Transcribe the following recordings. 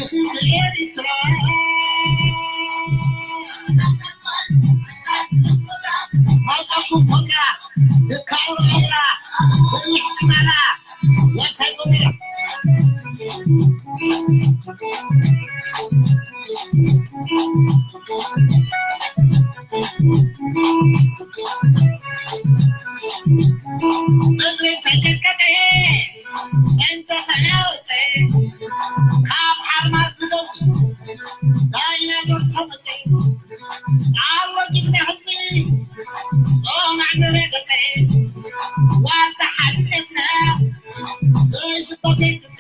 ኤርትራ ማጻኩም ፈቅራ ደካሩ ኤራ ወልሕ ትማላ ዋሳይ ጎመራ ምድሪ ተንቀጥቀጠ እንተ ተናወጸ ካብ ሓርማዝ ዝገዙ ዳይናዞር ተመጸ ኣሎ ጅግና ህዝቢ ጾማዕ ዝረገጸ ዋልታ ሓድነትና ዘይስበክ ግዜ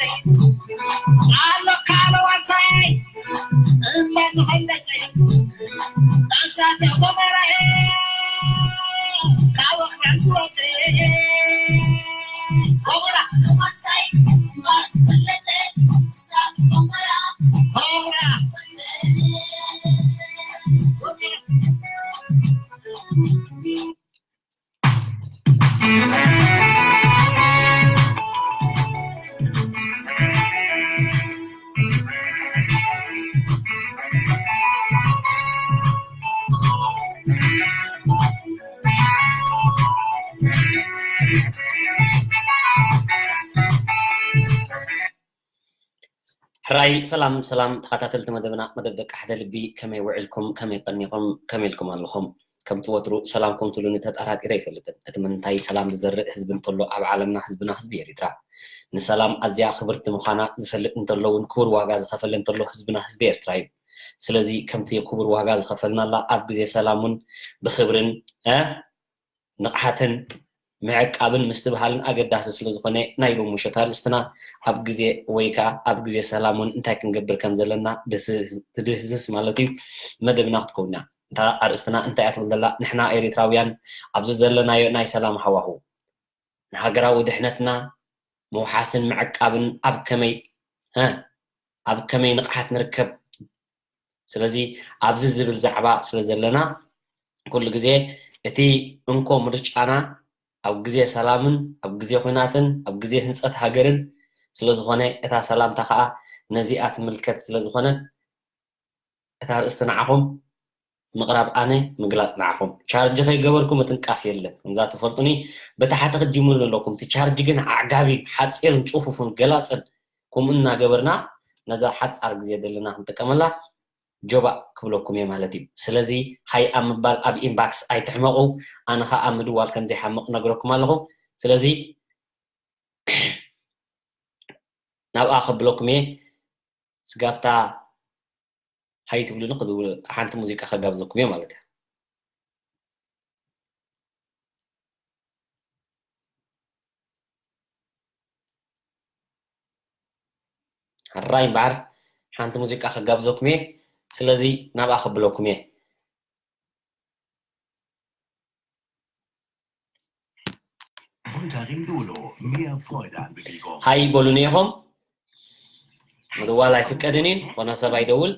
ኣሎ ካልእ ዋርሳይ እምባ ዝፈለጸ እሳተ ጎመራ ካብ ኣኽራን ዝወጸ ጎመራ ዋርሳይ እምባ ዝፈለጸ እሳተ ጎመራ ጎመራ ሕራይ ሰላም ሰላም ተኸታተልቲ መደብና መደብ ደቂ ሓደ ልቢ ከመይ ውዕልኩም ከመይ ቀኒኹም ከመይ ኢልኩም ኣለኹም ከምቲ ወትሩ ሰላምኩም ትብሉኒ ተጠራጢረ ኣይፈልጥን እቲ ምንታይ ሰላም ዝዘርእ ህዝቢ እንተሎ ኣብ ዓለምና ህዝብና ህዝቢ ኤሪትራ ንሰላም ኣዝያ ክብርቲ ምዃና ዝፈልጥ እንተሎ እውን ክቡር ዋጋ ዝኸፈለ እንተሎ ህዝብና ህዝቢ ኤርትራ እዩ ስለዚ ከምቲ ክቡር ዋጋ ዝኸፈልናላ ኣብ ግዜ ሰላም እውን ብክብርን ንቕሓትን ምዕቃብን ምስትብሃልን ኣገዳሲ ስለዝኾነ ናይ ሎሚ ምሸት ኣርእስትና ኣብ ግዜ ወይ ከዓ ኣብ ግዜ ሰላም እውን እንታይ ክንገብር ከም ዘለና ትድህስስ ማለት እዩ መደብና ክትከውን እያ እታ ኣርእስትና እንታይ እያ ትብል ዘላ ንሕና ኤሪትራውያን ኣብዚ ዘለናዮ ናይ ሰላም ሃዋሁ ንሃገራዊ ድሕነትና ምውሓስን ምዕቃብን ኣብ ከመይ ኣብ ከመይ ንቕሓት ንርከብ ስለዚ ኣብዚ ዝብል ዛዕባ ስለ ዘለና ኩሉ ግዜ እቲ እንኮ ምርጫና ኣብ ግዜ ሰላምን ኣብ ግዜ ኩናትን ኣብ ግዜ ህንፀት ሃገርን ስለ ዝኾነ እታ ሰላምታ ከዓ ነዚኣ ትምልከት ስለ ዝኾነት እታ ርእስቲ ንዓኹም ምቕራብ ኣነ ምግላፅ ንዓኹም ቻርጅ ከይገበርኩ ምትንቃፍ የለን ከምዛ ትፈልጡኒ ብታሕቲ ክትጅምሩ ኣለኩም እቲ ቻርጅ ግን ኣዕጋቢ ሓፂርን ፅፉፉን ገላፅን ከምኡ እናገበርና ነዛ ሓፃር ግዜ ዘለና ክንጥቀመላ ጆባእ ክብለኩም እየ ማለት እዩ ስለዚ ሃይ ኣብ ምባል ኣብ ኢንባክስ ኣይትሕመቑ ኣነ ከዓ ምድዋል ከምዘይሓምቕ ነግረኩም ኣለኹ ስለዚ ናብኣ ከብለኩም እየ ስጋብታ ሃይ ትብሉኒ ክድውል ሓንቲ ሙዚቃ ከጋብዘኩም እየ ማለት እያ ሕራይ እምበዓር ሓንቲ ሙዚቃ ከጋብዘኩም እየ ስለዚ ናብኣ ከብለኩም እየ ሃይ በሉኒ ኢኹም ምድዋል ኣይፍቀድን እዩ ዝኾነ ሰብ ኣይደውል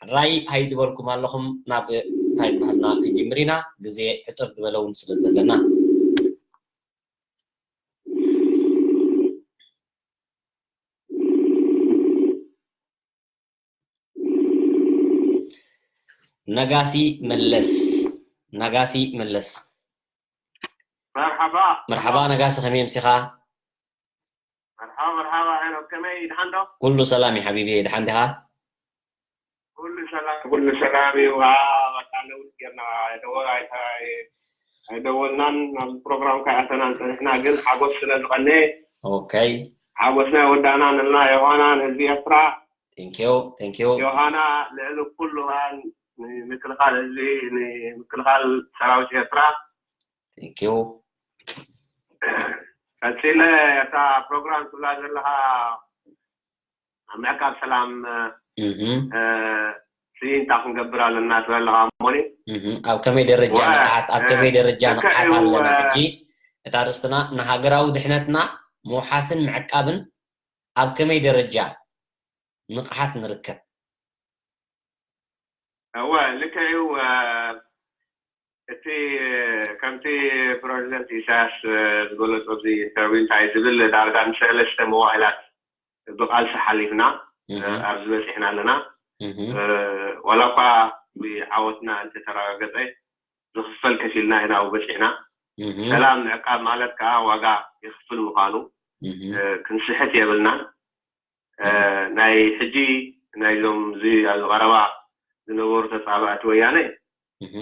ሕራይ ሃይ ዝበልኩም ኣለኹም። ናብ እንታይ ባህልና ክንጅምር ኢና፣ ግዜ ሕፅር ዝበለ እውን ስለ ዘለና። ነጋሲ መለስ፣ ነጋሲ መለስ። መርሓባ። መርሓባ ነጋሲ፣ ከመይ ኣምሲኻ? መርሓባ መርሓባ። ሄኖክ ከመይ፣ ድሓን ዶ? ኩሉ ሰላም እዩ ሓቢቢ፣ ድሓን ዲኻ? ኩሉ ሰላም፣ ኩሉ ሰላም እዩ። ዋ፣ በቃ ነውት ጌርና፣ ደወል ኣይተ-፣ ኣይደወልናን፣ ናብ ፕሮግራምካ ኣተናን ጸኒሕና፣ ግን ሓጎስ ስለ ዝቐነ፣ ኦኬ። ሓጎስና ወዳእና ንልና ዮሃና ንህዝቢ ኤርትራ። Thank you፣ thank you። ዮሃና ልዕሊ ኩሉ ከኣ ንምክልኻል ህዝቢ፣ ንምክልኻል ሰራዊት ኤርትራ። Thank you። ቀጺለ፣ እታ ፕሮግራም ትብላ ዘለኻ ኣብ ምዕቃብ ሰላም፣ እህ። እ፣ ስኢንታ ክንገብር ኣለና ትብል ኣለኻ እሞኒ። እህ። ኣብ ከመይ ደረጃ ወ-፣ ንቕሓት፣ ኣብ ከመይ ደረጃ ልክዕ ንቕሓት እዩ፣ ኣለና? ወ-፣ ሕጂ እታ ርእስትና ንሃገራዊ ድሕነትና ምውሓስን ምዕቃብን ኣብ ከመይ ደረጃ ንቕሓት ንርከብ? እወ፣ ልክዕ እዩ። እ፣ እቲ ከምቲ ፕረዚደንት ኢሳያስ፣ እ፣ ዝገለጾ ኣብዚ ኢንተርቪው እንታይ ዝብል፣ ዳርጋ ንሰለስተ መዋእላት ብቃልሲ ሓሊፍና፣ እ፣ እህ። ኣብዚ በጺሕና ኣለና። እህ። እ፣ ዋላ እኳ ብዓወትና እንተተረጋገጸ፣ ዝኽፈል ከፊልና ኢና ኣብኡ በጺሕና። እህ። ሰላም ምዕቃብ ማለት ከኣ ዋጋ የኽፍል ምዃኑ፣ እህ። እ፣ ክንስሕት የብልናን። እ፣ ናይ ሕጂ ናይዞም እዚ ኣብዚ ቀረባ ዝነበሩ ተጻባእቲ ወያነ፣ እህ።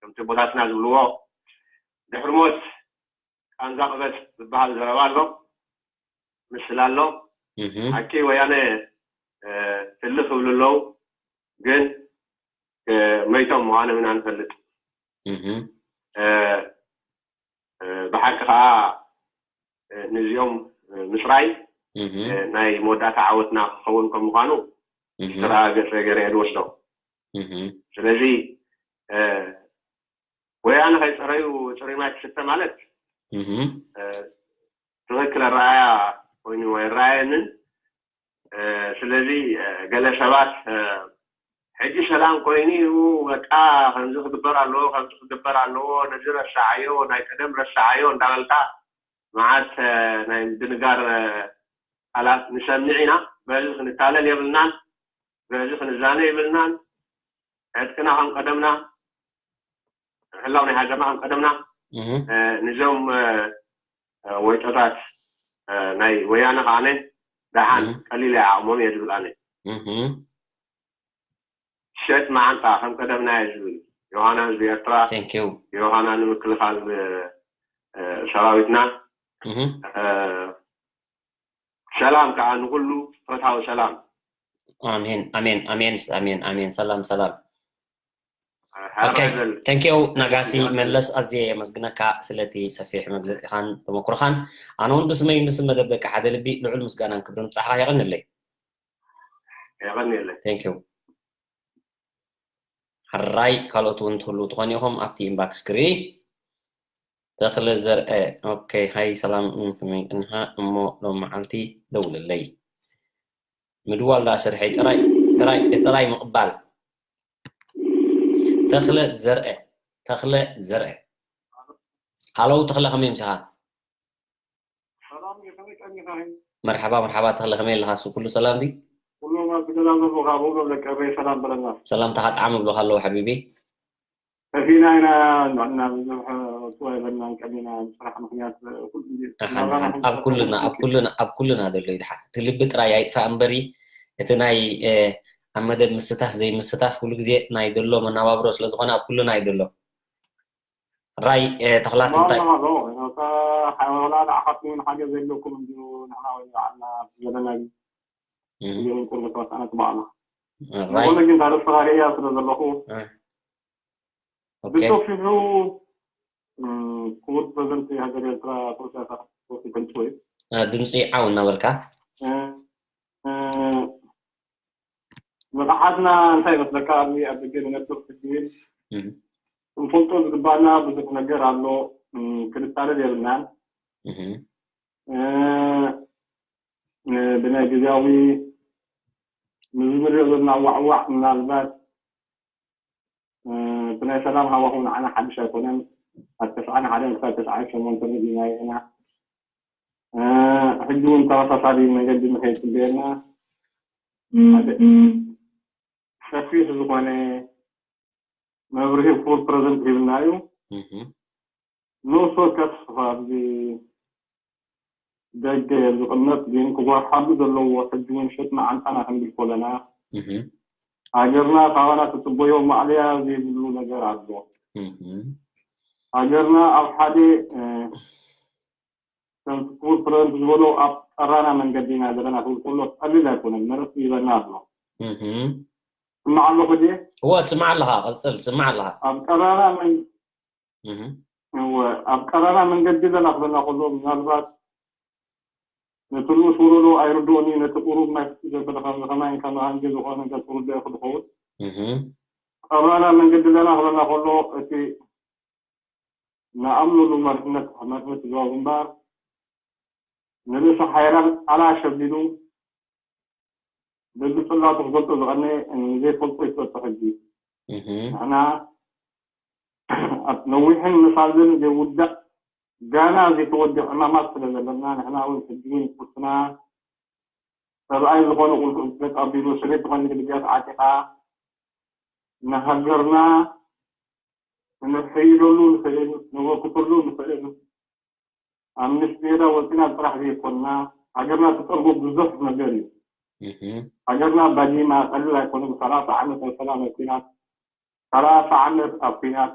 ከምቲ ኣቦታትና ዝብልዎ፣ ድሕሪ ሞት ቃንዛ ቅበጽ ዝበሃል ዘረባ ኣሎ፣ ምስላ ኣሎ። እህ። ሓቂ ወያነ፣ እ፣ ህልኽ ይብሉ ኣለዉ፣ ግን፣ እ፣ መይቶም ምዃኖም ኢና ንፈልጥ። እህ። እ፣ እ፣ ብሓቂ ከኣ፣ እ፣ ነዚኦም፣ እ፣ ምጽራይ፣ እህ። እ፣ ናይ መወዳእታ ዓወትና ክኸውን ከም ምዃኑ እህ። ዝተረጋገጸ ገይረ እየ ዝወስዶ። እህ። ስለዚ፣ እ፣ ወያነ ከይጸረዩ ጽሩይ ማይ ትስተ ማለት፣ እህ። እ፣ ትኽክል ኣረኣእያ ኮይኑ ኣይረኣየንን። እ፣ ስለዚ፣ እ፣ ገለ ሰባት፣ እ፣ ሕጂ ሰላም ኮይኑ እዩ፣ በቃ ከምዚ ክግበር ኣለዎ፣ ከምዚ ክግበር ኣለዎ፣ ነዚ ረስዓዮ፣ ናይ ቀደም ረስዓዮ እንዳበልካ መዓት፣ እ፣ ናይ ምድንጋር፣ እ፣ ቃላት ንሰምዕ ኢና። በዚ ክንታለል የብልናን፣ በዚ ክንዛነ የብልናን። ዕጥቅና ከም ቀደምና፣ ምሕላው ናይ ሃገርና ከም ቀደምና፣ እህ። እ፣ ንዞም፣ እ፣ እ፣ ወይጦታት፣ እ፣ ናይ ወያነ ከኣነ ደሓን እህ። ቀሊል እያ ዓቕሞም እየ ዝብል ኣነ። እህ። ሸጥ መዓንጣ ከም ቀደምና እየ ዝብል። ዮሃና ህዝቢ ኤርትራ፣ Thank you። ዮሃና ንምክልኻል፣ እ፣ እ፣ ሰራዊትና፣ እህ። እ፣ ሰላም ከኣ ንኹሉ፣ ፍትሃዊ ሰላም። ኣሜን፣ ኣሜን፣ ኣሜን፣ ኣሜን፣ ኣሜን። ሰላም፣ ሰላም። እ፣ ሓራይ ኦኬ፣ በል። thank you ነጋሲ እሺ፣ መለስ፣ ኣዝየ የመስግነካ ስለቲ ሰፊሕ መግለጺኻን ተመኩሮኻን። ኣነ እውን ብስመይ ብስም መደብ ደቂ ሓደ ልቢ ልዑል ምስጋናን ክብርን ብጻሕኻ የቐንለይ። የቐንየለይ። Thank you። ሕራይ ካልኦት እውን ትህልዉ ትኾኑ ኢኹም ኣብቲ ኢንባክስ ክርኢ። ተኽለ ዘርአ፣ ኦኬ፣ ሃይ ሰላም፣ እም፣ ከመይ እንሃ እሞ ሎም መዓልቲ ደውልለይ። ምድዋል ዳ ስርሐይ፣ ጥራይ፣ ጥራይ፣ ጥራይ ምቕባል። ተኽለ ዘርአ፣ ተኽለ ዘርአ። ሃለው ተኽለ፣ ከመይ ምሳኻ? ሰላም እዩ፣ ከመይ ቀኒኻ? መርሓባ፣ መርሓባ ተኽለ፣ ከመይ ኣለኻ? እሱ ኩሉ ሰላም ድዩ? ኩሎም ኣብ ገዛ ዘለዉ ካብ ሁሉ ደቂ ኤረይ ሰላም በለና። ሰላምታኻ ጣዕም ይብሉኻ ኣለዉ ሓቢቢ። ከፊና ኢና፣ ንሕና ብዙሕ እቱ ኣይበልናን፣ ቀኒና ብስራሕ ምኽንያት ኩሉ ግዜ ኣሓን፣ ኣሓን፣ ኣብ ኩልና፣ ኣብ ኩልና፣ ኣብ ኩልና ዘሎ እዩ ድሓን። እቲ ልቢ ጥራይ ኣይጥፋእ እምበሪ፣ እቲ ናይ፣ እ፣ ኣብ መደብ ምስታፍ ዘይምስታፍ ኩሉ ግዜ ናይ ዘሎ መነባብሮ ስለ ዝኾነ ኣብ ኩልና እዩ ዘሎ። ራይ፣ እ፣ ተኽላት እንታይ? ወላ ንዓኻትኩም ሓገዝ የብለኩም እንድዩ፣ ንሕና ወይ ንባዕልና ዘለና እዩ። እም፣ ግዜን ቁርቢ ተወሰነ ትባዕና። ራይ፣ ንኹሉ ግን ታደስኻ ርእያ ስለ ዘለኹ፣ እ፣ ኦኬ። ብሰፊሑ፣ እም፣ ክቡር ፕረዚደንት ሃገር ኤርትራ ፕሮፌሰር ዶክተር ተንቱ ወይ እ፣ ድምፂ ዓው እናበልካ። እ፣ እ፣ ንቕሓትና እንታይ ይመስለካ? ኣብዚ ኣብ ደገ ንነብር ሕጂ እም፣ ክንፈልጦ ዝግባና ብዙሕ ነገር ኣሎ። እም፣ ክንታለል የብልናን። እም፣ እ፣ እ፣ ብናይ ግዜያዊ ንዚ ንሪኦ ዘለና ዋዕዋዕ ምናልባት እቲ ናይ ሰላም ሃዋህው ንዓና ሓድሽ ኣይኮነን። ካብ ተስዓን ሓደን ክሳብ ተስዓን ሸሞንተን ርኢናዮ ኢና። ሕጂ እውን ተመሳሳሊ መገዲ ንኸይፅበየና ሓደ ሰፊሕ ዝኾነ መብርሂ ክቡር ፕረዚደንት ሂብና እዩ። ንኡስ ወከፍ ኣብዚ ደገ ዝቕመጥ ግን ክጓሓሉ ዘለዎ ሕጂ እውን ሸጥና ዓንታና ክንብል ከለና ሃገርና ካባና ትፅበዮ ማዕለያ ዘይብሉ ነገር ኣሎ። ሃገርና ኣብ ሓደ ከም ክቡር ፕረዚደንት ዝበሎ ኣብ ጠራና መንገዲ ኢና ዘለና ክብል ከሎ ቀሊል ኣይኮነን። መልእኽቲ ይበና ኣሎ። ስማዕ ኣለኹ ድየ? እወ ትስማዕ ኣለኻ። ቀፅል ትስማዕ ኣለኻ። ኣብ ጠራና መን እወ ኣብ ቀራና መንገዲ ለና ክበና ከሎ ምናልባት ነቲ ንኡስ ወለዶ ኣይርድኦኒ ነቲ ቁሩብ ናይ ፍትሒ ዘበለ ከምዚ ከማይን ከማሃንጀ ዝኾነ ነገር ክርድኦ ክድኸውን ቀራና መንገዲ ለና ክበና ከሎ እቲ ንኣምኑሉ መርሕነት መርሕነት ህዝባዊ ግንባር ንርእሱ ሓይራን ኣላሽ ኣቢሉ በብፅላቱ ክገልፆ ዝቐነ ንዘይፈልጦ ይፈለጦ ሕጂ ንሕና ኣብ ነዊሕን መሳዝን ዘይውዳእ ጋና ዘይተወድኦ ዕማማት ስለ ዘለና ንሕና እውን ሕጂ እውን ቁርስና ሰብኣይ ዝኾነ ቁልቁል ኣቢሉ ሰበይቲ ዝኾነ ግድግያት ዓጢቓ ንሃገርና ንሕይለሉ ንኽእል ነበርክተሉ ንኽእል ኣብ ንስ ሜዳ ወፂና ጥራሕ ዘይኮንና ሃገርና ትጠልቦ ብዙሕ ነገር እዩ። ሃገርና ባዲማ ቀልል ኣይኮነ። ሰላሳ ዓመት ናይ ሰላም ኣብ ኩናት ሰላሳ ዓመት ኣብ ኩናት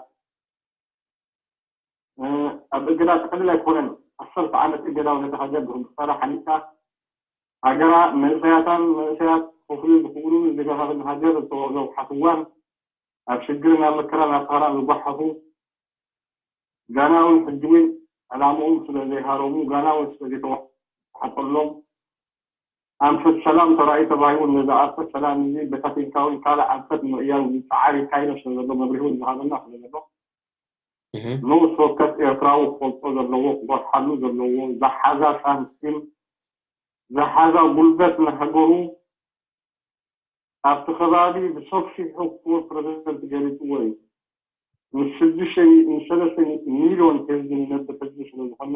ኣብ እገዳ ቀልል ኣይኮነን። ዓሰርተ ዓመት እገዳ ነቲ ሃገር ብክምሳላ ሓሊፍካ ሃገራ መንእሰያታን መንእሰያት ክፍሉ ዝኽእሉ ዜጋታት ሃገር ዝተወዘው ሓፍዋን ኣብ ሽግርን ኣብ መከራን ኣብ ሳህራን ዝጓሓፉ ጋና እውን ሕጂ እውን ዕላምኦም ስለ ዘይሃረሙ ጋና እውን ስለ ዘይተዋሓጠሎም ኣንፈት ሰላም ተራእዩ ተባሂሉ ነዚ ኣንፈት ሰላም እዚ በታቲንካ እውን ካልእ ኣንፈት ንምቕያር እውን ፃዕሪ ይካየዶ ስለ ዘሎ መብርሂ እውን ዝሃበና ስለ ዘሎ ንኡስ ወከፍ ኤርትራዊ ክፈልጦ ዘለዎ ክጎርሓሉ ዘለዎ ዝሓዛ ሳንቲም ዝሓዛ ጉልበት ንሃገሩ ኣብቲ ከባቢ ብሰፊሑ ክቡር ፕረዚደንት ገሊፅዎ እዩ። ምስ ሽዱሽተ ምስ ሰለስተ ሚልዮን ህዝቢ ንነብር ህዝቢ ስለ ዝኾና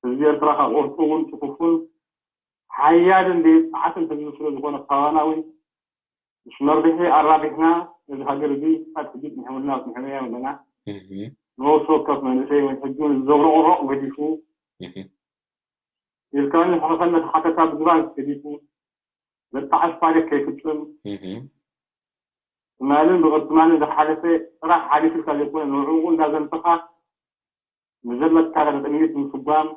ህዝቢ ኤርትራ ካብ ኦርጡ እውን ፅፉፉን ሓያልን ዘይፃዓትን ህዝቢ ስለ ዝኾነ ካባና እውን ምስ መርብሒ ኣራቢሕና ነዚ ሃገር እዚ ኣብ ሕጂ ፅንሕውና ፅንሕውያ ኣለና። ንወሲ ወከፍ መንእሰይ እውን ሕጂ እውን ዘብረቕሮቕ ገዲፉ ኢልካኒ ሕኸኸነት ሓተታ ብዝባን ገዲፉ ዘጣዕስ ታሪክ ከይፍፅም ትማልን ብቅርትማልን ዝሓለፈ ጥራሕ ሓሊፉልካ ዘይኮነ ንዕኡ እንዳዘንተኻ ንዘለካ ጥቅሚት ምስጓም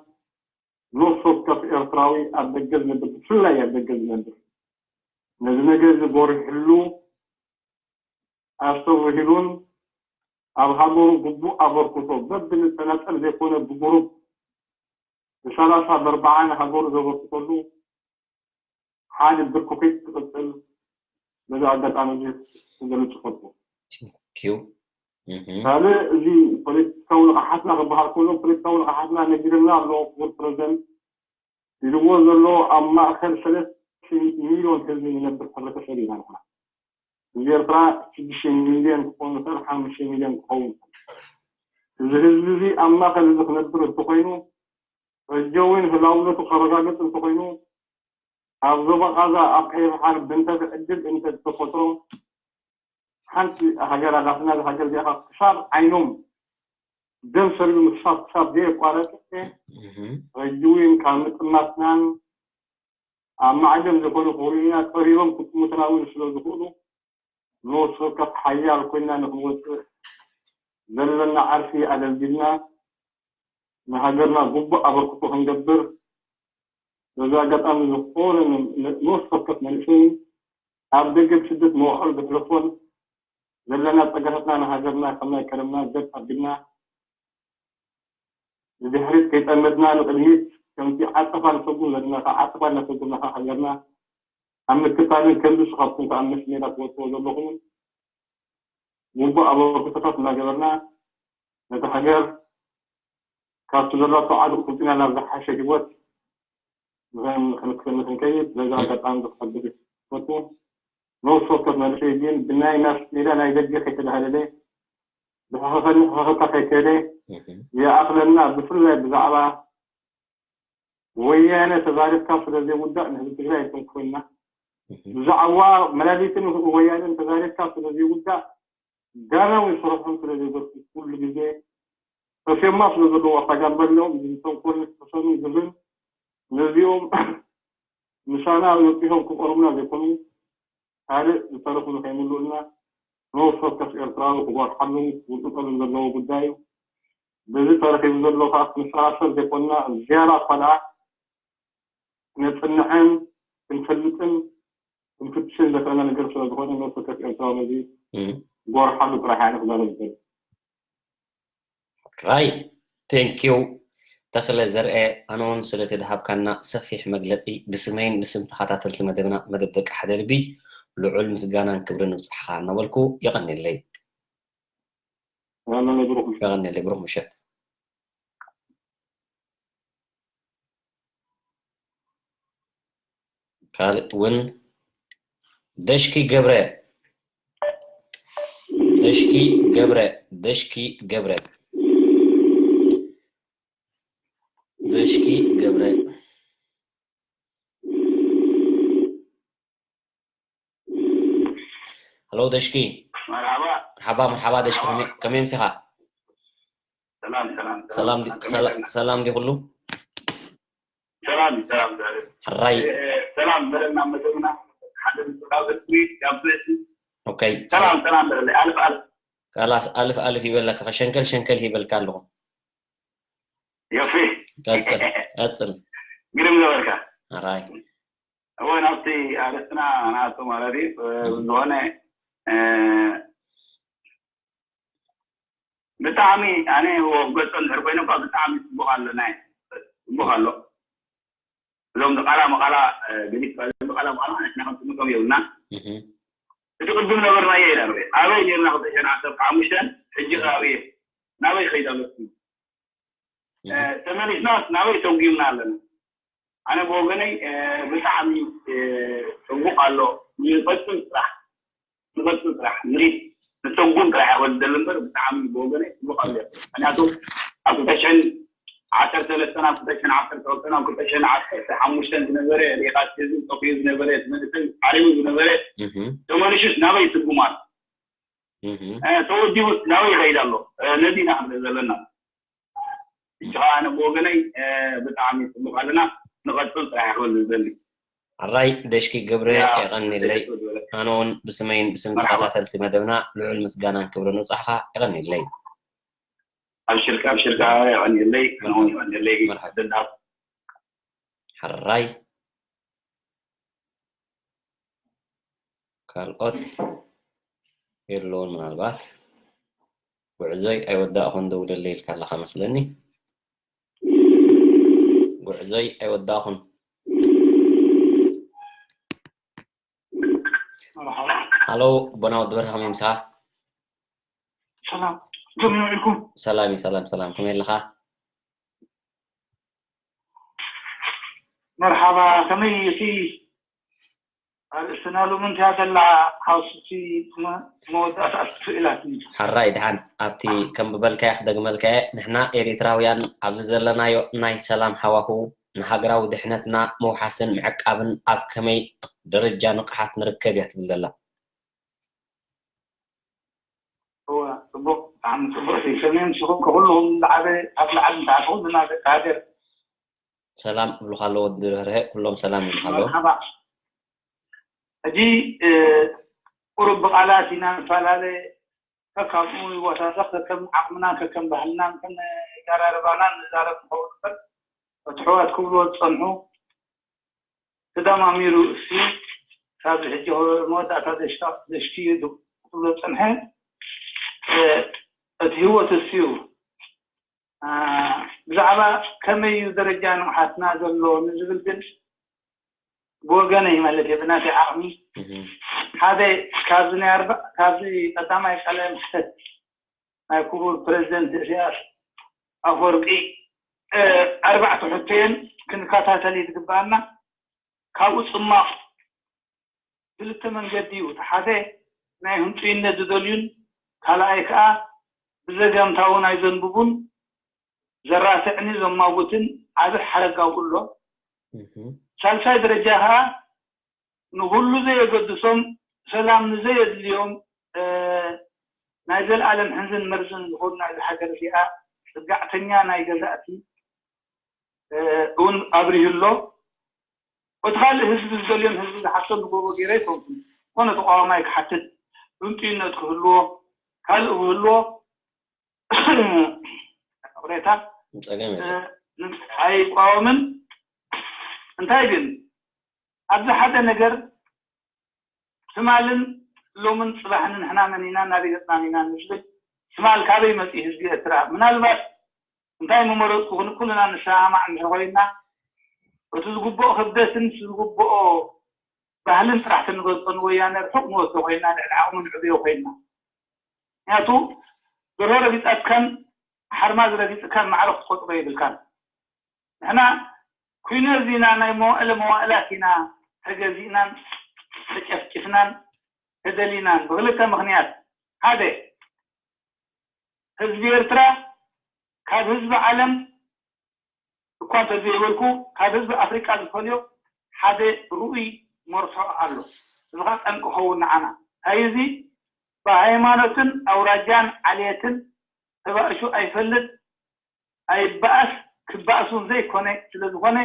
ነፍሲ ወከፍ ኤርትራዊ ኣብ ደገ ዝነብር ብፍላይ ኣብ ደገ ዝነብር ነዚ ነገር እዚ ጎሪሕሉ ኣስተውሂሉን ኣብ ሃገሩ ግቡእ ኣበርክቶ በብዝተናጠል ዘይኮነ ብጉሩብ ብሰላሳ በርብዓ ንሃገሩ ዘበርክተሉ ሓደ ብርኩኺት ክቕፅል በዚ ኣጋጣሚ እዚ ክገልፅ ይፈቱ። ካልእ እዚ ፖለቲካዊ ንቕሓትና ክበሃል ከሎ ፖለቲካዊ ንቕሓትና ነጊርና ኣሎ ክቡር ፕረዚደንት ኢልዎ ዘሎ ኣብ ማእኸል ሰለስተ ሚእቲ ሚልዮን ህዝቢ ዝነብር ሕብረተሰብ ኢና ንሕና። ህዝቢ ኤርትራ ሽዱሽተ ሚልዮን ክኸውን ይኽእል፣ ሓሙሽተ ሚልዮን ክኸውን ይኽእል። እዚ ህዝቢ እዚ ኣብ ማእኸል እዚ ክነብር እንተኾይኑ ሕጂ እውን ህላውነቱ ከረጋግፅ እንተኾይኑ ኣብ ዞባ ቓዛ ኣብ ቀይሕ ባሕሪ ብንተዚ ዕድል እንተዝተፈጥሮ ሓንቲ ሃገር ኣላትና እዛ ሃገር እዚኣ ክሳብ ዓይኖም ደም ሰሪሉ ምክሳብ ክሳብ ዘየቋረፀ ሕጂ እውን ካብ ምጥማትናን ኣብ ማዕደም ዝኾኑ ክኽእሉና ቀሪቦም ክጥሙትና እውን ስለ ዝኽእሉ ንወሲ ወከፍ ሓያል ኮይና ንክንወፅእ ዘለና ዓርሲ ኣደልዲልና ንሃገርና ግቡእ ኣበርክቶ ክንገብር በዚ ኣጋጣሚ ዝኾነ ንወሲ ወከፍ መንእሰይ ኣብ ደገ ብስደት መዋዕሉ ዘሕለፎን ዘለና ፀጋታትና ንሃገርና ከም ናይ ቀደምና ገፅ ኣቢልና ንድሕሪት ከይጠመትና ንቅድሚት ከምቲ ዓፀፋ ንሰጉም ዘለና ካብ ዓፀፋ እናሰጉምና ከዓ ሃገርና ኣብ ምክታልን ከምዚ ንስኻትኩም ከዓ ኣብ መስ ሜዳ ትወፅዎ ዘለኹም ግቡእ ኣበርክቶታት እናገበርና ነቲ ሃገር ካብቲ ዘላቶ ዓዱቕ ክልጢና ናብ ዝሓሸ ህይወት ንክንከይድ በዚ ኣጋጣሚ ክሕብር ይፈቱ። ነፍሲ ወከፍ መንእሰይ ግን ብናይ ማስ ሜዳ ናይ ደገ ከይተባህለለ ብሕኸኸኒ ሕኸኸካ ከይከደ ይኣኽለና። ብፍላይ ብዛዕባ ወያነ ተዛሪብካ ስለ ዘይውዳእ ንህዝቢ ትግራይ ኣይተንክፈልና። ብዛዕባ መላሊትን ወያነን ተዛሪብካ ስለ ዘይውዳእ ጋናዊ ስርሖም ስለ ዘይደርሱ ኩሉ ግዜ ተሴማ ስለ ዘለዎ ኣታ ጋምበሎም ተንኮል ተሰኑ ግብርን ነዚኦም ምሳና ወፂኦም ክቆርቡና ዘይኮኑ ካልእ ዝተረፉ ንኸይምልኡልና ነፍሲ ወከፍ ኤርትራዊ ክጎርሓሉ ክውጥጠሉ ዘለዎ ጉዳይ እዩ። በዚ ተረኺቡ ዘሎ ከዓ ክንሰራሰር ዘይኮንና ዝያዳ እኳ ደኣ ክነፅንዕን ክንፈልጥን ክንፍትሽን ዘኽእለና ነገር ስለ ዝኾነ ነፍሲ ወከፍ ኤርትራዊ ነዚ ጎርሓሉ ጥራሕ እየ ክዛረብ ዝደሊ። ራይ ቴንኪው ተኽለ ዘርአ ኣነ እውን ስለቲ ዝሃብካና ሰፊሕ መግለፂ ብስመይን ብስም ተኸታተልቲ መደብና መደብ ደቂ ሓደ ልቢ ልዑል ምስጋናን ክብርን ንብፅሓኻ እናበልኩ የቐንየለይ። የቐንየለይ ብሩኽ ምሸት። ካልእ እውን ደሽኪ ገብረ ደሽኪ ገብረ ደሽኪ ገብረ ደሽኪ ገብረ ሃሎ ደሽኪ። መርሓባ። መርሓባ መርሓባ ደሽኪ፣ ከመይ- ከመይ ምሲኻ? ሰላም ሰላም ሰላም ሰላም ዲ- ከመይ ሰላ- ሰላም ዲ ኩሉ? ሰላም ሰላም ዛሬ ሕራይ። ሰላም በለና መደብና ሓደ ምስኻብ ስዊት ካብ ርእሲ ኦኬ። ሰላም ሰላም በለለይ ኣልፍ ኣልፍ። ካላስ ኣልፍ ኣልፍ ይበለካ፣ ሸንከል ሸንከል ይበልካ ኣለኹ። የፊ ቀጽል ቀጽል። ግርም ገበርካ። ሕራይ። እወ ናብቲ ኣርእስትና ናቱ ማለት እዩ። ዝኾነ ብጣዕሚ ኣነ ገጾ እንድሕር ኮይነ እኳ ብጣዕሚ ፅቡቅ ኣሎ ናይ ፅቡቅ ኣሎ። እዞም ቃላ መቃላ ገሊፅካ ዘሎ ቃላ መቃላ ንሕና ክንጥምቶም የብልና። እቲ ቅድም ነበርናዮ ኢና ንርኢ ኣበይ ነርና ክልተ ሽሕን ዓሰርተ ሓሙሽተን ሕጂ ኣበይ ናበይ ይኸይድ ኣሎ? ተመሊስናስ ናበይ ሰጒምና ኣለና? ኣነ ብወገነይ ብጣዕሚ ፅቡቅ ኣሎ። ንቀፅል ስራሕ ንቀፅል ስራሕ ንሪድ ንሰጉም ጥራሕ ይኸወል ዘለ እምበር ብጣዕሚ ብወገነይ ፅቡቅ ኣሎ። ምክንያቱ ኣብ ክልተ ሽሕን ዓሰርተ ሰለስተን ኣብ ክልተ ሽሕን ዓሰርተ ክልተን ኣብ ክልተ ሽሕን ዓሰርተ ሓሙሽተን ዝነበረ ሪኢኻ ህዝቢ ጠፊኡ ዝነበረ እቲ መንእሰይ ዓሪቡ ዝነበረ ተመሊሱስ ናበይ ይስጉም ኣሎ? ተወዲቡስ ናበይ ይኸይድ ኣሎ? ነዚ ኢና ክንርኢ ዘለና። እጂ ከዓ ኣነ ብወገነይ ብጣዕሚ ፅቡቅ ኣለና። ንቐፅል ጥራሕ ይኸወል ዝደሊ። ሕራይ ደሽኪ ገብረ የቐንየለይ። ኣነ እውን ብስመይን ብስም ተኸታተልቲ መደብና ልዑል ምስጋናን ክብርን ንብፃሕኻ። የቐንየለይ። ኣብሽርካ ኣብሽርካ የቐንየለይ። ኣነ እውን የቐንየለይ። ደዳብ ሕራይ ካልኦት የለውን ምናልባት ጉዕዞይ ኣይወዳእኹን ደውለለይ ኢልካ ኣለኻ መስለኒ። ጉዕዞይ ኣይወዳእኹን። ሃሎ ቦና ወዲ በርሀ ከመይ ምሳኻ? ሰላም ከመይ ውዒልኩም? ሰላም እዩ ሰላም ሰላም ከመይ ኣለኻ? መርሓባ ከመይ እቲ ኣርእስትና ሎሚ እንታይ ዘላ ሓውስቲ መወዳእታ ትኽእላት ሓራይ ድሓን ኣብቲ ከም ብበልካያ ክደግመልካየ ንሕና ኤሪትራውያን ኣብዚ ዘለናዮ ናይ ሰላም ሃዋሁ ንሃገራዊ ድሕነትና ምውሓስን ምዕቃብን ኣብ ከመይ ደረጃ ንቕሓት ንርከብ እያ ትብል ዘላ። እወ ጽቡቕ ብጣዕሚ ጽቡቕ እዩ ሰሜን ንስኹም ከኹልኹም ዝዓበ ካብ ላዕሊ ንታሕቲ ኩልና ደቂ ሃገር ሰላም እብሉኻ ኣለዎ ድርህርሀ ኩሎም ሰላም ይብሉኻ ኣለዎ። መርሓባ ሕጂ ቁሩብ ብቓላት ኢና ንፈላለ ከካብኡ ይወሳሰኽ ከከም ዓቕምናን ከከም ባህልናን ከነ ይቀራረባናን ንዛረብ ንኸውን እምበር እቲ ሕዋት ክብልዎ ዝጸንሑ ተደማሚሩ እሱ ካብዚ ሕጂ መወዳእታ ዘሽክዩ ክብሎ ዝጸንሐ እቲ ህይወት እሱ እዩ። ብዛዕባ ከመይ እዩ ደረጃ ንቕሓትና ዘሎ ንዝብል ግን ብወገነይ ማለት እየ ብናተይ ዓቕሚ ሓደ ካብዚ ናይ ኣርባ ካብዚ ቀዳማይ ቃለ መሕተት ናይ ክቡር ፕረዚደንት ኢሳያስ ኣፈወርቂ ኣርባዕተ ሕቶየን ክንከታተል እዩ ዝግበኣና። ካብኡ ፅማቕ ክልተ መንገዲ እዩ። እቲ ሓደ ናይ ህንጡይነት ዝደልዩን ካልኣይ ከዓ ብዘገምታዊ ናይ ዘንብቡን ዘራስዕኒ ዘማጉትን ዓቢ ሓረግ ኣብኡ ኣሎ። ሳልሳይ ደረጃ ከዓ ንኹሉ ዘየገድሶም ሰላም ንዘየድልዮም ናይ ዘልኣለም ሕንዝን መርዝን ዝኾኑ ናይዚ ሃገር እዚኣ ፅጋዕተኛ ናይ ገዛእቲ እውን ኣብሪሁ ኣሎ። እቲ ካልእ ህዝቢ ዝደልዮም ህዝቢ ዝሓቶም ንጎቦ ገይረ ኣይኮንኩን። ዝኾነ ተቃዋማይ ክሓትት ህንጡይነት ክህልዎ ካልእ ክህልዎ ቅሬታ ኣይቋወምን። እንታይ ግን ኣብዚ ሓደ ነገር ትማልን ሎምን ፅባሕን ንሕና መን ኢና ናበይ ገፅና ኢና ንብል። ትማል ካበይ መፅኡ ህዝቢ ኤርትራ? ምናልባት እንታይ ምመረፅኩ ክንኩልና ንሰማማዕ እንድሕር ኮይና እቲ ዝግብኦ ክብደትን ዝግብኦ ባህልን ጥራሕ ተንገልፆ ንወያነ ርሑቕ ንወስዶ ኮይና ልዕሊ ዓቕሙ ንዕብዮ ኮይና። ምክንያቱ ደርሆ ረጊፃትካን ሓርማዝ ረጊፅካን ማዕረ ክትቆፅሮ የብልካን። ንሕና ኩነር ዚና ናይ መዋእለ መዋእላት ኢና ተገዚእናን ተጨፍጭፍናን ተደሊናን ብክልተ ምክንያት። ሓደ ህዝቢ ኤርትራ ካብ ህዝቢ ዓለም እኳ እንተዘይበልኩ ካብ ህዝቢ ኣፍሪቃ ዝፈልዮ ሓደ ርኡይ መርትዖ ኣሎ። እዚ ከዓ ጠንቂ ኸውን ንዓና። እንታይ እዚ ብሃይማኖትን ኣውራጃን ዓሌትን ተባእሹ ኣይፈልጥ ኣይበኣስ ክበኣስ እውን ዘይኮነ ስለ ዝኾነ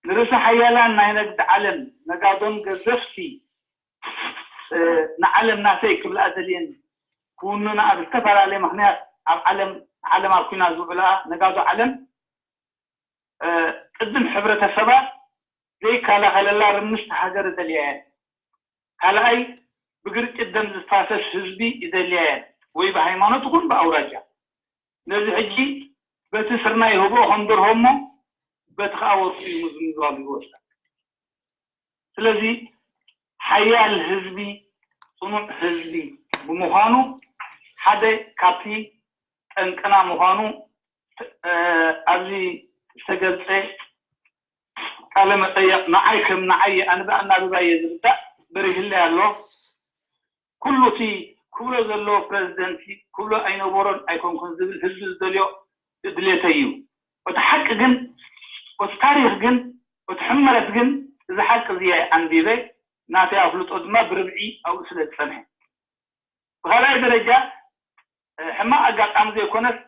ንርእሰ ሓያላን ናይ ንግዲ ዓለም ነጋዶን ገዘፍቲ ንዓለም ናተይ ክብልኣ ደልየን ክውንና ኣብ ዝተፈላለየ ምክንያት ኣብ ዓለም ዓለም ኣብ ኩና ዝውዕላ ነጋዶ ዓለም ቅድም ሕብረተሰባ ዘይከላኸለላ ርምስቲ ሃገር እደልያ እየን። ካልኣይ ብግርጭት ደም ዝፋሰስ ህዝቢ ይደልያ እየን ወይ ብሃይማኖት ይኹን ብኣውራጃ። ነዚ ሕጂ በቲ ስርናይ ይህብኦ ከም ደርሆ እሞ በቲ ከዓ ወርቁ ይምዝምዘዋሉ ይወስዳ። ስለዚ ሓያል ህዝቢ ፅኑዕ ህዝቢ ብምዃኑ ሓደ ካብቲ ጠንቅና ምዃኑ ኣብዚ ዝተገልፀ ቃለ መጠየቕ ንዓይ ከም ንዓይ ኣንብኣ እናብባየ ዝርዳእ በሪህለይ ኣሎ። ኩሉ እቲ ክብሎ ዘለዎ ፕረዚደንት ክብሎ ኣይነበሮን ኣይኮንኩን ዝብል ህዝቢ ዝደልዮ ድሌተይ እዩ። እቲ ሓቂ ግን እቲ ታሪክ ግን እቲ ሕመረት ግን እዚ ሓቂ እዚ ኣንቢበ ናተይ ኣፍልጦ ድማ ብርብዒ ኣብኡ ስለ ዝፀንሐ ብካልኣይ ደረጃ ሕማቅ ኣጋጣሚ ዘይኮነስ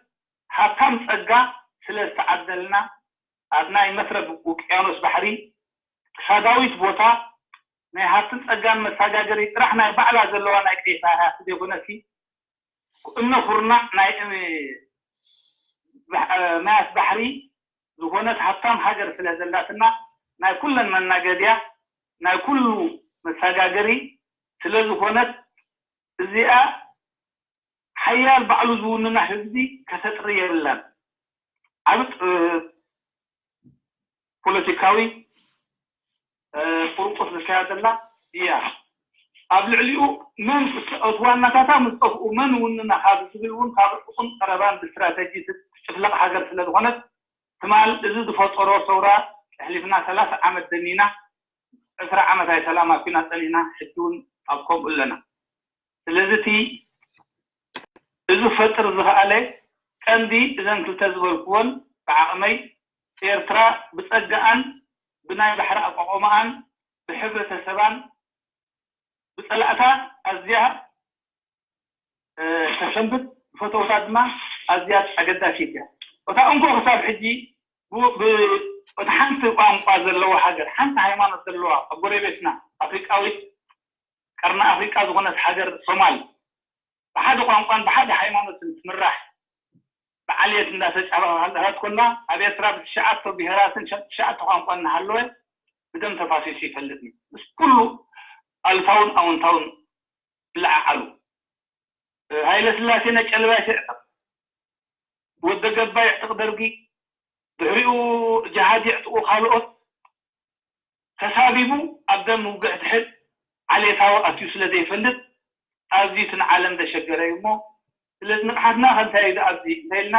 ሃብታም ፀጋ ስለ ዝተዓደልና ኣብ ናይ መስረብ ውቅያኖስ ባሕሪ ክሳዳዊት ቦታ ናይ ሃብትን ፀጋን መሳጋገሪ ጥራሕ ናይ ባዕላ ዘለዋ ናይ ቀይሳ እያ ዘይኮነሲ እምነ ኩርናዕ ናይ ማያት ባሕሪ ዝኾነት ሃብታም ሃገር ስለ ዘላትና ናይ ኩለን መናገድያ ናይ ኩሉ መሳጋገሪ ስለ ዝኾነት እዚኣ ሓያል ባዕሉ ዝውንና ህዝቢ ከተጥሪ የብላን። ዓብ ፖለቲካዊ ቁርቁስ ዝካየደላ እያ። ኣብ ልዕሊኡ መን እቲ ዋናታታ ምስ ጠፍኡ መን ውንና ካብ ዝብል እውን ካብ ርሑቕን ቀረባን ብስትራተጂ ትጭፍለቕ ሃገር ስለ ዝኾነት ትማል እዚ ዝፈጠሮ ሰውራ ኣሕሊፍና ሰላሳ ዓመት ደኒና ዕስራ ዓመት ኣይ ሰላም ኣኪና ፀኒሕና ሕጂ እውን ኣብ ከምኡ ኣለና። ስለዚ እቲ እዚ ፈጥር ዝኸኣለ ቀንዲ እዘን ክልተ ዝበልክዎን ብዓቕመይ ኤርትራ ብጸጋኣን ብናይ ባሕሪ ኣቋቑማኣን ብሕብረተሰባን ብጸላእታ ኣዝያ ተሰንብት ብፈተውታ ድማ ኣዝያ ኣገዳሲት እያ። እታ እንኮ ክሳብ ሕጂ እቲ ሓንቲ ቋንቋ ዘለዋ ሃገር ሓንቲ ሃይማኖት ዘለዋ ኣብ ጎረቤትና ኣፍሪቃዊት ቀርኒ ኣፍሪቃ ዝኾነት ሃገር ሶማል ብሓደ ቋንቋን ብሓደ ሃይማኖትን ትምራሕ ብዓልየት እንዳተጫባሃልሃት ኮላ ኣብ ኤርትራ ብትሽዓተ ብሄራትን ትሽዓተ ቋንቋን እናሃለወ ብደም ተፋሲሱ ይፈልጥ ምስ ኩሉ ኣልታውን ኣውንታውን ይለዓዓሉ። ሃይለ ስላሴ ነጨልባሽ ይዕጠቕ፣ ወደ ገባ ይዕጥቕ ደርጊ፣ ድሕሪኡ ጅሃድ ይዕጥቑ ካልኦት ተሳቢቡ ኣብ ደም ውግእ ድሕር ዓሌታዊ ኣትዩ ስለ ዘይፈልጥ ኣዝዩ እቲ ንዓለም ዘሸገረ እዩ እሞ ስለዚ ንቕሓትና ከንታይ እዩ ኣብዚ እንተ ኢልና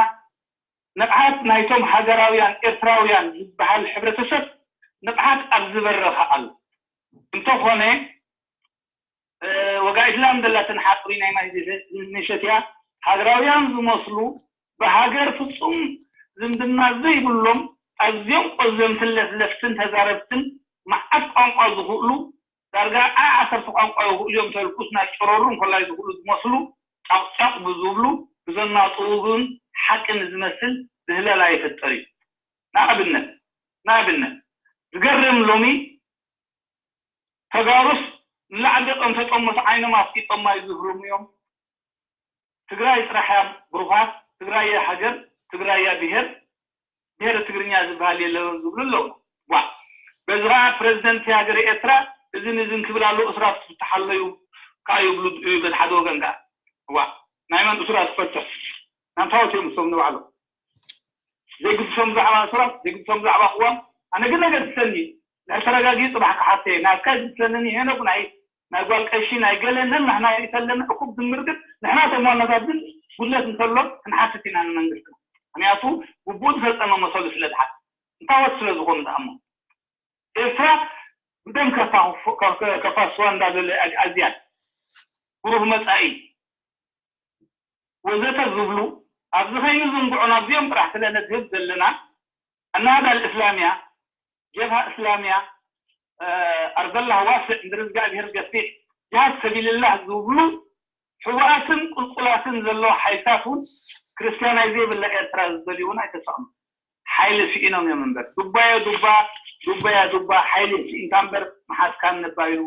ንቕሓት ናይቶም ሃገራውያን ኤርትራውያን ዝበሃል ሕብረተሰብ ንቕሓት ኣብ ዝበረኸ ኣሎ። እንተኾነ ወጋኢት ላም ዘላትን ሓፅሪ ናይ ማይ ንሸትያ ሃገራውያን ዝመስሉ ብሃገር ፍፁም ዝምድና ዘይብሎም ኣዝዮም ቆዘምትን ለፍለፍትን ተዛረብትን መዓት ቋንቋ ዝኽእሉ ዳርጋ ዓሰርተ ቋንቋ ይኽእሉ እዮም ተልኩስ ናይ ጨረሩ እንኮላይ ዝኽእሉ ዝመስሉ ጫቕጫቕ ብዝብሉ ብዘናጥቡ ግን ሓቂ ንዝመስል ዝህለላ ይፍጠር እዩ። ንኣብነት ንኣብነት ዝገርም ሎሚ ተጋሩስ ንላዕሊ ደቀም ተጠሞት ዓይኖም ኣፍጢጦም ማይ ዝህርሙ እዮም። ትግራይ ጥራሕ እያ ብሩኻት፣ ትግራይ እያ ሃገር፣ ትግራይ እያ ብሄር፣ ብሄር ትግርኛ ዝበሃል የለን ዝብሉ ኣለዉ። ዋ በዚ ከዓ ፕሬዚደንት ሃገር ኤርትራ እዝን እዝን ክብል ኣሎ። እስራት ትፍትሓለዩ ከዓ ይብሉ በዚ ሓደ ወገን ከዓ ዋ ናይ መን እስራት ትፈትሕ ናንታወት እዮም እሶም ንባዕሎም ዘይግድሶም ብዛዕባ ስራሕ ዘይግድሶም ብዛዕባ ቅዋም ኣነ ግን ነገር ትሰኒ ናይ ተረጋጊ ፅባሕ ክሓተ ናትካ ዝሰነኒ ሄኖክ ናይ ናይ ጓል ቀሺ ናይ ገለ ነናሕና ይእተለና እኩብ ድምር ግን ንሕና ተማነታት ግን ጉድለት እንተሎ ክንሓትት ኢና ንመንግስትና ምክንያቱ ግቡኡ ዝፈፀመ መሰሉ ስለ ዝሓት እንታወት ስለ ዝኾኑ ዝኣሞ ኤርትራ ብደም ከፋስዋ እንዳዘለ ኣዝያን ብሩህ መፃኢ ወዘተ ዝብሉ ኣብዚ ከይኑ ዝንግዑ ናብዚኦም ጥራሕ ስለ ነድህብ ዘለና ኣናዳ ልእስላምያ ጀብሃ እስላምያ ኣርደላህ ዋስዕ ምድሪ እግዚኣብሔር ገፊሕ ጅሃድ ሰቢልላህ ዝብሉ ሕቡኣትን ቁልቁላትን ዘለዉ ሓይልታት እውን ክርስትያናይ ዘይብላ ኤርትራ ዝደልዩ እውን ኣይተሰቕኑ ሓይሊ ስኢኖም እዮም እምበር ዱባየ ዱባ ዱባያ ዱባ ሓይሊ ስኢንካ እምበር መሓዝካን ነባይሉ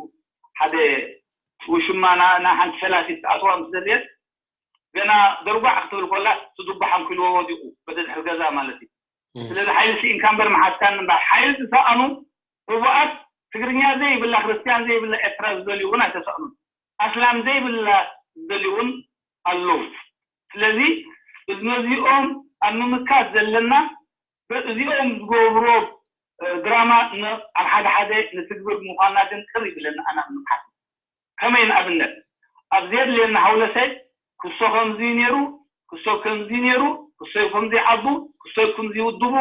ሓደ ውሽማ ና ሓንቲ ፈላሲት ትኣትዋ ምስ ደልየት ገና ደርጓዕ ክትብል ኮላ እቲ ዱባ ሓንኪልዎ ወዲቑ በቲ ድሕሪ ገዛ ማለት እዩ። ስለዚ ሓይሊ ስኢንካ እምበር መሓዝካን እምበር ሓይሊ ዝሰኣኑ ህቡኣት ትግርኛ ዘይብላ ክርስትያን ዘይብላ ኤርትራ ዝደልዩ እውን ኣይተሰኣኑን። ኣስላም ዘይብላ ዝደልዩ እውን ኣለዉ። ስለዚ ነዚኦም ኣብ ምምካት ዘለና እዚኦም ዝገብርዎ ድራማ ኣብ ሓደ ሓደ ንትግብር ምዃንና ግን ቅር ይብለኒ ኣነ ኣብ ምምካት ከመይ ንኣብነት ኣብ ዘየድልየና ሃውለሰይ ክሶ ከምዚ ነይሩ ክሶ ከምዚ ነይሩ ክሶይ ከምዚ ዓቡ ክሶይ ከምዚ ውድቡ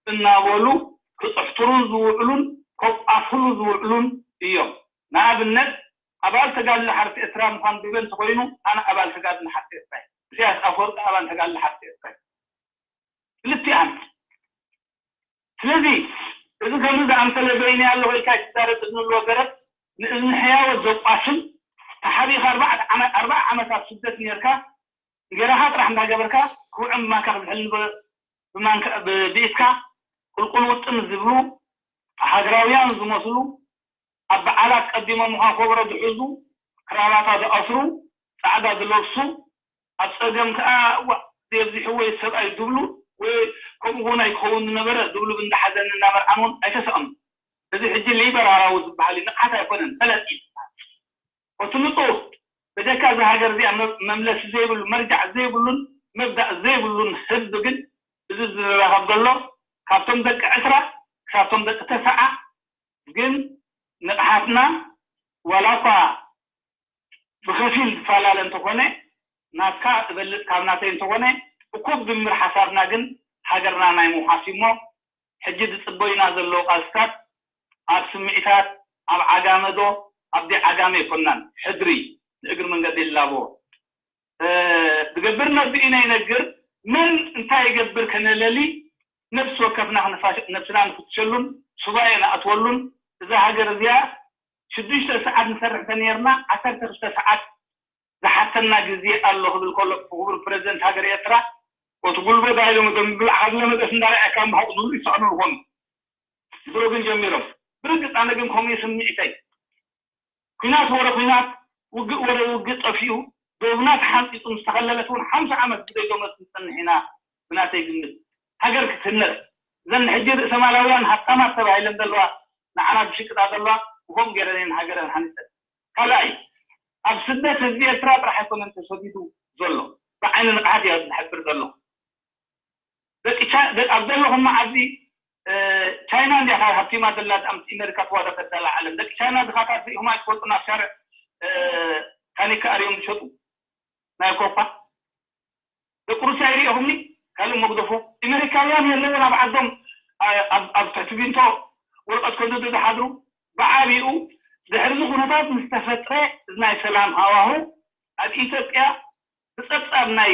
እናበሉ ክጥሕትሩን ዝውዕሉን ከቋፍሉ ዝውዕሉን እዮም። ንኣብነት ኣባል ተጋድሎ ሓርነት ኤርትራ ምዃን ግበ እንተኾይኑ ኣነ ኣባል ተጋድሎ ሓርነት ኤርትራ እየ። ኢሳያስ ኣፈወርቂ ኣባል ተጋድሎ ሓርነት ኤርትራ እዩ። ክልቲኣን ስለዚ እዚ ከምዚ ዝኣምሰለ በይነይ ኣለኹ ኢልካ ኣይትዛረብ እዝኒ ኣለዎ ገረብ ንእዝኒ ሕያወት ዘቋስል ተሓቢእካ ኣርባዓ ዓመት ኣብ ስደት ነርካ እንጌራኻ ጥራሕ እንዳገበርካ ክውዕም ብማንካ ክዝሕል ብኢድካ ቁልቁል ውጥም ዝብሉ ሃገራውያን ዝመስሉ ኣብ በዓላት ቀዲሞምኻ ኮብሮ ዝሕዙ ክራባታ ዝኣስሩ ፃዕዳ ዝለብሱ ኣብ ፀገም ከዓ ዋ ዘየብዚሕዎ ሰብኣይ ዝብሉ ወይ ከምኡ እውን ኣይክኸውን ዝነበረ ዝብሉ ብእንዳ ሓዘን እናመርዓን እውን ኣይተሰቐኑ። እዚ ሕጂ ሊበራላዊ ዝበሃል እዩ፣ ንቕሓት ኣይኮነን፣ ፈለጥ እዩ ዝበሃል። እቲ ንፁህ ብጀካ እዛ ሃገር እዚኣ መምለሲ ዘይብሉ መርጃዕ ዘይብሉን መብዳእ ዘይብሉን ህዝቢ ግን እዚ ዝረኸብ ዘሎ ካብቶም ደቂ ዕስራ ክሳብቶም ደቂ ተስዓ ግን ንቕሓትና ዋላ እኳ ብኸፊል ዝፈላለ እንተኾነ ናትካ እበልፅ ካብ ናተይ እንተኾነ እኩብ ድምር ሓሳብና ግን ሃገርና ናይ ምውሓስ እዩ እሞ ሕጂ ዝፅበዩና ዘለዉ ቃልስታት ኣብ ስምዒታት ኣብ ዓጋመ ዶ ኣብ ዘይዓጋመ ኣይኮናን ሕድሪ ንእግሪ መንገዲ ይላቦ ዝገብር ነቢእና ይነግር መን እንታይ ይገብር ከነለሊ ነብሲ ወከፍና ነብስና ንፍትሸሉን ሱባኤ ንኣትወሉን እዛ ሃገር እዚኣ ሽዱሽተ ሰዓት ንሰርሕ ተነርና ዓሰርተ ክልተ ሰዓት ዝሓተና ግዜ ኣሎ ክብል ከሎ ክቡር ፕረዚደንት ሃገር ኤርትራ ወቲ ጉልጎ ዳይሎም እቶም ብላዕ ካብ ለመደስ እንዳረኣካ ምሃቁ ዝብሉ ይሰዕኑ ዝኾኑ ድሮ ግን ጀሚሮም ብርግፅ ኣነ ግን ከምኡ ስምዒተይ ኩናት ወረ ኩናት ውግእ ወረ ውግእ ጠፊኡ ዶብና ተሓንፂፁ ምስ ተኸለለት እውን ሓምሳ ዓመት ብዘይ ዶመት ክንፀንሕ ኢና ብናተይ ግምት ሃገር ክትህነፅ እዘን ሕጂ ርእሰማላውያን ሃብታማት ተባሂለን ዘለዋ ንዓና ዝሽቅጣ ዘለዋ ብከምኡ ገይረን እየን ሃገረን ሃኒፀን ካልኣይ ኣብ ስደት ህዝቢ ኤርትራ ጥራሕ ኣይኮነን ተሰዲዱ ዘሎ ብዓይኒ ንቕሓት እያ ዝሕብር ዘሎ ደቂ ቻ- ደ- ኣብ ዘለኹም መዓዚ እ፣ ቻይና እንዲያ ካብ ሃብቲማ ዘላ ምስ ኢመሪካ ትዋዳደር ዘላ ዓለም ደቂ ቻይና ዝኻታት ሪኢኹም ኣይትፈልጡ ናብ ሻርዕ እ፣ ታኒካ ኣርዮም ዝሸጡ ናይ ኮፓ ደቂ ሩስያ ይሪኢኹምኒ ካልእ መግደፎ ኢመሪካውያን የለውን ኣብ ዓዶም ኣ- ኣብ ኣብ ትሕቲ ቢንቶ ወረቀት ከንድዱ ዝሓድሩ ብዓቢኡ ድሕሪ እዚ ኩነታት ምስ ተፈጥረ፣ እዚ ናይ ሰላም ሃዋሁ ኣብ ኢትዮጵያ ብጸብጻብ ናይ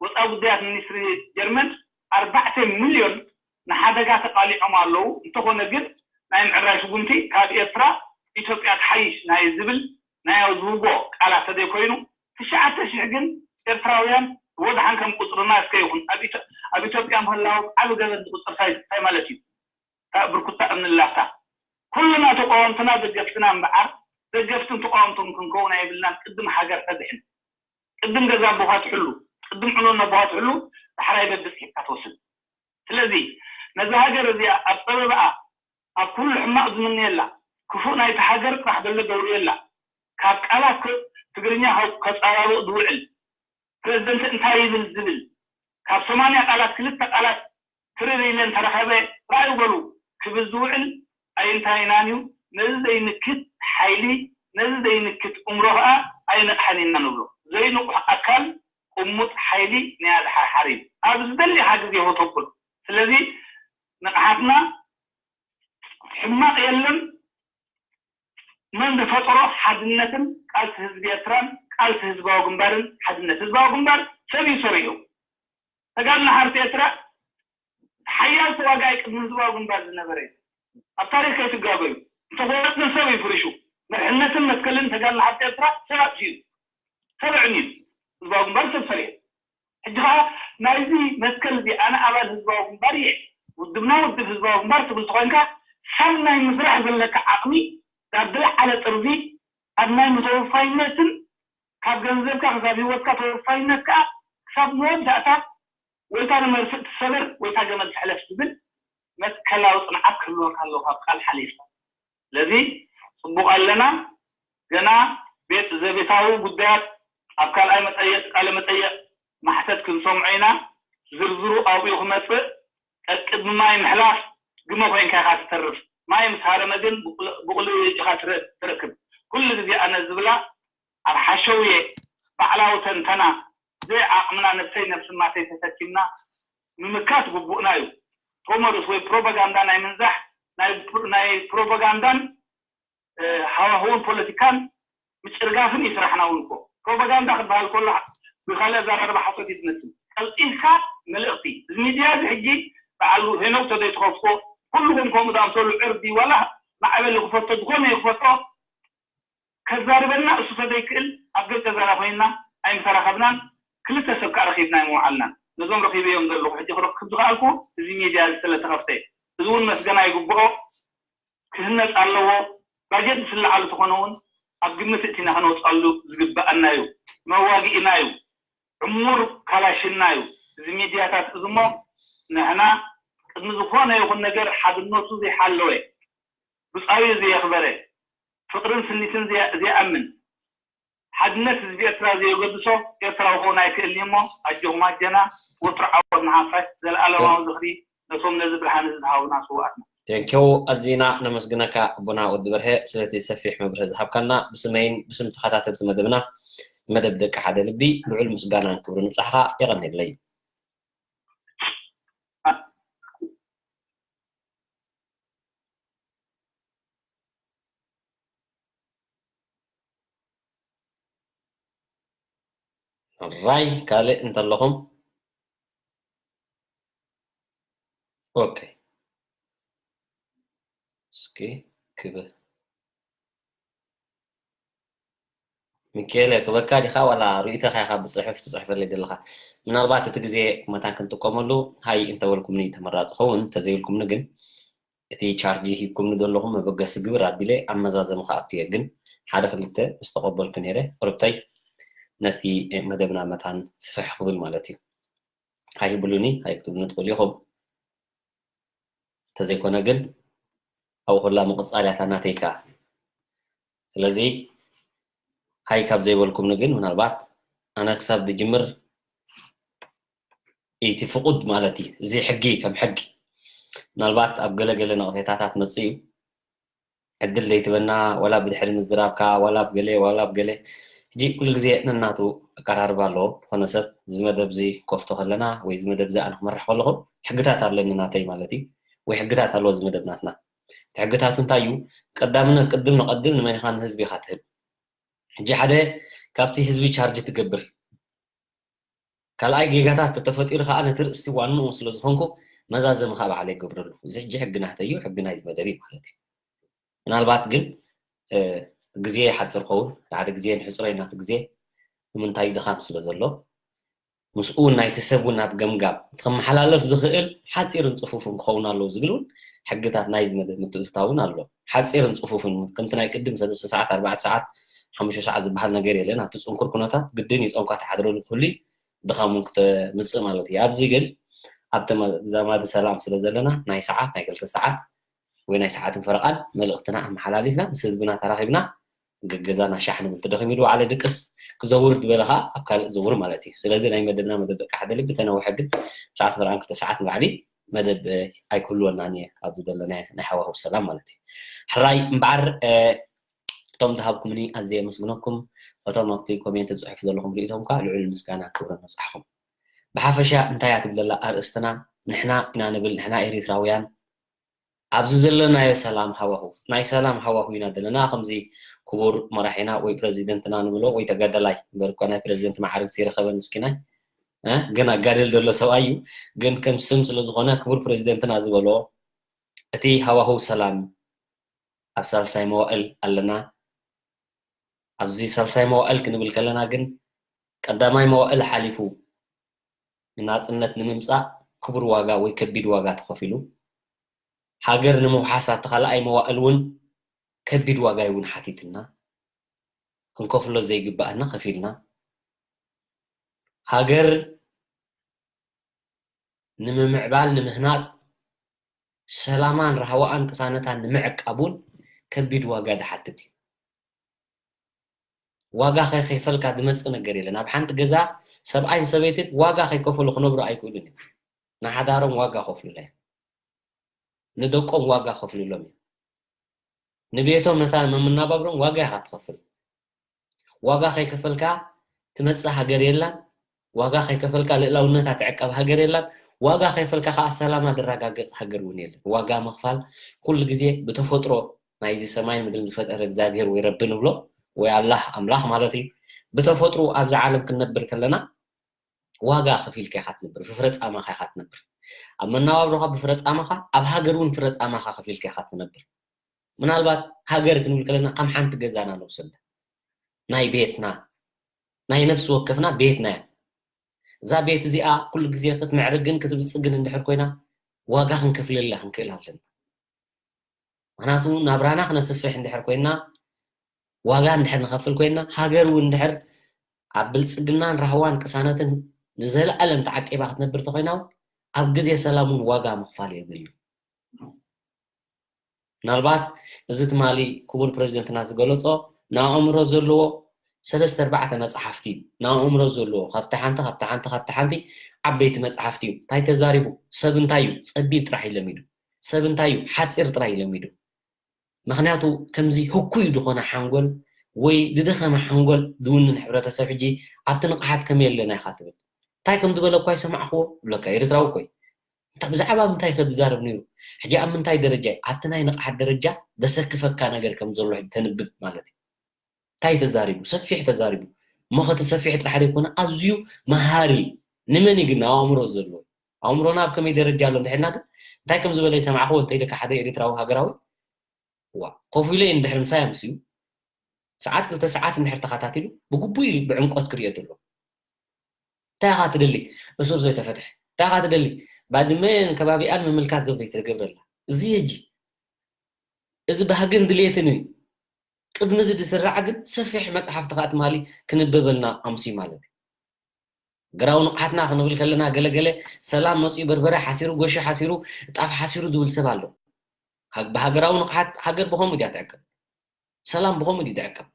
ወጻኢ ጉዳያት ሚኒስትሪ ጀርመን ኣርባዕተ ሚልዮን ንሓደጋ ተቓሊዖም ኣለዉ። እንተኾነ ግን ናይ ምዕራይ ስጉምቲ ካብ ኤርትራ ኢትዮጵያ ትሓይሽ ናይ ዝብል ናይ ዝውጎ ቃላት ተዘይኮይኑ ትሽዓተ ሽሕ ግን ኤርትራውያን ወድሓን ከም ቁጽርና እስከ ይኹን ኣብ ኢትዮ- ኣብ ኢትዮጵያ ምህላዎም ዓቢ ገበን ዝቁጽር እንታይ እንታይ ማለት እዩ? እታ ብርኩታ እምኒ ላታ ኩልና ተቃወምትና ደገፍትና እምበዓር ደገፍትን ተቃወምትን ክንከውን ኣይብልናን። ቅድም ሃገር ተድሕን፣ ቅድም ገዛ ኣቦኻ ትሕሉ፣ ቅድም ዕሎ ኣቦኻ ትሕሉ፣ ዳሕራይ በብጽሒትካ ትወስን። ስለዚ ነዛ ሃገር እዚኣ ኣብ ጸበባኣ ኣብ ኩሉ ሕማቕ ዝምነየላ ክፉእ ናይቲ ሃገር ጥራሕ በለ ደውርየላ ካብ ቃላት ከ- ትግርኛ ከ- ከጻባብቕ ዝውዕል ፕረዚደንት እንታይ ይብል ዝብል ካብ ሰማንያ ቃላት ክልተ ቃላት ትርር ኢለን ተረኸበ ራእዩ በሉ ክብል ዝውዕል ኣይንታይናን እዩ። ነዚ ዘይንክት ሓይሊ ነዚ ዘይንክት እምሮ ከዓ ኣይነቕሐን ኢና ንብሎ። ዘይንቑሕ ኣካል ቅሙጥ ሓይሊ ናይ ኣድሓርሓር እዩ። ኣብ ዝደሊኻ ግዜ ሆተኩል። ስለዚ ንቕሓትና ሕማቕ የለን። መን ዝፈጠሮ ሓድነትን ቃልሲ ህዝቢ ኤርትራን ቃልሲ ህዝባዊ ግንባርን ሓድነት ህዝባዊ ግንባር ሰብ እዩ ሰሪሑ። ተጋድሎ ሓርቲ ኤርትራ ሓያል ተዋጋኢ ቅድሚ ህዝባዊ ግንባር ዝነበረ እዩ። ኣብ ታሪክ ከይትጋገዩ እንተኾነ ሰብ እዩ ፍሪሹ። መርሕነትን መትከልን ተጋድሎ ሓርቲ ኤርትራ ሰብ ኣጥፊኡ ሰብ ኣዕንዩ ህዝባዊ ግንባር ሰብ ሰሪሑ። ሕጂ ከዓ ናይዚ መትከል እዚ ኣነ ኣባል ህዝባዊ ግንባር እየ ውድብና ውድብ ህዝባዊ ግንባር ትብል ተኮይንካ ሳብ ናይ ምስራሕ ዘለካ ዓቕሚ ናብ ዝለዓለ ጥርዚ ኣብ ናይ ተወፋይነትን ካብ ገንዘብካ ክሳብ ህይወትካ ተወፋይነት ከዓ ክሳብ መወዳእታ ወይታ ንመርፍእ ትሰበር ወይታ ገመል ትሕለፍ ዝብል መትከላዊ ፅንዓት ክህልወካ ኣለዎ ካብ ቃል ሓሊፍካ። ስለዚ ፅቡቕ ኣለና። ገና ቤት ዘቤታዊ ጉዳያት ኣብ ካልኣይ መጠየቅ ቃለ መጠየቅ ማሕተት ክንሰምዖ ኢና። ዝርዝሩ ኣብኡ ክመፅእ ቀቅድሚ ማይ ምሕላፍ ግመ ኮይንካ ኢኻ ትተርፍ። ማይ ምስ ሃረመ ግን ብቑልዒ ኢኻ ትረክብ። ኩሉ ግዜ ኣነ ዝብላ ኣብ ሓሸውየ ባዕላዊ ተንተና ዘይዓቕምና ነብሰይ ነብስማተይ ተሰኪምና ምምካት ግቡእና እዩ። ቶመርስ ወይ ፕሮፓጋንዳ ናይ ምንዛሕ ናይ ፕሮፓጋንዳን ሃዋህውን ፖለቲካን ምጭርጋፍን እዩ ስራሕና እውን እኮ። ፕሮፓጋንዳ ክበሃል ከሎ ብካልእ ኣዘራርባ ሓሶት እዩ ዝመስል። ቀልጢፍካ መልእኽቲ እዚ ሚድያ እዚ ሕጂ በዓል ሄኖክ ተዘይትኸፍቶ ኩልኹም ከምኡ ዝኣምሰሉ ዕርዲ ዋላ ማዕበሊ ክፈቶ ዝኾነ ይክፈቶ ከዛርበና እሱ ተዘይክእል ኣብ ገጸ ዛራ ኮይንና ኣይምተራኸብናን ክልተ ሰብ ከዓ ረኺብና ኣይምውዓልናን። ነዞም ረኺበዮም ዘለኹ ሕጂ ክረክብ ዝኸኣልኩ እዚ ሚድያ እዚ ስለተኸፍተ እዚ እውን መስገና ይግብኦ። ክህነፅ ኣለዎ። ባጀት ዝለዓሉ ተኾነ እውን ኣብ ግምት እቲና ከነውፅኣሉ ዝግበኣና እዩ። መዋግኢና እዩ። ዕሙር ካላሽና እዩ። እዚ ሚድያታት እዚ እሞ ንሕና ቅድሚ ዝኾነ ይኹን ነገር ሓድነቱ ዘይሓለወ፣ ብፃዩ ዘየኽበረ፣ ፍቕርን ስኒትን ዘይኣምን፣ ሓድነት ህዝቢ ኤርትራ ዘየገድሶ ኤርትራዊ ክኸውን ኣይክእልን እዩ እሞ ኣጆኹም ኣጀና ወትሩ ዓወት ንሓፋሽ ዘለኣለማዊ ዝኽሪ ነቶም ነዚ ብርሃን እዚ ዝሃቡና ስውኣትና። ቴንኪው ኣዚና ነመስግነካ ኣቦና ወዲ በርሀ ስለቲ ሰፊሕ መብርሂ ዝሃብካና ብስመይን ብስም ተኸታተልቲ መደብና መደብ ደቂ ሓደ ልቢ ልዑል ምስጋናን ክብርን ንብጻሕኻ የቐንየለይ። ራይ ካልእ እንተለኹም ኦኬ እስኪ ክበ ሚካኤለ ክበካ ዲኻ ዋላ ርእይቶኻ ኢኻ ብፅሑፍ ትፅሕፈለይ ዘለኻ ምናልባት እቲ ግዜ መታን ክንጥቀመሉ ሃይ እንተበልኩምኒ ተመራፂ ኸውን እንተዘይብልኩምኒ ግን እቲ ቻርጅ ሂብኩምኒ ዘለኹም መበገሲ ግብር ኣቢለ ኣብ መዛዘሚ ክኣቱ እየ ግን ሓደ ክልተ ምስ ተቐበልኩ ነይረ ቁርብተይ ነቲ መደብና መታን ስፍሕ ክብል ማለት እዩ ሃይ ብሉኒ ሃይ ክትብሉኒ ትኽእሉ ኢኹም እንተዘይኮነ ግን ኣብኡ ከላ ምቕፃል እያ እታ ናተይ ከዓ ስለዚ ሃይ ካብ ዘይበልኩምኒ ግን ምናልባት ኣነ ክሳብ ዝጅምር እቲ ፍቁድ ማለት እዩ እዚ ሕጊ ከም ሕጊ ምናልባት ኣብ ገለገለ ነቕፌታታት መፅእ እዩ ዕድል ዘይትበና ዋላ ብድሕሪ ምዝራብካ ዋላ ብገለ ዋላ ብገለ ሕጂ ኩሉ ግዜ ነናቱ ኣቀራርባ ኣለዎ ዝኾነ ሰብ እዚ መደብ እዚ ከፍቶ ከለና ወይ እዚ መደብ እዚ ኣነ ክመርሕ ከለኹ ሕግታት ኣለኒ ናተይ ማለት እዩ ወይ ሕግታት ኣለዎ እዚ መደብ ናትና ሕግታቱ እንታይ እዩ? ቀዳምነት ቅድም ንቐድም ንመን ኢኻ? ንህዝቢ ኢኻ ትህብ። ሕጂ ሓደ ካብቲ ህዝቢ ቻርጅ ትገብር። ካልኣይ ጌጋታት ተተፈጢሩ ከዓ ነቲ ርእሲ ዋንኡ ስለ ዝኾንኩ መዛዘሚ ከዓ ባዕለ ይገብረሉ። እዚ ሕጂ ሕጊ ናተይ እዩ፣ ሕጊ ናይዚ መደብ እዩ ማለት እዩ። ምናልባት ግን ግዜ ይሓፅር ኸውን፣ ሓደ ግዜ ንሕፅሮ ኢና እቲ ግዜ ንምንታይ ድኻም ስለ ዘሎ ምስኡ እውን ናይቲ ሰብ እውን ኣብ ገምጋም እቲ ክመሓላለፍ ዝኽእል ሓፂርን ፅፉፍን ክኸውን ኣለዎ ዝብል እውን ሕግታት ናይዚ መደብ ምትእትታው እውን ኣሎ። ሓፂርን ፅፉፍን ከምቲ ናይ ቅድም ሰለስተ ሰዓት፣ ኣርባዕተ ሰዓት፣ ሓሙሽተ ሰዓት ዝበሃል ነገር የለን። ኣብቲ ፅንኩር ኩነታት ግድን እዩ ፀምካ ትሓድረሉ ክህሉ እዩ። ድኻም እውን ክተምፅእ ማለት እዩ። ኣብዚ ግን ኣብ ተዛማዲ ሰላም ስለ ዘለና ናይ ሰዓት ናይ ክልተ ሰዓት ወይ ናይ ሰዓትን ፈረቓን መልእኽትና ኣመሓላሊፍና ምስ ህዝብና ተራኺብና ገገዛና ሻሕ ንብል። ተደኺሙ ዶ ዋዕለ ድቅስ ክዘውር ዝበለ ከዓ ኣብ ካልእ ዘውር ማለት እዩ። ስለዚ ናይ መደብና መደብ በቃ ሓደ ልቢ ተነውሐ ግን ሰዓት ፈረቓን ክልተ ሰዓት ንባዕሊ መደብ ኣይክህልወናን እየ ኣብዚ ዘለና ናይ ሃዋህው ሰላም ማለት እዩ። ሕራይ እምበኣር እቶም ዝሃብኩምኒ ኣዝየ የመስግነኩም። እቶም ኣብቲ ኮሜንት ትፅሕፉ ዘለኹም ርእይቶም ከዓ ልዑል ምስጋና ክብሪ ነብፃሕኹም። ብሓፈሻ እንታይ እያ ትብለላ ኣርእስትና? ንሕና ኢና ንብል፣ ንሕና ኤሪትራውያን ኣብዚ ዘለናዮ ሰላም ሃዋሁ፣ ናይ ሰላም ሃዋሁ ኢና ዘለና። ከምዚ ክቡር መራሒና ወይ ፕረዚደንትና ንብሎ ወይ ተጋዳላይ እምበር እኳ ናይ ፕረዚደንት ማዕርግ ዘይረኸበን ምስኪናይ እ፣ ግን ኣጋድል ዘሎ ሰብኣይ እዩ። ግን ከም ስም ስለ ዝኾነ ክቡር ፕረዚደንትና ዝበሎ እቲ ሃዋሁ ሰላም ኣብ ሳልሳይ መዋእል ኣለና። ኣብዚ ሳልሳይ መዋእል ክንብል ከለና ግን ቀዳማይ መዋእል ሓሊፉ ንናፅነት ንምምፃእ ክቡር ዋጋ ወይ ከቢድ ዋጋ ተኸፊሉ። ሃገር ንምውሓስ ኣብቲ ካልኣይ መዋእል እውን ከቢድ ዋጋ እውን ሓቲትና። ክንከፍሎ ዘይግባኣና ከፊልና። ሃገር ንምምዕባል፣ ንምህናፅ፣ ሰላማን ራህዋኣን ቅሳነታን ንምዕቃብ እውን ከቢድ ዋጋ ዝሓትት እዩ። ዋጋ ከይከፈልካ ዝመፅእ ነገር የለን። ኣብ ሓንቲ ገዛ ሰብኣይን ሰበይትን ዋጋ ከይከፈሉ ክነብሩ ኣይክእሉን እዮም። ንሓዳሮም ዋጋ ከፍሉላ እዮም። ንደቆም ዋጋ ከፍልሎም እዮም። ንቤቶም ነታ መመናባብሮም ዋጋ ኢኻ ትኸፍል። ዋጋ ከይከፈልካ ትመፅእ ሃገር የላን። ዋጋ ከይከፈልካ ልእላውነታ ትዕቀብ ሃገር የላን። ዋጋ ከይፈልካ ከዓ ሰላማ ዝረጋገፅ ሃገር እውን የለን። ዋጋ ምኽፋል ኩሉ ግዜ ብተፈጥሮ ናይዚ ሰማይን ምድርን ዝፈጠረ እግዚኣብሔር ወይ ረቢ ንብሎ ወይ ኣላህ ኣምላኽ ማለት እዩ። ብተፈጥሮ ኣብዚ ዓለም ክንነብር ከለና ዋጋ ከፊልካ ኢኻ ትነብር፣ ብፍረ ጻማኻ ኢኻ ትነብር። ኣብ መነባብሮኻ ብፍረ ጻማኻ፣ ኣብ ሃገር እውን ፍረ ጻማኻ ከፊልካ ኢኻ ትነብር። ምናልባት ሃገር ክንብል ከለና ከም ሓንቲ ገዛና ንውሰዳ። ናይ ቤትና፣ ናይ ነፍሲ ወከፍና ቤትና እያ። እዛ ቤት እዚኣ ኩሉ ግዜ ክትምዕርግን ክትብልጽግን እንድሕር ኮይና ዋጋ ክንከፍለላ ክንክእል ኣለና። ምክንያቱ ናብራና ክነስፍሕ እንድሕር ኮይና ዋጋ እንድሕር ንኸፍል ኮይና ሃገር እውን እንድሕር ኣብ ብልጽግናን ራህዋን ቅሳነትን ንዘለኣለም ተዓቂባ ክትነብር ተኮይና እውን ኣብ ግዜ ሰላም እውን ዋጋ ምኽፋል የድሊ። ምናልባት እዚ ትማሊ ክቡር ፕረዚደንትና ዝገለጾ ንኣእምሮ ዘለዎ ሰለስተ ኣርባዕተ መጽሓፍቲ እዩ። ንኣእምሮ ዘለዎ ካብቲ ሓንቲ ካብቲ ሓንቲ ካብቲ ሓንቲ ዓበይቲ መጽሓፍቲ እዩ። እንታይ ተዛሪቡ? ሰብ እንታይ እዩ? ጸቢብ ጥራሕ እዩ ለሚዱ። ሰብ እንታይ እዩ? ሓጺር ጥራይ እዩ ለሚዱ። ምኽንያቱ ከምዚ ህኩይ ዝኾነ ሓንጎል ወይ ዝደኸመ ሓንጎል ዝውንን ሕብረተሰብ ሕጂ ኣብቲ ንቕሓት ከመይ ኣለና ኢኻ ትብል። እንታይ ከም ዝበለ እኳ ይሰማዕክዎ ብለካ ኤርትራዊ እኮ እዩ። ብዛዕባ ምንታይ ከ ዝዛረብ ነይሩ? ሕጂ ኣብ ምንታይ ደረጃ እዩ? ኣብቲ ናይ ንቕሓት ደረጃ ዘሰክፈካ ነገር ከም ዘሎ ሕጂ ተንብብ ማለት እዩ። እንታይ ተዛሪቡ? ሰፊሕ ተዛሪቡ። እሞ ከቲ ሰፊሕ ጥራሕ ዘይኮነ ኣዝዩ መሃሪ። ንመን እዩ ግን? ኣብ ኣእምሮ ዘሎ። ኣእምሮና ኣብ ከመይ ደረጃ ኣሎ እንድሕና ግን እንታይ ከም ዝበለ ይሰማዕክዎ እንተ ኢልካ ሓደ ኤርትራዊ ሃገራዊ ዋ ኮፍ ኢለ እንድሕር ምሳይ ኣምስዩ ሰዓት ክልተ ሰዓት እንድሕር ተኸታቲሉ ብግቡእ እዩ ብዕምቆት ክሪኦ ዘሎ። እንታይ ኢኻ ትደሊ? እሱር ዘይተፈትሐ እንታይ ኢኻ ትደሊ? ባድመን ከባቢኣን ምምልካት ዘውተይ ተገብረላ እዚ ሕጂ እዚ ባህግን ድሌትን እዩ። ቅድሚ እዚ ዝስራዕ ግን ሰፊሕ መፅሓፍቲ ከዓ ትማሊ ክንበበልና ኣምስዩ ማለት እዩ። ግራዊ ንቕሓትና ክንብል ከለና ገለገለ ሰላም መፅኡ በርበረ ሓሲሩ ጎሾ ሓሲሩ ጣፍ ሓሲሩ ዝብል ሰብ ኣሎ። ብሃገራዊ ንቕሓት ሃገር ብኸምኡ ድያ ትዕቀብ? ሰላም ብኸምኡ ድዩ ትዕቀብ?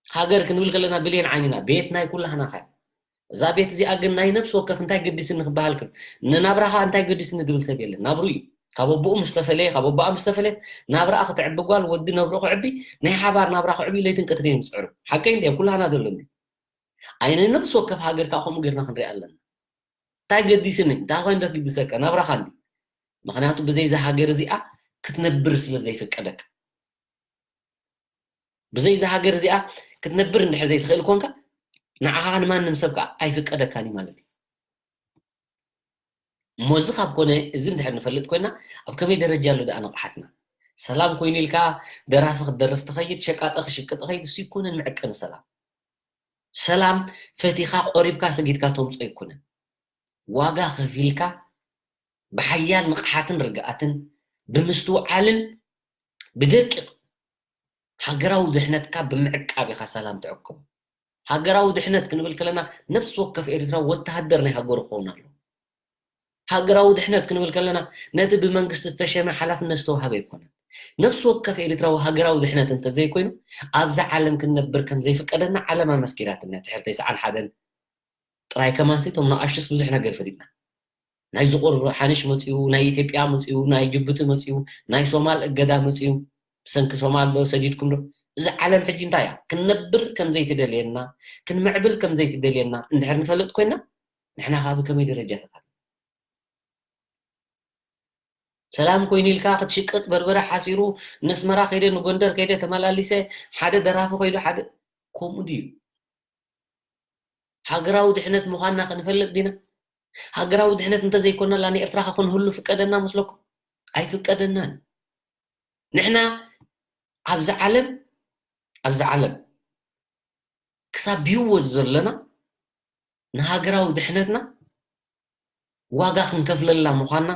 ሃገር ክንብል ከለና ብሌን ዓይንና ቤት ናይ ኩላህና ኸ እዛ ቤት እዚኣ ግን ናይ ነብሲ ወከፍ እንታይ ገዲስኒ ክበሃል ክል ንናብራኻ እንታይ ገዲስኒ ዝብል ሰብ የለን። ናብሩ እዩ ካብ ኣቦኡ ምስ ተፈለየ ካብ ኣቦኣ ምስ ተፈለየት ናብራኣ ክትዕቢ ጓል ወዲ ነብሮ ክዕቢ ናይ ሓባር ናብራ ክዕቢ ለይትን ቀትርን እዮም ዝፅዕሩ። ሓቀይ እንዲ ኩላህና ዘሎ እንዲ ኣይነ ነብሲ ወከፍ ሃገር ከዓ ከምኡ ገርና ክንሪኣ ኣለና። እንታይ ገዲስኒ እንታይ ኮይን ዶ ክግድሰካ ናብራኻ እንዲ ምክንያቱ ብዘይ እዛ ሃገር እዚኣ ክትነብር ስለ ዘይፍቀደካ። ብዘይ እዛ ሃገር እዚኣ ክትነብር እንድሕር ዘይትኽእል ኮንካ፣ ንዓኻ ንማንም ሰብ ከዓ ኣይፍቀደካን እዩ ማለት እዩ። እሞ እዚ ካብ ኮነ፣ እዚ እንድሕር ንፈልጥ ኮይና፣ ኣብ ከመይ ደረጃ ኣሎ ደኣ ንቕሓትና? ሰላም ኮይኑ ኢልካ ደራፊ ክትደርፍ ትኸይድ፣ ሸቃጠ ክሽቅጥ ኸይድ፣ እሱ ይኮነን መዕቀኒ ሰላም። ሰላም ፈቲኻ ቆሪብካ ሰጊድካ ተምጾ ኣይኮነን። ዋጋ ከፊልካ ብሓያል ንቕሓትን ርግኣትን ብምስትውዓልን ብደቂቕ ሃገራዊ ድሕነትካ ብምዕቃብ ኢኻ ሰላም ትዕቅቦ። ሃገራዊ ድሕነት ክንብል ከለና ነፍሲ ወከፍ ኤርትራዊ ወተሃደር ናይ ሃገሩ ክኸውን ኣለዎ። ሃገራዊ ድሕነት ክንብል ከለና ነቲ ብመንግስቲ ዝተሸመ ሓላፍነት ዝተዋሃበ ኣይኮነን። ነፍሲ ወከፍ ኤርትራዊ ሃገራዊ ድሕነት እንተዘይኮይኑ ኣብዛ ዓለም ክንነብር ከም ዘይፍቀደና ዓለም ኣመስኪራትና። ድሕሪ ተስዓን ሓደን ጥራይ ከማንሲ እቶም ንኣሽቱስ ብዙሕ ነገር ፈሊጥና። ናይ ዝቑር ሓንሽ መፂኡ፣ ናይ ኢትዮጵያ መፂኡ፣ ናይ ጅቡቲ መፂኡ፣ ናይ ሶማል እገዳ መፂኡ። ብሰንኪ ሶማል ዶ ሰዲድኩም ዶ? እዚ ዓለም ሕጂ እንታይ እያ? ክንነብር ከም ዘይትደልየና፣ ክንምዕብል ከም ዘይትደልየና እንድሕር ንፈልጥ ኮይና፣ ንሕና ካብ ከመይ ደረጃታት ኣለ? ሰላም ኮይኑ ኢልካ ክትሽቅጥ በርበረ ሓሲሩ፣ ነስመራ ከይደ ንጎንደር ከይደ ተመላሊሰ፣ ሓደ ደራፊ ከይዱ ሓደ፣ ከምኡ ድዩ? ሃገራዊ ድሕነት ምዃንና ክንፈልጥ ዲና? ሃገራዊ ድሕነት እንተዘይኮነላ ንኤርትራ ከ ክንህሉ ፍቀደና መስለኩም? ኣይፍቀደናን። ንሕና ኣብዚ ዓለም፣ ኣብዚ ዓለም ክሳብ ብህይወት ዘለና ንሃገራዊ ድሕነትና ዋጋ ክንከፍለላ ምዃንና፣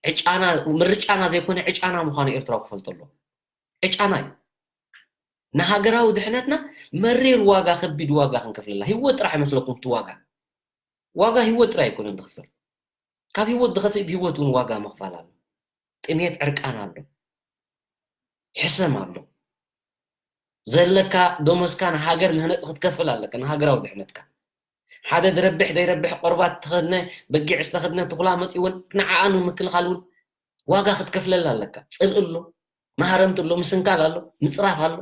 ዕጫና፣ ምርጫና ዘይኮነ ዕጫና ምዃኑ ኤርትራዊ ክፈልጦ ኣለዎ። ዕጫና እዩ። ንሃገራዊ ድሕነትና መሪር ዋጋ፣ ከቢድ ዋጋ ክንከፍለላ። ህይወት ጥራሕ ይመስለኩም እቲ ዋጋ? ዋጋ ህይወት ጥራይ ኣይኮነን ዝኽፈል። ካብ ህይወት ዝኸፍእ ብህይወት እውን ዋጋ ምኽፋል ኣሎ። ጥሜት፣ ዕርቃን ኣሎ። ሕሰም ኣሎ። ዘለካ ደሞዝካ ንሃገር መህነፂ ክትከፍል ኣለካ፣ ንሃገራዊ ድሕነትካ። ሓደ ዝረብሕ ዘይረብሕ፣ ቆርባት ዝተኸድነ፣ በጊዕ ዝተኸድነ፣ ትኹላ መፂኡ እውን ንዓኣ ንምክልኻል እውን ዋጋ ክትከፍለላ ኣለካ። ፅልኢ ኣሎ፣ ማህረምቲ ኣሎ፣ ምስንካል ኣሎ፣ ምፅራፍ ኣሎ።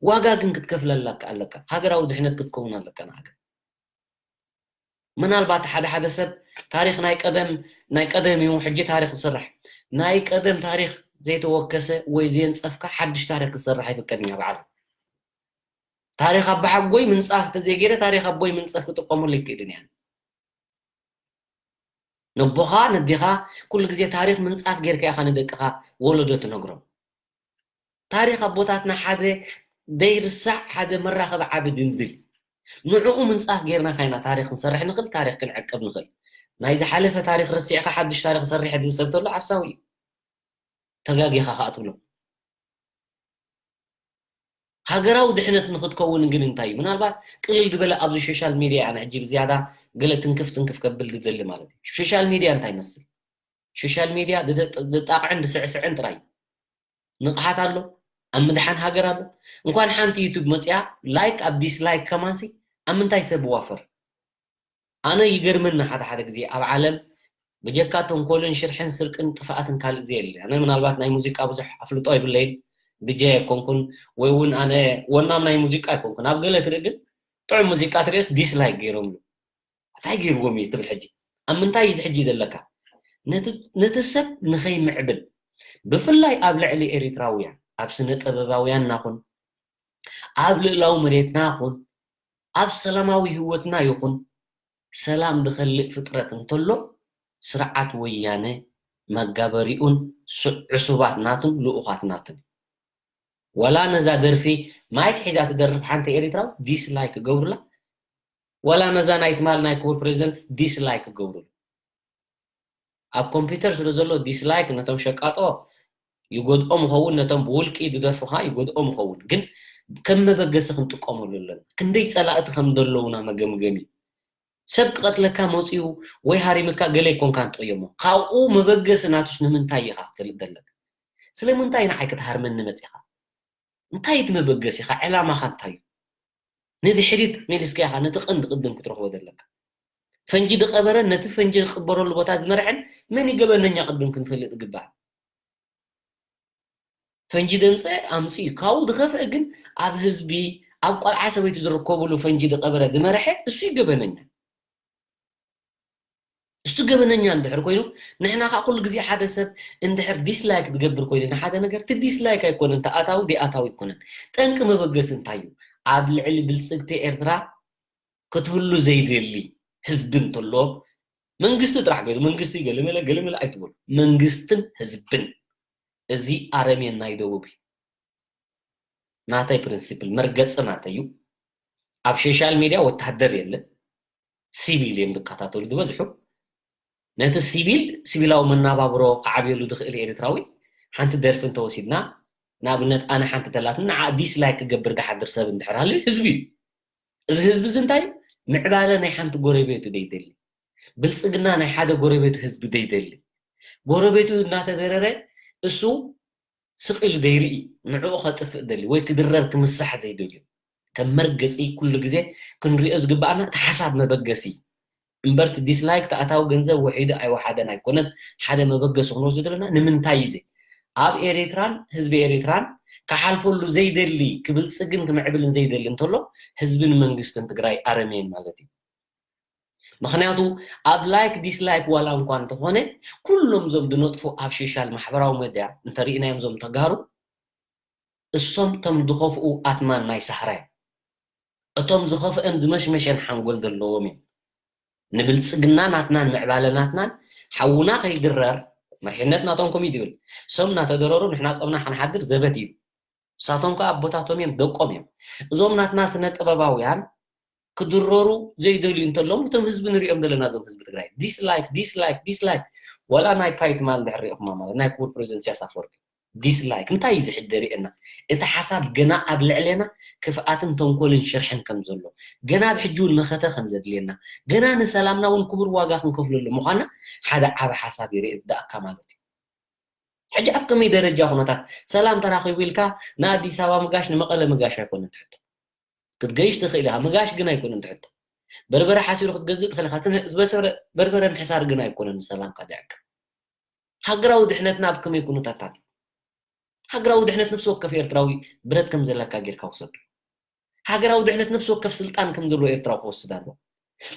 ዋጋ ግን ክትከፍለላ ኣለካ። ሃገራዊ ድሕነት ክትከውን ኣለካ ንሃገር። ምናልባት ሓደ ሓደ ሰብ ታሪኽ ናይ ቀደም፣ ናይ ቀደም እዩ፣ ሕጂ ታሪኽ ዝስራሕ። ናይ ቀደም ታሪኽ ዘይተወከሰ ወይ ዘየንጸፍካ ሓድሽ ታሪኽ ክትሰርሕ ኣይፍቀድን እያ ብዓለም። ታሪኽ ኣቦሓጎይ ምንጻፍ ተዘይገይረ ታሪኽ ኣቦይ ምንጸፍ ክጥቀመሉ ኣይክእልን እያ። ነቦኻ ነዴኻ ኩሉ ግዜ ታሪኽ ምንጻፍ ጌርካ ኢኻ ንደቅኻ ወለዶ ትነግሮም። ታሪኽ ኣቦታትና ሓደ ዘይርሳዕ፣ ሓደ መራኸቢ ዓቢ ድልድል። ንዕኡ ምንጻፍ ጌርና ካይና ታሪኽ ክንሰርሕ ንኽእል፣ ታሪኽ ክንዕቅብ ንኽእል። ናይ ዝሓለፈ ታሪኽ ረሲዕካ ሓድሽ ታሪኽ ሰርሕ ዝብል ሰብ ተሎ ሓሳዊ እዩ። ተጋጊኻ ከኣ ትብሎ። ሃገራዊ ድሕነት ንኽትከውን ግን እንታይ እዩ? ምናልባት ቅልል ዝበለ ኣብዚ ሶሻል ሚድያ፣ ኣነ ሕጂ ብዝያዳ ገለ ትንክፍ ትንክፍ ከብል ዝደሊ ማለት እዩ። ሶሻል ሚድያ እንታይ ይመስል? ሶሻል ሚድያ ዝጥ-፣ ዝጣቕዕን ዝስዕስዕን ጥራይ እዩ። ንቕሓት ኣሎ፣ ኣብ ምድሓን ሃገር ኣሎ። እንኳን ሓንቲ ዩቱብ መፅያ ላይክ ኣብ ዲስላይክ ከማንሲ ኣብ ምንታይ ሰብ ዋፈር? ኣነ ይገርመኒ ሓደ ሓደ ግዜ ኣብ ዓለም ብጀካ ተንኮልን ሽርሕን ስርቅን ጥፍኣትን ካልእ ዘየለ። ኣነ ምናልባት ናይ ሙዚቃ ብዙሕ ኣፍልጦ የብለይን፣ ዲጀይ ኣይኮንኩን፣ ወይ እውን ኣነ ወናም ናይ ሙዚቃ ኣይኮንኩን። ኣብ ገለ ትርኢ ግን ጥዑም ሙዚቃ ትርእዮስ ዲስላይክ ገይሮምሉ። እንታይ ገይርዎም እዩ ትብል ሕጂ? ኣብ ምንታይ እዩ እዚ ሕጂ ዘለካ? ነቲ፣ ነቲ ሰብ ንኸይምዕብል፣ ብፍላይ ኣብ ልዕሊ ኤሪትራውያን፣ ኣብ ስነ ጥበባውያን ናኹን፣ ኣብ ልእላዊ መሬትና ይኹን፣ ኣብ ሰላማዊ ህይወትና ይኹን፣ ሰላም ዝኸልእ ፍጥረት እንተሎ፣ ስርዓት ወያነ መጋበሪኡን ሱ-፣ ዕሱባት ናቱን ልኡኻት ናቱን። ዋላ ነዛ ደርፊ ማይክ ሒዛ ትደርፍ ሓንቲ ኤሪትራዊ ዲስላይክ ገብሩላ፣ ዋላ ነዛ ናይ ትማል ናይ ክቡር ፕሬዚደንት ዲስላይክ ገብሩሉ። ኣብ ኮምፒውተር ስለ ዘሎ ዲስላይክ ነቶም ሸቃጦ ይጎድኦም ይኸውን፣ ነቶም ብውልቂ ዝደርፉኻ ይጎድኦም ይኸውን። ግን ከም መበገሲ ክንጥቀመሉ ኣለና። ክንደይ ጸላእቲ ከም ዘለውና መገምገሚ። ሰብ ክቐትለካ መጺኡ ወይ ሃሪምካ ገለ ኣይኮንካን ትቕየሞ። ካብኡ መበገሲ ናቱስ ንምንታይ ኢኻ ክትፈልጥ ዘለካ? ስለምንታይ ንዓይ ክትሃርመኒ መጺኻ? እንታይ እቲ መበገሲኻ? ዕላማኻ እንታይ እዩ? ንድሕሪት መሊስካ ኢኻ ነቲ ቀንዲ ቅድም ክትረኽቦ ዘለካ። ፈንጂ ዝቐበረን ነቲ ፈንጂ ዝቕበረሉ ቦታ ዝመርሐን መን እዩ ገበነኛ ቅድም ክንፈልጥ ይግባእ። ፈንጂ ደምፀ ኣምፅኡ። ካብኡ ዝኸፍአ ግን ኣብ ህዝቢ፣ ኣብ ቆልዓ ሰበይቲ ዝርከብሉ ፈንጂ ዝቐበረ ዝመርሐ እሱ እዩ ገበነኛ። እሱ ገበነኛ እንድሕር ኮይኑ፣ ንሕና ከዓ ኩሉ ግዜ ሓደ ሰብ እንድሕር ዲስላይክ ዝገብር ኮይኑ ንሓደ ነገር፣ እቲ ዲስላይክ ኣይኮነን፣ እቲ ኣታዊ ዘይኣታዊ ኣይኮነን። ጠንቂ መበገሲ እንታይ እዩ? ኣብ ልዕሊ ብልጽግቲ ኤርትራ ክትህሉ ዘይደሊ ህዝቢ እንተሎ፣ መንግስቲ ጥራሕ ገይሩ፣ መንግስቲ ገለመለ ገለመለ ኣይትበሉ። መንግስትን ህዝብን፣ እዚ ኣረሜን ናይ ደቡብ እዩ። ናተይ ፕሪንሲፕል መርገፂ ናተይ እዩ። ኣብ ሶሻል ሚድያ ወታደር የለን፣ ሲቪል እዮም ዝከታተሉ ዝበዝሑ። ነቲ ሲቪል፣ ሲቪላዊ መናባብሮ ክዓብየሉ ዝኽእል ኤርትራዊ፣ ሓንቲ ደርፊ እንተወሲድና፣ ንኣብነት ኣነ ሓንቲ ተላትኒ ንዓ ዲስላይክ ክገብር ዝሓድር ሰብ እንድሕር ሃልዩ ህዝቢ እዩ። እዚ ህዝቢ እዚ እንታይ እዩ? ምዕባለ ናይ ሓንቲ ጎረቤቱ ደይደሊ፣ ብልፅግና ናይ ሓደ ጎረቤቱ ህዝቢ ደይደሊ፣ ጎረቤቱ እናተደረረ እሱ ስቕ ኢሉ ዘይርኢ፣ ንዕኡ ከጥፍእ ደሊ ወይ ክድረር ክምሳሕ ዘይደልዩ፣ ከም መርገፂ ኩሉ ግዜ ክንሪኦ ዝግባኣና እቲ ሓሳብ መበገሲ እዩ። እምበር እቲ ዲስላይክ ተኣታዊ ገንዘብ ውሒዱ ኣይወሓደን ኣይኮነን፣ ሓደ መበገሲ ክንወስዶ ዘለና ንምንታይ እዩ ዘይ ኣብ ኤሪትራን ህዝቢ ኤሪትራን ክሓልፈሉ ዘይደሊ፣ ክብልፅግን ክምዕብልን ዘይደሊ እንተሎ፣ ህዝብን መንግስትን ትግራይ ኣረሜን ማለት እዩ። ምክንያቱ ኣብ ላይክ ዲስላይክ ዋላ እንኳ እንተኾነ፣ ኩሎም እዞም ዝነጥፉ ኣብ ሶሻል ማሕበራዊ መድያ እንተርኢናዮም እዞም ተጋሩ፣ እሶም እቶም ዝኸፍኡ ኣትማን ናይ ሳህራ እዮም። እቶም ዝኸፍአን ዝመሽመሸን ሓንጎል ዘለዎም እዮም። ንብልፅግና ናትናን ምዕባለ ናትናን ሓውና ከይድረር መሪሕነት ናቶም ኮሚት ይብል። እሶም እናተደረሩ ንሕና ጾምና ሓንሓድር ዘበት እዩ። እሳቶም ከዓ ኣቦታቶም እዮም፣ ደቆም እዮም። እዞም ናትና ስነ ጥበባውያን ክድረሩ ዘይደልዩ እንተለዉ፣ እቶም ህዝቢ ንሪኦም ዘለና፣ እዞም ህዝቢ ትግራይ ዲስላይክ ዲስላይክ ዲስላይክ። ዋላ ናይ ፓይ ትማል እንድሕር ሪኢኹማ ማለት ናይ ክቡር ፕሬዚደንት ኢሳያስ ኣፈወርቂ ዲስላይክ እንታይ እዩ ዝሕደር የና? እቲ ሓሳብ ገና ኣብ ልዕሌና ክፍኣትን ተንኮልን ሽርሕን ከም ዘሎ፣ ገና ኣብ ሕጂ እውን መኸተ ከም ዘድልየና፣ ገና ንሰላምና እውን ክቡር ዋጋ ክንከፍለሉ ምዃና ሓደ ዓቢ ሓሳብ ይርኢ ዝደኣካ ማለት እዩ። ሕጂ ኣብ ከመይ ደረጃ ኩነታት ሰላም ተራኺቡ ኢልካ ንኣዲስ ኣበባ ምጋሽ ንመቐለ ምጋሽ ኣይኮነን ትሕቶ። ክትገይሽ ትኽእል ኢኻ፣ ምጋሽ ግን ኣይኮነን ትሕቶ። በርበረ ሓሲሩ ክትገዝእ ትኽእል ኢኻ፣ በርበረ ምሕሳር ግን ኣይኮነን ንሰላምካ ዘዕቅብ። ሃገራዊ ድሕነትና ኣብ ከመይ ኩነታት ኣሎ? ሃገራዊ ድሕነት ነፍሲ ወከፍ ኤርትራዊ ብረት ከም ዘለካ ጌርካ ውሰዱ። ሃገራዊ ድሕነት ነፍሲ ወከፍ ስልጣን ከም ዘለዎ ኤርትራዊ ክወስድ ኣለዎ።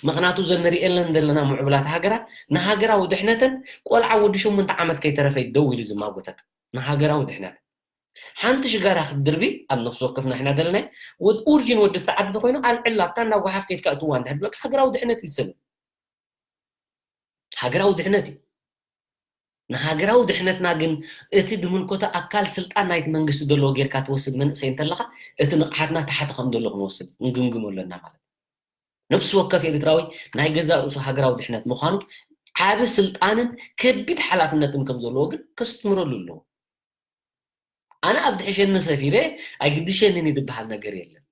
ምኽንያቱ እዘን ንሪኤለን ዘለና ምዕቡላት ሃገራት ንሃገራዊ ድሕነተን ቆልዓ ወዲ ሸሞንተ ዓመት ከይተረፈ እዩ ደው ኢሉ ዝማጎተካ ንሃገራዊ ድሕነት። ሓንቲ ሽጋራ ክትድርቢ ኣብ ነፍሲ ወከፍ ናሕና ዘለና ወድ ኡርጂን ወዲ ተዓዲ ተኮይኑ ኣልዕላ ኣብታ እናጓሓፍ ከይትካ እትዋ እንድሕር ብለካ ሃገራዊ ድሕነት እዩ ዝሰብብ። ሃገራዊ ድሕነት እዩ። ንሃገራዊ ድሕነትና ግን እቲ ዝምልከቶ ኣካል ስልጣን ናይቲ መንግስቲ ዘለዎ ጌርካ ትወስድ መንእሰይ እንተለኻ እቲ ንቕሓትና ታሕቲ ከም ዘሎ ክንወስድ ክንግምግሞ ኣለና ማለት እዩ። ነፍሲ ወከፍ ኤርትራዊ ናይ ገዛእ ርእሱ ሃገራዊ ድሕነት ምዃኑ ዓቢ ስልጣንን ከቢድ ሓላፍነትን ከም ዘለዎ ግን ከስትምረሉ ኣለዎ። ኣነ ኣብ ድሕሸኒ ሰፊረ ኣይግድሸንን እዩ ዝበሃል ነገር የለን።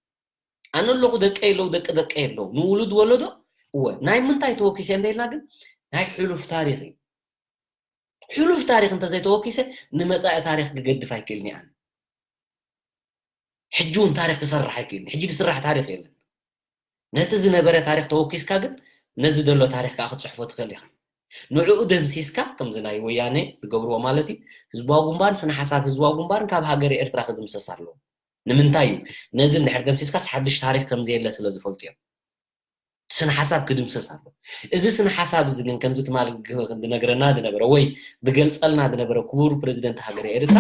ኣነ ኣለኹ፣ ደቀይ ኣለዉ፣ ደቂ ደቀይ ኣለዉ፣ ንውሉድ ወለዶ እወ ናይ ምንታይ ተወኪሰ እንተኢልና ግን ናይ ሕሉፍ ታሪኽ እዩ። ሕሉፍ ታሪኽ እንተዘይተወኪሰ ንመጻኢ ታሪኽ ክገድፍ ኣይክእልን እየ ኣነ። ሕጂ እውን ታሪኽ ክሰርሕ ኣይክእልን። ሕጂ ዝስራሕ ታሪኽ የለን። ነቲ ዝነበረ ታሪኽ ተወኪስካ ግን ነዚ ዘሎ ታሪኽ ከዓ ክትፅሕፎ ትኽእል ኢኻ። ንዕኡ ደምሲስካ ከምዚ ናይ ወያነ ዝገብርዎ ማለት እዩ። ህዝባዊ ግንባርን ስነ ሓሳብ ህዝባዊ ግንባርን ካብ ሃገረ ኤርትራ ክድምሰስ ኣለዎ። ንምንታይ እዩ? ነዚ እንድሕር ደምሲስካስ ሓድሽ ታሪኽ ከምዘየለ ስለ ዝፈልጡ እዮም። ስነ ሓሳብ ክድምሰስ ኣሎ። እዚ ስነ ሓሳብ እዚ ግን ከምዚ ትማል ዝነግረና ዝነበረ ወይ ዝገልጸልና ዝነበረ ክቡር ፕረዚደንት ሃገረ ኤርትራ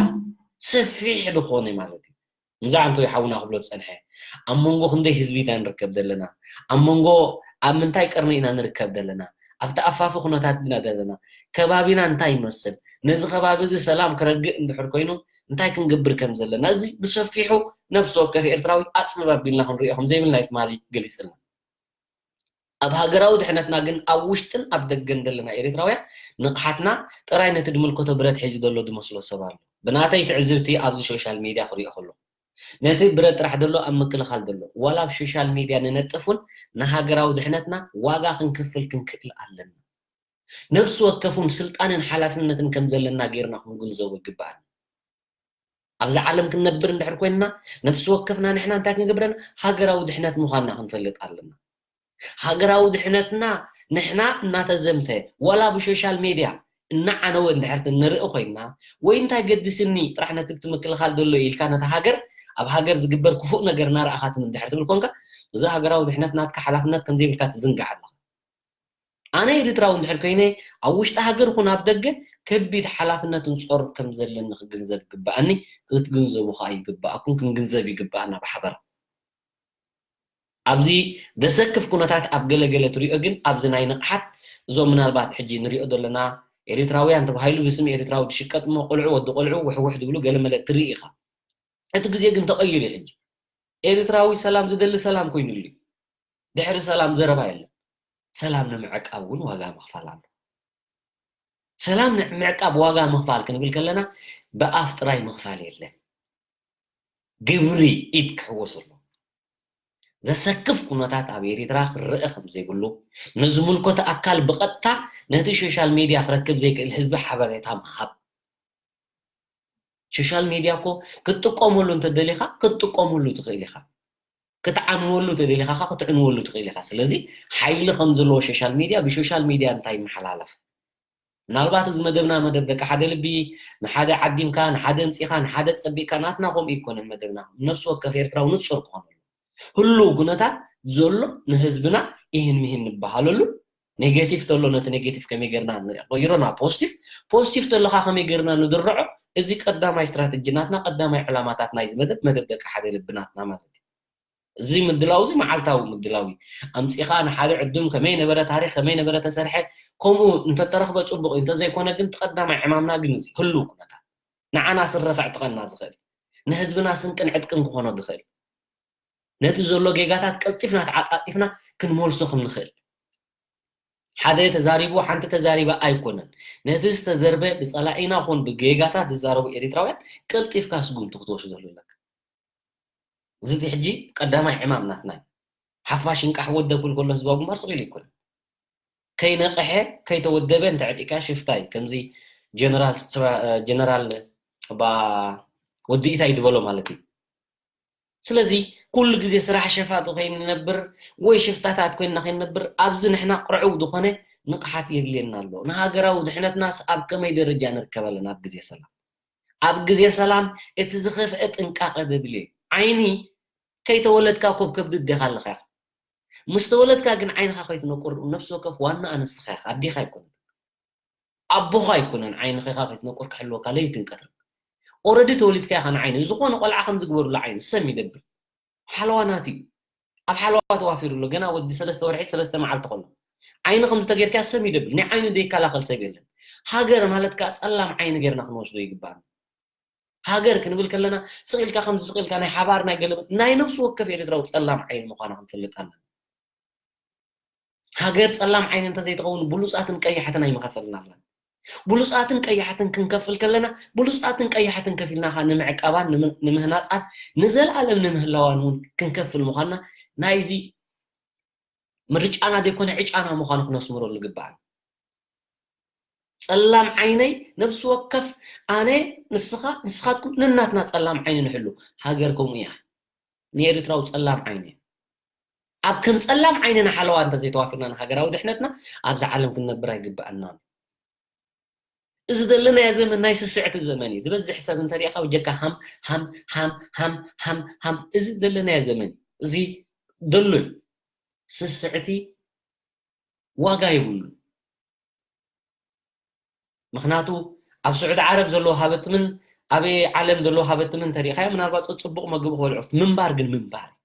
ሰፊሕ ዝኾነ ማለት እዩ። ምዛ ኣንቶይ ሓውና ክብሎ ዝጸንሐ ኣብ መንጎ ክንደይ ህዝቢ ኢና ንርከብ ዘለና፣ ኣብ መንጎ ኣብ ምንታይ ቀርኒ ኢና ንርከብ ዘለና፣ ኣብቲ ኣፋፊ ኩነታት ኢና ዘለና፣ ከባቢና እንታይ ይመስል፣ ነዚ ከባቢ እዚ ሰላም ክረግእ እንድሕር ኮይኑ እንታይ ክንገብር ከም ዘለና፣ እዚ ብሰፊሑ ነፍሲ ወከፍ ኤርትራዊ ኣጽብብ ኣቢልና ክንሪኦ ከም ዘይብልና እዩ ትማሊ ገሊጽልና። ኣብ ሃገራዊ ድሕነትና ግን ኣብ ውሽጥን ኣብ ደገን ዘለና ኤርትራውያን ንቕሓትና ጥራይ ነቲ ዝምልከቶ ብረት ሒዙ ዘሎ ዝመስሎ ሰብ ኣሎ። ብናተይ ትዕዝብቲ ኣብዚ ሶሻል ሚድያ ክሪኦ ከለኹ ነቲ ብረት ጥራሕ ዘሎ ኣብ ምክልኻል ዘሎ ዋላ ኣብ ሶሻል ሚድያ ንነጥፍ እውን ንሃገራዊ ድሕነትና ዋጋ ክንክፍል ክንክእል ኣለና። ነፍሲ ወከፍ እውን ስልጣንን ሓላፍነትን ከም ዘለና ጌርና ክንግንዘቦ ይግበኣና። ኣብዚ ዓለም ክንነብር እንድሕር ኮይንና ነፍሲ ወከፍና ንሕና እንታይ ክንገብረና ሃገራዊ ድሕነት ምዃንና ክንፈልጥ ኣለና። ሃገራዊ ድሕነትና ንሕና እናተዘምተ ዋላ ብሶሻል ሜድያ እናዓነወ እንድሕር ንርኢ ኮይንና ወይ እንታይ ገድስኒ ጥራሕ ነቲ ብቲ ምክልኻል ዘሎ ኢልካ ነቲ ሃገር ኣብ ሃገር ዝግበር ክፉእ ነገር እናረኣኻትም እንድሕር ትብል ኮንካ እዚ ሃገራዊ ድሕነት ናትካ ሓላፍነት ከምዘይብልካ ትዝንጋዕ ኣለኻ። ኣነ ኤርትራዊ እንድሕር ኮይነ፣ ኣብ ውሽጢ ሃገር ይኹን ኣብ ደገ፣ ከቢድ ሓላፍነትን ጾር ከም ዘለኒ ክግንዘብ ይግብኣኒ። ክትግንዘቡ ከኣ ይግብኣኩም፣ ክንግንዘብ ይግብኣና ብሓበራ። ኣብዚ ዘሰክፍ ኩነታት ኣብ ገለ ገለ ትሪኦ፣ ግን ኣብዚ ናይ ንቕሓት፣ እዞም ምናልባት ሕጂ ንሪኦ ዘለና ኤርትራውያን ተባሂሉ ብስም ኤርትራዊ ዝሽቀጥ እሞ፣ ቆልዑ፣ ወዲ ቆልዑ፣ ውሕውሕ ዝብሉ ገለ መለ ትርኢ ኢኻ። እቲ ግዜ ግን ተቐይሩ እዩ ሕጂ። ኤርትራዊ ሰላም ዝደሊ ሰላም ኮይኑሉ እዩ። ድሕሪ ሰላም ዘረባ የለን። ሰላም ንምዕቃብ እውን ዋጋ ምኽፋል ኣሎ። ሰላም ንምዕቃብ ዋጋ ምኽፋል ክንብል ከለና፣ ብኣፍ ጥራይ ምኽፋል የለን። ግብሪ ኢድ ክሕወስ ኣሎ። ዘሰክፍ ኩነታት ኣብ ኤርትራ ክረአ ከም ዘይብሉ፣ ንዝምልከቶ ኣካል ብቐጥታ ነቲ ሶሻል ሜድያ ክረክብ ዘይክእል ህዝቢ ሓበሬታ ምሃብ። ሶሻል ሜድያ እኮ ክትጥቀመሉ እንተደሊኻ ክትጥቀመሉ ትኽእል ኢኻ። ክትዓንወሉ ተደሊኻ ኸዓ ክትዕንወሉ ትኽእል ኢኻ። ስለዚ ሓይሊ ከም ዘለዎ ሶሻል ሜድያ፣ ብሶሻል ሜድያ እንታይ ይመሓላለፍ? ምናልባት እዚ መደብና መደብ ደቂ ሓደ ልቢ፣ ንሓደ ዓዲምካ፣ ንሓደ ኣምጺእካ፣ ንሓደ ጸቢቕካ፣ ናትና ከምኡ ኣይኮነን መደብና። ነፍሲ ወከፍ ኤርትራዊ ንጹር ክኾነሉ። ህሉው ኩነታት ዘሎ ንህዝብና ይህን ምሂን ንበሃለሉ፣ ኔጌቲቭ ተሎ ነቲ ኔጌቲቭ ከመይ ጌርና ንቐይሮ ናብ ፖዚቲቭ፣ ፖዚቲቭ ተሎ ኸዓ ከመይ ጌርና ንድርዖ፣ እዚ ቀዳማይ ስትራተጂ ናትና፣ ቀዳማይ ዕላማታት ናይዚ መደብ፣ መደብ ደቂ ሓደ ልቢ ናትና ማለት እዩ። እዚ ምድላው እዚ መዓልታዊ ምድላው እዩ። ኣምጺኻ ንሓደ ዕዱም ከመይ ነበረ ታሪኽ፣ ከመይ ነበረ ተሰርሐ፣ ከምኡ እንተተረኽበ ጽቡቕ እዩ፣ እንተዘይኮነ ግን እቲ ቀዳማይ ዕማምና ግን እዚ ህሉው ኩነታት ንዓና ስረ ከዕጥቀና ዝኽእል፣ ንህዝብና ስንቅን ዕጥቅን ክኾኖ ዝኽእል፣ ነቲ ዘሎ ጌጋታት ቀልጢፍና ተዓጻጺፍና ክንመልሶ ከም ንኽእል። ሓደ ተዛሪቡ፣ ሓንቲ ተዛሪባ ኣይኮነን። ነቲ ዝተዘርበ ብጸላኢና ኾን ብጌጋታት ዝዛረቡ ኤርትራውያን ቀልጢፍካ ስጉምቲ ክትወስደሉ ኣለካ። እዚ እቲ ሕጂ ቀዳማይ ዕማም ናትና እዩ። ሓፋሽ እንቃሕ ወደብ ክብል ከሎ ህዝባዊ ግንባር ስቕ ኢሉ ኣይኮነን። ከይነቕሐ፣ ከይተወደበ እንተዕጢቕካ ሽፍታ እዩ። ከምዚ ጀነራል ስራ-፣ ጀነራል ባ-፣ ወዲ ኢታይ ዝበሎ ማለት እዩ። ስለዚ ኩሉ ግዜ ስራሕ ሸፋቱ ከይንነብር ወይ ሽፍታታት ኮይንና ከይንነብር፣ ኣብዚ ንሕና ቅርዕው ዝኾነ ንቕሓት የድልየና ኣሎ። ንሃገራዊ ድሕነትናስ ኣብ ከመይ ደረጃ ንርከብ ኣለና ኣብ ግዜ ሰላም? ኣብ ግዜ ሰላም እቲ ዝኸፍአ ጥንቃቐ ዘድልዮ እዩ። ዓይኒ ከይተወለድካ ኮብ ከብዲ ኣዴኻ ኣለኻ ኢኻ። ምስ ተወለድካ ግን ዓይንኻ ከይትነቁር፣ ነፍሲ ወከፍ ዋና ኣነስኻ ኢኻ፣ ኣዴኻ ኣይኮነትን። ኣቦኻ ኣይኮነን ዓይንኻ ከይትነቁር ክሕልወካ ለይትን ቀትርን። ኦረዲ ተወሊድካ ኢኻ ንዓይኒ። ዝኾነ ቆልዓ ከም ዝግበሩሉ ዓይኒ ሰብ ይደብር። ሓለዋ ናት እዩ። ኣብ ሓለዋ ተዋፊሩ ኣሎ። ገና ወዲ ሰለስተ ወርሒ፣ ሰለስተ መዓልቲ ከሎ። ዓይኒ ከም ዝተጌርካ ሰብ ይደብል። ናይ ዓይኒ ዘይከላኸል ሰብ የለን። ሃገር ማለት ከኣ ጸላም ዓይኒ ጌርና ክንወስዶ ይግባእ። ሃገር ክንብል ከለና ስቕ ኢልካ ከምዚ ስቕ ኢልካ ናይ ሓባር ናይ ገለመ-፣ ናይ ነፍሲ ወከፍ ኤርትራዊ ጸላም ዓይኒ ምዃና ክንፈልጥ ኣለና። ሃገር ጸላም ዓይኒ እንተዘይትኸውን ብሉጻትን ቀያሕትን ኣይምኸፈልና ኣለና። ብሉጻትን ቀያሕትን ክንከፍል ከለና ብሉጻትን ቀያሕትን ከፊልና ኸኣ ንምዕቃባን ንምን-፣ ንምህናጻን ንዘለኣለም ንምህላዋን እውን ክንከፍል ምዃንና ናይዚ ምርጫና ዘይኮነ ዕጫና ምዃኑ ክነስምረሉ ይግባእ። ጸላም ዓይነይ ነፍሲ ወከፍ ኣነ፣ ንስኻ፣ ንስኻትኩም ነናትና ጸላም ዓይኒ ንሕሉ። ሃገር ከምኡ እያ። ንኤርትራዊ ጸላም ዓይኒ እያ። ኣብ ከም ጸላም ዓይንና ሓለዋ እንተዘይተዋፊርና ንሃገራዊ ድሕነትና ኣብዚ ዓለም ክንነብር ኣይግብኣናን። እዚ ዘለናዮ ዘመን ናይ ስስዕቲ ዘመን እዩ። ዝበዝሕ ሰብ እንተሪእኻ ብጀካ ሃም፣ ሃም፣ ሃም፣ ሃም፣ ሃም፣ ሃም። እዚ ዘለናዮ ዘመን እዩ። እዚ ዘሎ እዩ። ስስዕቲ ዋጋ የብሉን። ምኽንያቱ ኣብ ስዑዲ ዓረብ ዘለዉ ሃበትምን ኣብ ዓለም ዘለዉ ሃበትምን እንተሪእኻዮ ምናልባት ጽቡቕ መግቢ ክበልዑ ምንባር ግን ምንባር እዩ።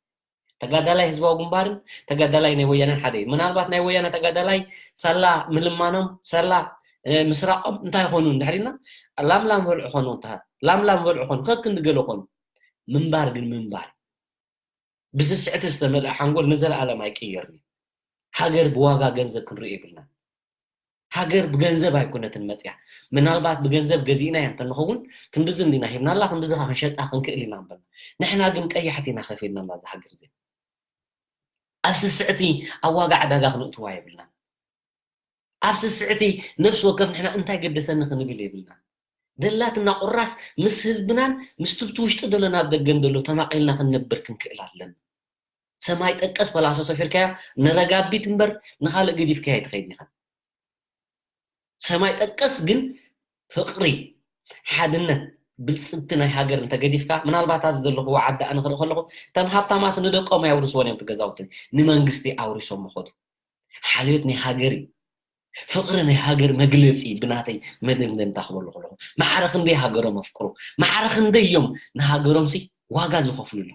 ተጋዳላይ ህዝባዊ ግንባርን ተጋዳላይ ናይ ወያነን ሓደ እዩ። ምናልባት ናይ ወያነ ተጋዳላይ ሳላ ምልማኖም፣ ሳላ፣ እ፣ ምስራቖም እንታይ ይኾኑ እንድሕር ኢልና፣ ላም ላም በልዑ ኾኑ፣ እንተ-፣ ላም ላም በልዑ ኾኑ፣ ከክንዲ ገለ ኾኑ። ምንባር ግን ምንባር። ብስስዕቲ ዝተመልአ ሓንጎል ንዘለኣለም ኣይቅየርን እዩ። ሃገር ብዋጋ ገንዘብ ክንርኢ የብልናን። ሃገር ብገንዘብ ኣይኮነትን መጽያ። ምናልባት ብገንዘብ ገዚእናያ እንተንኸውን፣ ክንድዚ እንዲና ሂብናላ፣ ክንድዚ ኸዓ ክንሸጣ ክንክእል ኢና እምበር። ንሕና ግን ቀያሕቲ ኢና ከፊልናላ እዛ ሃገር እዚኣ። ኣብ ስስዕቲ ኣብ ዋጋ ዕዳጋ ክነእትዋ የብልናን። ኣብ ስስዕቲ ነፍሲ ወከፍ ንሕና እንታይ ገደሰኒ ክንብል የብልናን። ደላትና ቁራስ ምስ ህዝብናን ምስቲ ብቲ ውሽጢ ዘሎ ናብ ደገን ዘሎ ተማቒልና ክንነብር ክንክእል ኣለና። ሰማይ ጠቀስ ፈላሶ ሰፊርካዮ ንረጋቢት እምበር ንኻልእ ገዲፍካዮ ኣይትኸይድን ኢኻ። ሰማይ ጠቀስ ግን ፍቕሪ፣ ሓድነት፣ ብልጽግቲ ናይ ሃገር እንተገዲፍካ፣ ምናልባት ኣብዚ ዘለኽዎ ዓዲ ኣነ ክርኢ ከለኹ፣ እቶም ሃብታማስ ንደቆም ኣየውርስዎን እዮም እቲ ገዛውቲ፣ ንመንግስቲ ኣውሪሶም ምኸዱ። ሓልዮት ናይ ሃገር እዩ። ፍቕሪ ናይ ሃገር መግለፂ ብናተይ መደምደምታ ክበሉ ከለኹ፣ ማዕረ ክንደይ ሃገሮም ኣፍቅሩ፣ ማዕረ ክንደይ እዮም ንሃገሮምሲ ዋጋ ዝኸፍሉሉ።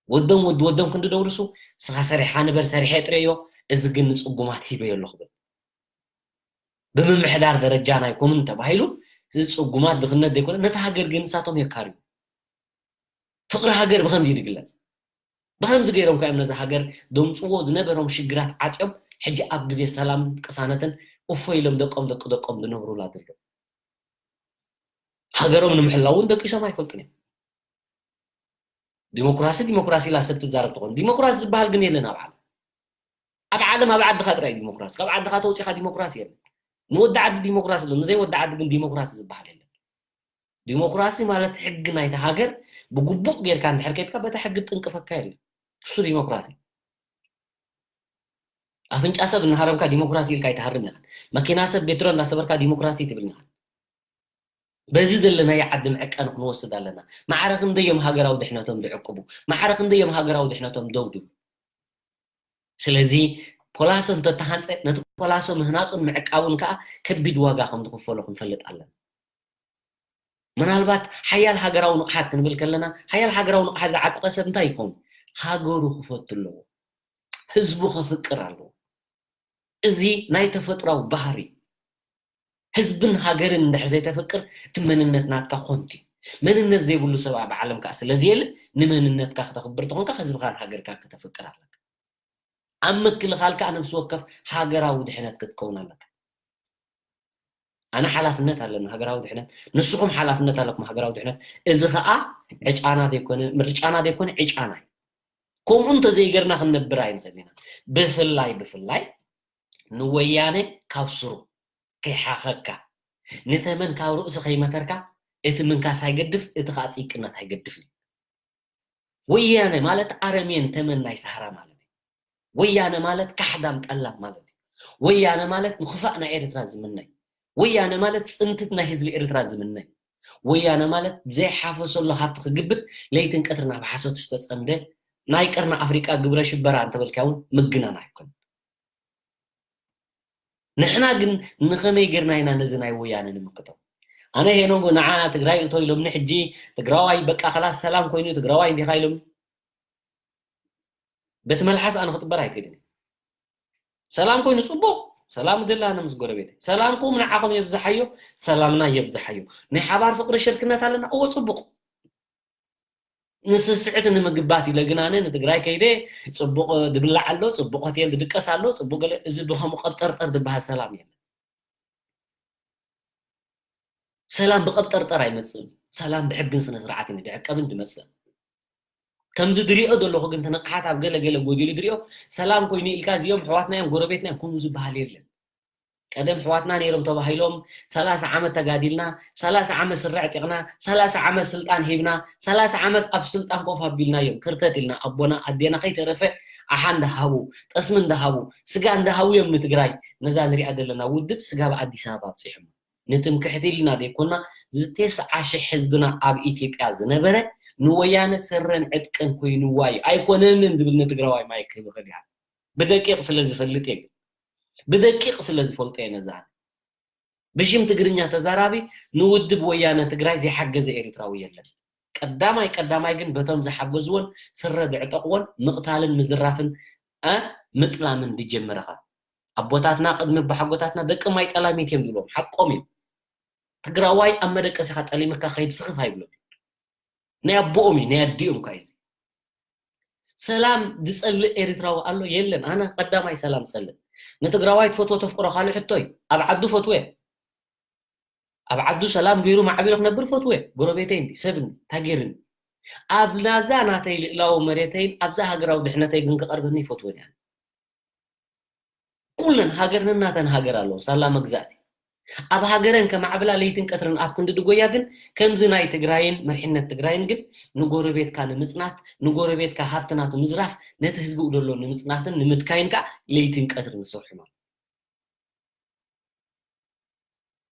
ወዶም ወዲ ወዶም ክንዲ ደውርሱ፣ ስኻ ሰሪሓ ንበር ሰሪሐ ጥረዮ፣ እዚ ግን ንፅጉማት ሂበዮ ኣሎ ክብል። ብምምሕዳር ደረጃ ናይ ኮሙን ተባሂሉ፣ እዚ ፅጉማት ድኽነት ዘይኮነ፣ ነቲ ሃገር ግን ንሳቶም የካርዩ። ፍቕሪ ሃገር ብኸምዚ እዩ ዝግለጽ። ብኸምዚ ገይሮም እኳ እዮም ነዛ ሃገር ደምፅዎ ዝነበሮም ሽግራት ዓፅዮም፣ ሕጂ ኣብ ግዜ ሰላም ቅሳነትን እፎ ኢሎም ደቆም ደቂ ደቆም ዝነብሩላ ዘለዉ። ሃገሮም ንምሕላው እውን ደቂሶም ኣይፈልጡን እዮም። ዲሞክራሲ ዲሞክራሲ ኢላ ሰብ ትዛረብ ትኾን፣ ዲሞክራሲ ዝበሃል ግን የለን ኣብ ዓለም። ኣብ ዓለም ኣብ ዓድኻ ጥራይ ዲሞክራሲ፣ ካብ ዓድኻ ተውፂኻ ዲሞክራሲ የለን። ንወዲ ዓዲ ዲሞክራሲ ኣሎ፣ ንዘይ ወዲ ዓዲ ግን ዲሞክራሲ ዝበሃል የለን። ዲሞክራሲ ማለት ሕጊ ናይታ ሃገር ብግቡእ ጌርካ እንድሕር ከይድካ በታ ሕጊ ጥንቅፈካ የለን። እሱ ዲሞክራሲ። ኣፍንጫ ሰብ እናሃረምካ ዲሞክራሲ ኢልካ ኣይትሃርም ኢኻ። መኪና ሰብ ቤትሮ እንዳሰበርካ ዲሞክራሲ ትብል ኢኻ። በዚ ዘለናዮ ዓዲ ምዕቃን ክንወስድ ኣለና። ማዕረ ክንደይ እዮም ሃገራዊ ድሕነቶም ዝዕቅቡ? ማዕረ ክንደይ እዮም ሃገራዊ ድሕነቶም ደው ድብሉ? ስለዚ ፖላሶ እንተተሃንፀ ነቲ ፖላሶ ምህናፁን ምዕቃቡን ከዓ ከቢድ ዋጋ ከም ዝኽፈሎ ክንፈልጥ ኣለና። ምናልባት ሓያል ሃገራዊ ንቕሓት ክንብል ከለና ሓያል ሃገራዊ ንቕሓት ዝዓጠቐ ሰብ እንታይ ይኸውን? ሃገሩ ክፈቱ ኣለዎ። ህዝቡ ከፍቅር ኣለዎ። እዚ ናይ ተፈጥራዊ ባህሪ። ህዝብን ሃገርን እንድሕር ዘይተፍቅር እቲ መንነት ናትካ ኮንቱ እዩ። መንነት ዘይብሉ ሰብ ኣብ ዓለም ከዓ ስለ ዘየለ ንመንነትካ ክተኽብር ተኾንካ ህዝብኻን ሃገርካ ክተፍቅር ኣለካ። ኣብ ምክልኻል ከዓ ነፍሲ ወከፍ ሃገራዊ ድሕነት ክትከውን ኣለካ። ኣነ ሓላፍነት ኣለኒ ሃገራዊ ድሕነት፣ ንስኹም ሓላፍነት ኣለኩም ሃገራዊ ድሕነት። እዚ ከዓ ዕጫና ዘይኮነ ምርጫና ዘይኮነ ዕጫና እዩ። ከምኡ እንተዘይገርና ክንነብር ኣይንኽእል ኢና። ብፍላይ ብፍላይ ንወያነ ካብ ስሩ ከይሓኸካ፣ ንተመን ካብ ርእሱ ከይመተርካ፣ እቲ ምንካስ ኣይገድፍ፣ እቲ ከዓ ፂቅነት ኣይገድፍን እዩ። ወያነ ማለት ኣረሜን ተመን ናይ ሰሃራ ማለት እዩ። ወያነ ማለት ካሕዳም ጠላም ማለት እዩ። ወያነ ማለት ንክፋእ ናይ ኤርትራ ዝምነይ። ወያነ ማለት ፅንትት ናይ ህዝቢ ኤርትራ ዝምነይ። ወያነ ማለት ዘይሓፈሰሉ ሃብቲ ክግብት ለይትን ቀትርን ኣብ ሓሶት ዝተፀምደ ናይ ቀርኒ ኣፍሪቃ ግብረ ሽበራ እንተበልካ እውን ምግናን ኣይኮን። ንሕና ግን ንኸመይ ጌርና ኢና ነዚ ናይ ወያነ ንምክቶ? ኣነ ሄኖግ ንዓ ትግራይ እቶ ኢሎምኒ፣ ሕጂ ትግራዋይ በቃ ከላስ ሰላም ኮይኑ ትግራዋይ እንዲኻ ኢሎምኒ። በቲ መልሓስ ኣነ ክጥበር ኣይክእልን። ሰላም ኮይኑ ፅቡቕ፣ ሰላም ድላነ ምስ ጎረቤት። ሰላምኩም ንዓኹም የብዝሓዮ፣ ሰላምና የብዝሓዮ። ናይ ሓባር ፍቕሪ ሽርክነት ኣለና፣ እዎ ፅቡቕ። ንስስዕት ንምግባት ኢለ ግን ኣነ ንትግራይ ከይደ ፅቡቕ ድብላዕ ኣሎ፣ ፅቡቕ ሆቴል ድድቀስ ኣሎ፣ ፅቡቕ ገለ፣ እዚ ብኸምኡ ቀብጠርጠር ዝበሃል ሰላም የለን። ሰላም ብቐብጠርጠር ኣይመፅእን። ሰላም ብሕግን ስነ ስርዓትን እዩ ድዕቀብን ድመፅእ። ከምዚ ድሪኦ ዘለኹ ግን ትንቕሓት ኣብ ገለ ገለ ጎዲሉ ድሪኦ ሰላም ኮይኑ ኢልካ እዚኦም ኣሕዋትና እዮም ጎረቤትና እዮም ከምኡ ዝበሃል የለን። ቀደም ኣሕዋትና ነይሮም ተባሂሎም ሰላሳ ዓመት ተጋዲልና፣ ሰላሳ ዓመት ስረ ዕጢቕና፣ ሰላሳ ዓመት ስልጣን ሂብና፣ ሰላሳ ዓመት ኣብ ስልጣን ኮፍ ኣቢልናዮም ክርተት ኢልና ኣቦና ኣዴና ከይተረፈ ኣሓ እንዳሃቡ፣ ጠስሚ እንዳሃቡ፣ ስጋ እንዳሃቡ እዮም ንትግራይ ነዛ ንሪኣ ዘለና ውድብ ስጋብ ኣዲስ ኣበባ ኣብፂሖም። ንትምክሕቲ ኢልና ዘይኮና ዝተስዓ ሽሕ ህዝብና ኣብ ኢትዮጵያ ዝነበረ ንወያነ ስረን ዕጥቅን ኮይንዋ እዩ። ኣይኮነንን ዝብል ንትግራዋይ ማይክ ክህብ ይኽእል እየ። ብደቂቕ ስለ ዝፈልጥ እየ። ብደቂቕ ስለ ዝፈልጦ እየ ነዛ። ብሽም ትግርኛ ተዛራቢ ንውድብ ወያነ ትግራይ ዘይሓገዘ ኤርትራዊ የለን። ቀዳማይ ቀዳማይ ግን በቶም ዝሓገዝዎን ስረ ዘዕጠቕዎን ምቕታልን ምዝራፍን እ ምጥላምን ዝጀመረኻ ኣቦታትና ቅድሚ ኣቦሓጎታትና ደቂ ማይ ጠላሚት እዮም ዝብሎም ሓቆም እዮም። ትግራዋይ ኣብ መደቀሲኻ ጠሊምካ ከይድ ስኽፍ ኣይብሎም። ናይ ኣቦኦም እዩ ናይ ኣዲኦም ካ እዚ። ሰላም ዝጸልእ ኤርትራዊ ኣሎ የለን። ኣነ ቀዳማይ ሰላም ጸልእ። ንትግራዋይ ትፈትዎ ተፍቅሮ ካልእ ሕቶ እዩ። ኣብ ዓዱ ፈትወ ኣብ ዓዱ ሰላም ገይሩ ማዕቢሉ ክነብር ፈትወ ጎረቤተይ እንዲ ሰብ እንዲ ታጌርኒ ኣብ ናዛ ናተይ ልእላዊ መሬተይን ኣብዛ ሃገራዊ ድሕነተይ ግን ክቐርበኒ ይፈትወን እያ። ኩለን ሃገር ነናተን ሃገር ኣለዎ ሳላ መግዛእቲ ኣብ ሃገረን ከማዕብላ ለይትን ቀትርን ኣብ ክንዲ ድጎያ ግን ከምዚ ናይ ትግራይን መርሕነት ትግራይን ግን ንጎረቤትካ ንምፅናት ንጎረቤትካ ሃብትናቱ ምዝራፍ ነቲ ህዝቢ ደሎ ንምፅናትን ንምትካይን ከዓ ለይትን ቀትርን ዝሰርሑ ማለት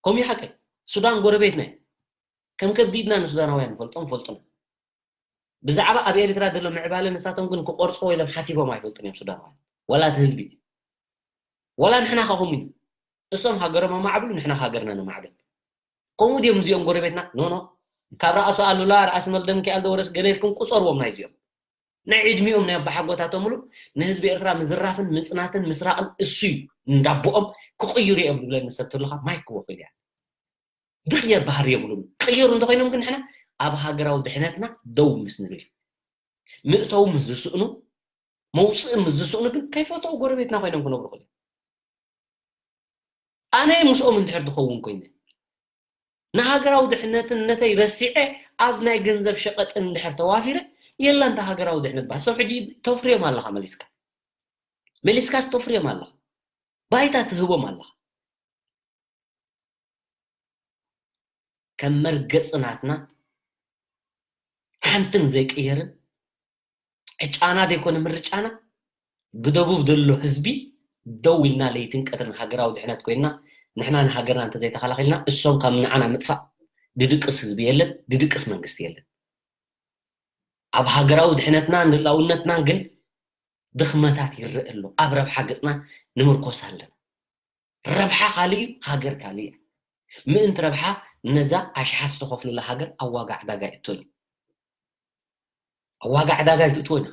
ከምኡ ሓቂ ሱዳን ጎረቤትና ከም ከቢድና ንሱዳናውያን ንፈልጦም ፈልጡና ብዛዕባ ኣብ ኤርትራ ዘሎ ምዕባለ ንሳቶም ግን ክቆርፅዎ ኢሎም ሓሲቦም ኣይፈልጡን እዮም ሱዳናውያን ወላ እቲ ህዝቢ ወላ ንሕና ካኹም ኢና እሶም ሃገሮም ኣማዕብሉ፣ ንሕና ሃገርና ነማዕብል። ከምኡ ድዮም እዚኦም ጎረቤትና? ኖ፣ ኖ። ካብ ራእሲ ኣሉላ፣ ራእሲ መልደም ኪኣል፣ ደወረስ ገለ ኢልኩም ቁጸርዎም ናይዚኦም። ናይ ዕድሚኦም ናይ ኣባሓጎታቶም ሙሉ ንህዝቢ ኤርትራ ምዝራፍን ምጽናትን ምስራቕን እሱ እዩ። እንዳቦኦም ክቕይሩ እዮም ዝብለኒ ሰብ ተሎኻ ማይክ ክወክል እያ። ዝቕየር ባህሪ የብሉን። ክቕየሩ እንተኾይኖም ግን ንሕና ኣብ ሃገራዊ ድሕነትና ደው ምስ ንብል፣ ምእተው ምስ ዝስእኑ፣ መውፅእ ምስ ዝስእኑ ግን ከይፈተው ጎረቤትና ኮይኖም ክነብሩ ክእል። ኣነ ምስኦም እንድሕር ዝኸውን ኮይነ፣ ንሃገራዊ ድሕነትን ነተይ ረሲዐ ኣብ ናይ ገንዘብ ሸቐጥን እንድሕር ተዋፊረ፣ የላ እንተ ሃገራዊ ድሕነት በሃል። እሶም ሕጂ ተፍርዮም ኣለኻ መሊስካ። መሊስካስ ተፍርዮም ኣለኻ። ባይታ ትህቦም ኣለኻ። ከም መርገጺ ናትና ሓንትን ዘይቅየርን ዕጫና ዘይኮነ ምርጫና ብደቡብ ዘሎ ህዝቢ ደው ኢልና ለይትን ቀትርን ሃገራዊ ድሕነት ኮይንና ንሕና ንሃገርና እንተዘይተኸላኺልና እሶም ካብ ንዓና ምጥፋእ ድድቅስ ህዝቢ የለን፣ ድድቅስ መንግስቲ የለን። ኣብ ሃገራዊ ድሕነትናን ልላውነትናን ግን ድኽመታት ይረአ ኣሎ። ኣብ ረብሓ ገጽና ንምርኮስ ኣለና። ረብሓ ካልእ እዩ፣ ሃገር ካልእ እያ። ምእንቲ ረብሓ ነዛ ኣሽሓት ዝተኸፍሉላ ሃገር ኣብ ዋጋ ዕዳጋ ይእቶን እዩ። ኣብ ዋጋ ዕዳጋ ይትእትዎ ኢኻ።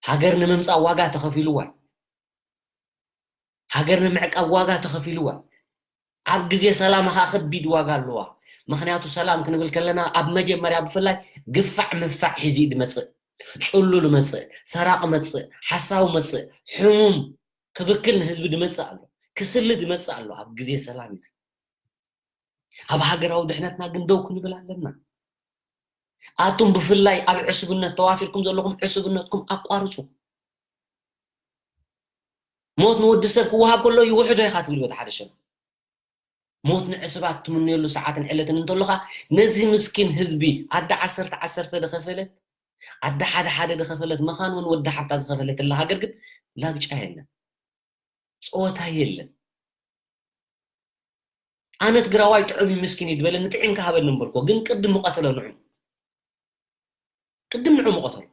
ሃገር ንምምጻእ ዋጋ ተኸፊልዋ እዩ። ሃገር ንምዕቃብ ዋጋ ተኸፊልዋ እዩ። ኣብ ግዜ ሰላም ኸዓ ከቢድ ዋጋ ኣለዋ። ምኽንያቱ ሰላም ክንብል ከለና ኣብ መጀመርያ ብፍላይ ግፋዕ ምፋዕ ሒዙ እዩ ዝመጽእ። ጽሉል መጽእ፣ ሰራቕ መጽእ፣ ሓሳዊ መጽእ፣ ሕሙም ክብክል ንህዝቢ ድመጽእ ኣሎ፣ ክስሊ ድመጽእ ኣሎ ኣብ ግዜ ሰላም እዩ። ኣብ ሃገራዊ ድሕነትና ግን ደው ክንብል ኣለና። ኣቱም ብፍላይ ኣብ ዕሱብነት ተዋፊርኩም ዘለኹም ዕሱብነትኩም ኣቋርጹ። ሞት ንወዲ ሰብ ክወሃብ ከሎ ይውሕዶ ኢኻ ትብል በቲ ሓደ ሸነኽ። ሞት ንዕሱባት ትምነየሉ ሰዓትን ዕለትን እንተሎኻ ነዚ ምስኪን ህዝቢ ኣደ ዓሰርተ ዓሰርተ ድኸፈለት ኣደ ሓደ ሓደ ድኸፈለት መኻን እውን ወዲ ሓፍታ ዝኸፈለትላ ሃገር ግን ላግጫ የለን። ጸወታ የለን። ኣነ ትግራዋይ ጥዑም እዩ ምስኪን እዩ ዝበለኒ ጥዒምካ ሃበኒ እምበልኮ ግን ቅድም ምቐተሎ ንዑ ቅድም ንዑ ምቐተሎ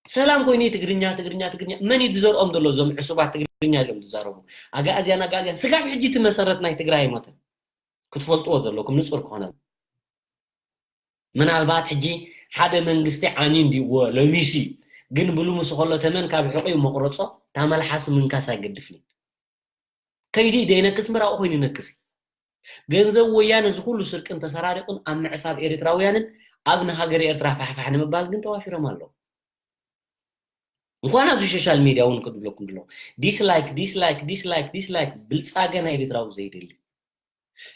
ሰላም ኮይኑ ትግርኛ ትግርኛ ትግርኛ መን እዩ ዝዘርኦም ዘሎ እዞም ዕሱባት ትግርኛ ኢሎም ዝዛረቡ ኣጋእዝያን ኣጋእዝያን ስጋብ ሕጂ እቲ መሰረት ናይ ትግራይ ኣይሞተን ክትፈልጥዎ ዘለኩም ንፁር ክኾነ ምናልባት ሕጂ ሓደ መንግስቲ ዓንዩ እንዲዎ ለሚሱ እዩ ግን ብልምሱ ከሎ ተመን ካብ ሕቑ እዩ መቁረፆ ታመልሓሱ ምንካስ ኣይገድፍን እዩ ከይዲ ደይነክስ ምራቑ ኮይኑ ይነክስ እዩ ገንዘብ ወያነ እዚ ኩሉ ስርቅን ተሰራሪቑን ኣብ ምዕሳብ ኤርትራውያንን ኣብ ንሃገር ኤርትራ ፋሕፋሕ ንምባል ግን ተዋፊሮም ኣለዉ እንኳን ኣብዚ ሶሻል ሚድያ እውን ክብለኩም ድሎ ዲስላይክ ዲስላይክ ዲስላይክ ዲስላይክ ብልፃገ ናይ ኤርትራዊ ዘይደሊ